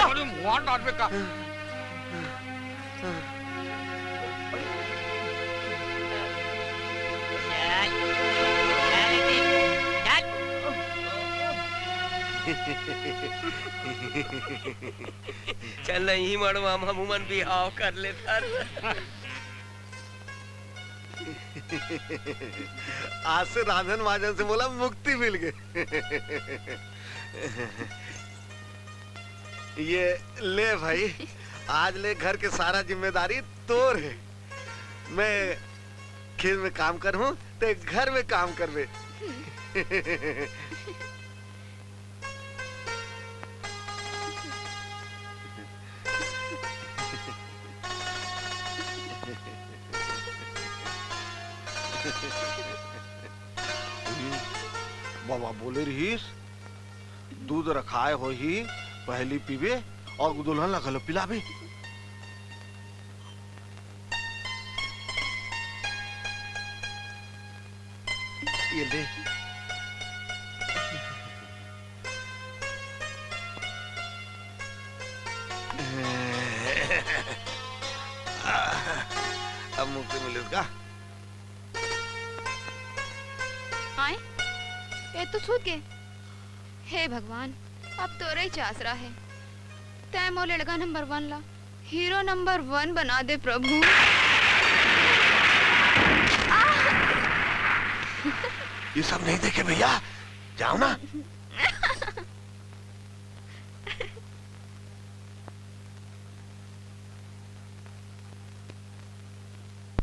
अरे, मुआ डाल बे का। चल, नहीं मड़वा, हमू मन बिहाव कर लेथन। आज से रांधन बाजन से मोला मुक्ति मिल गई। ये ले भाई, आज ले घर के सारा जिम्मेदारी तोर है। मैं खेत में काम करहूँ, ते घर में काम करबे। बाबा बोले रहीस, दूध रखाए होही, पहली पीबे और दुल्हन ला घलो पिलाबे। ये ले। अब मुक्ति मिलिस का? आए, ए तो सूत गे। हे भगवान, अब तोरे ही आसरा हे। तैं मोर लड़का नंबर वन ला हीरो नंबर वन बना दे प्रभु। ये सब नहीं देखे भैया, जाओ ना।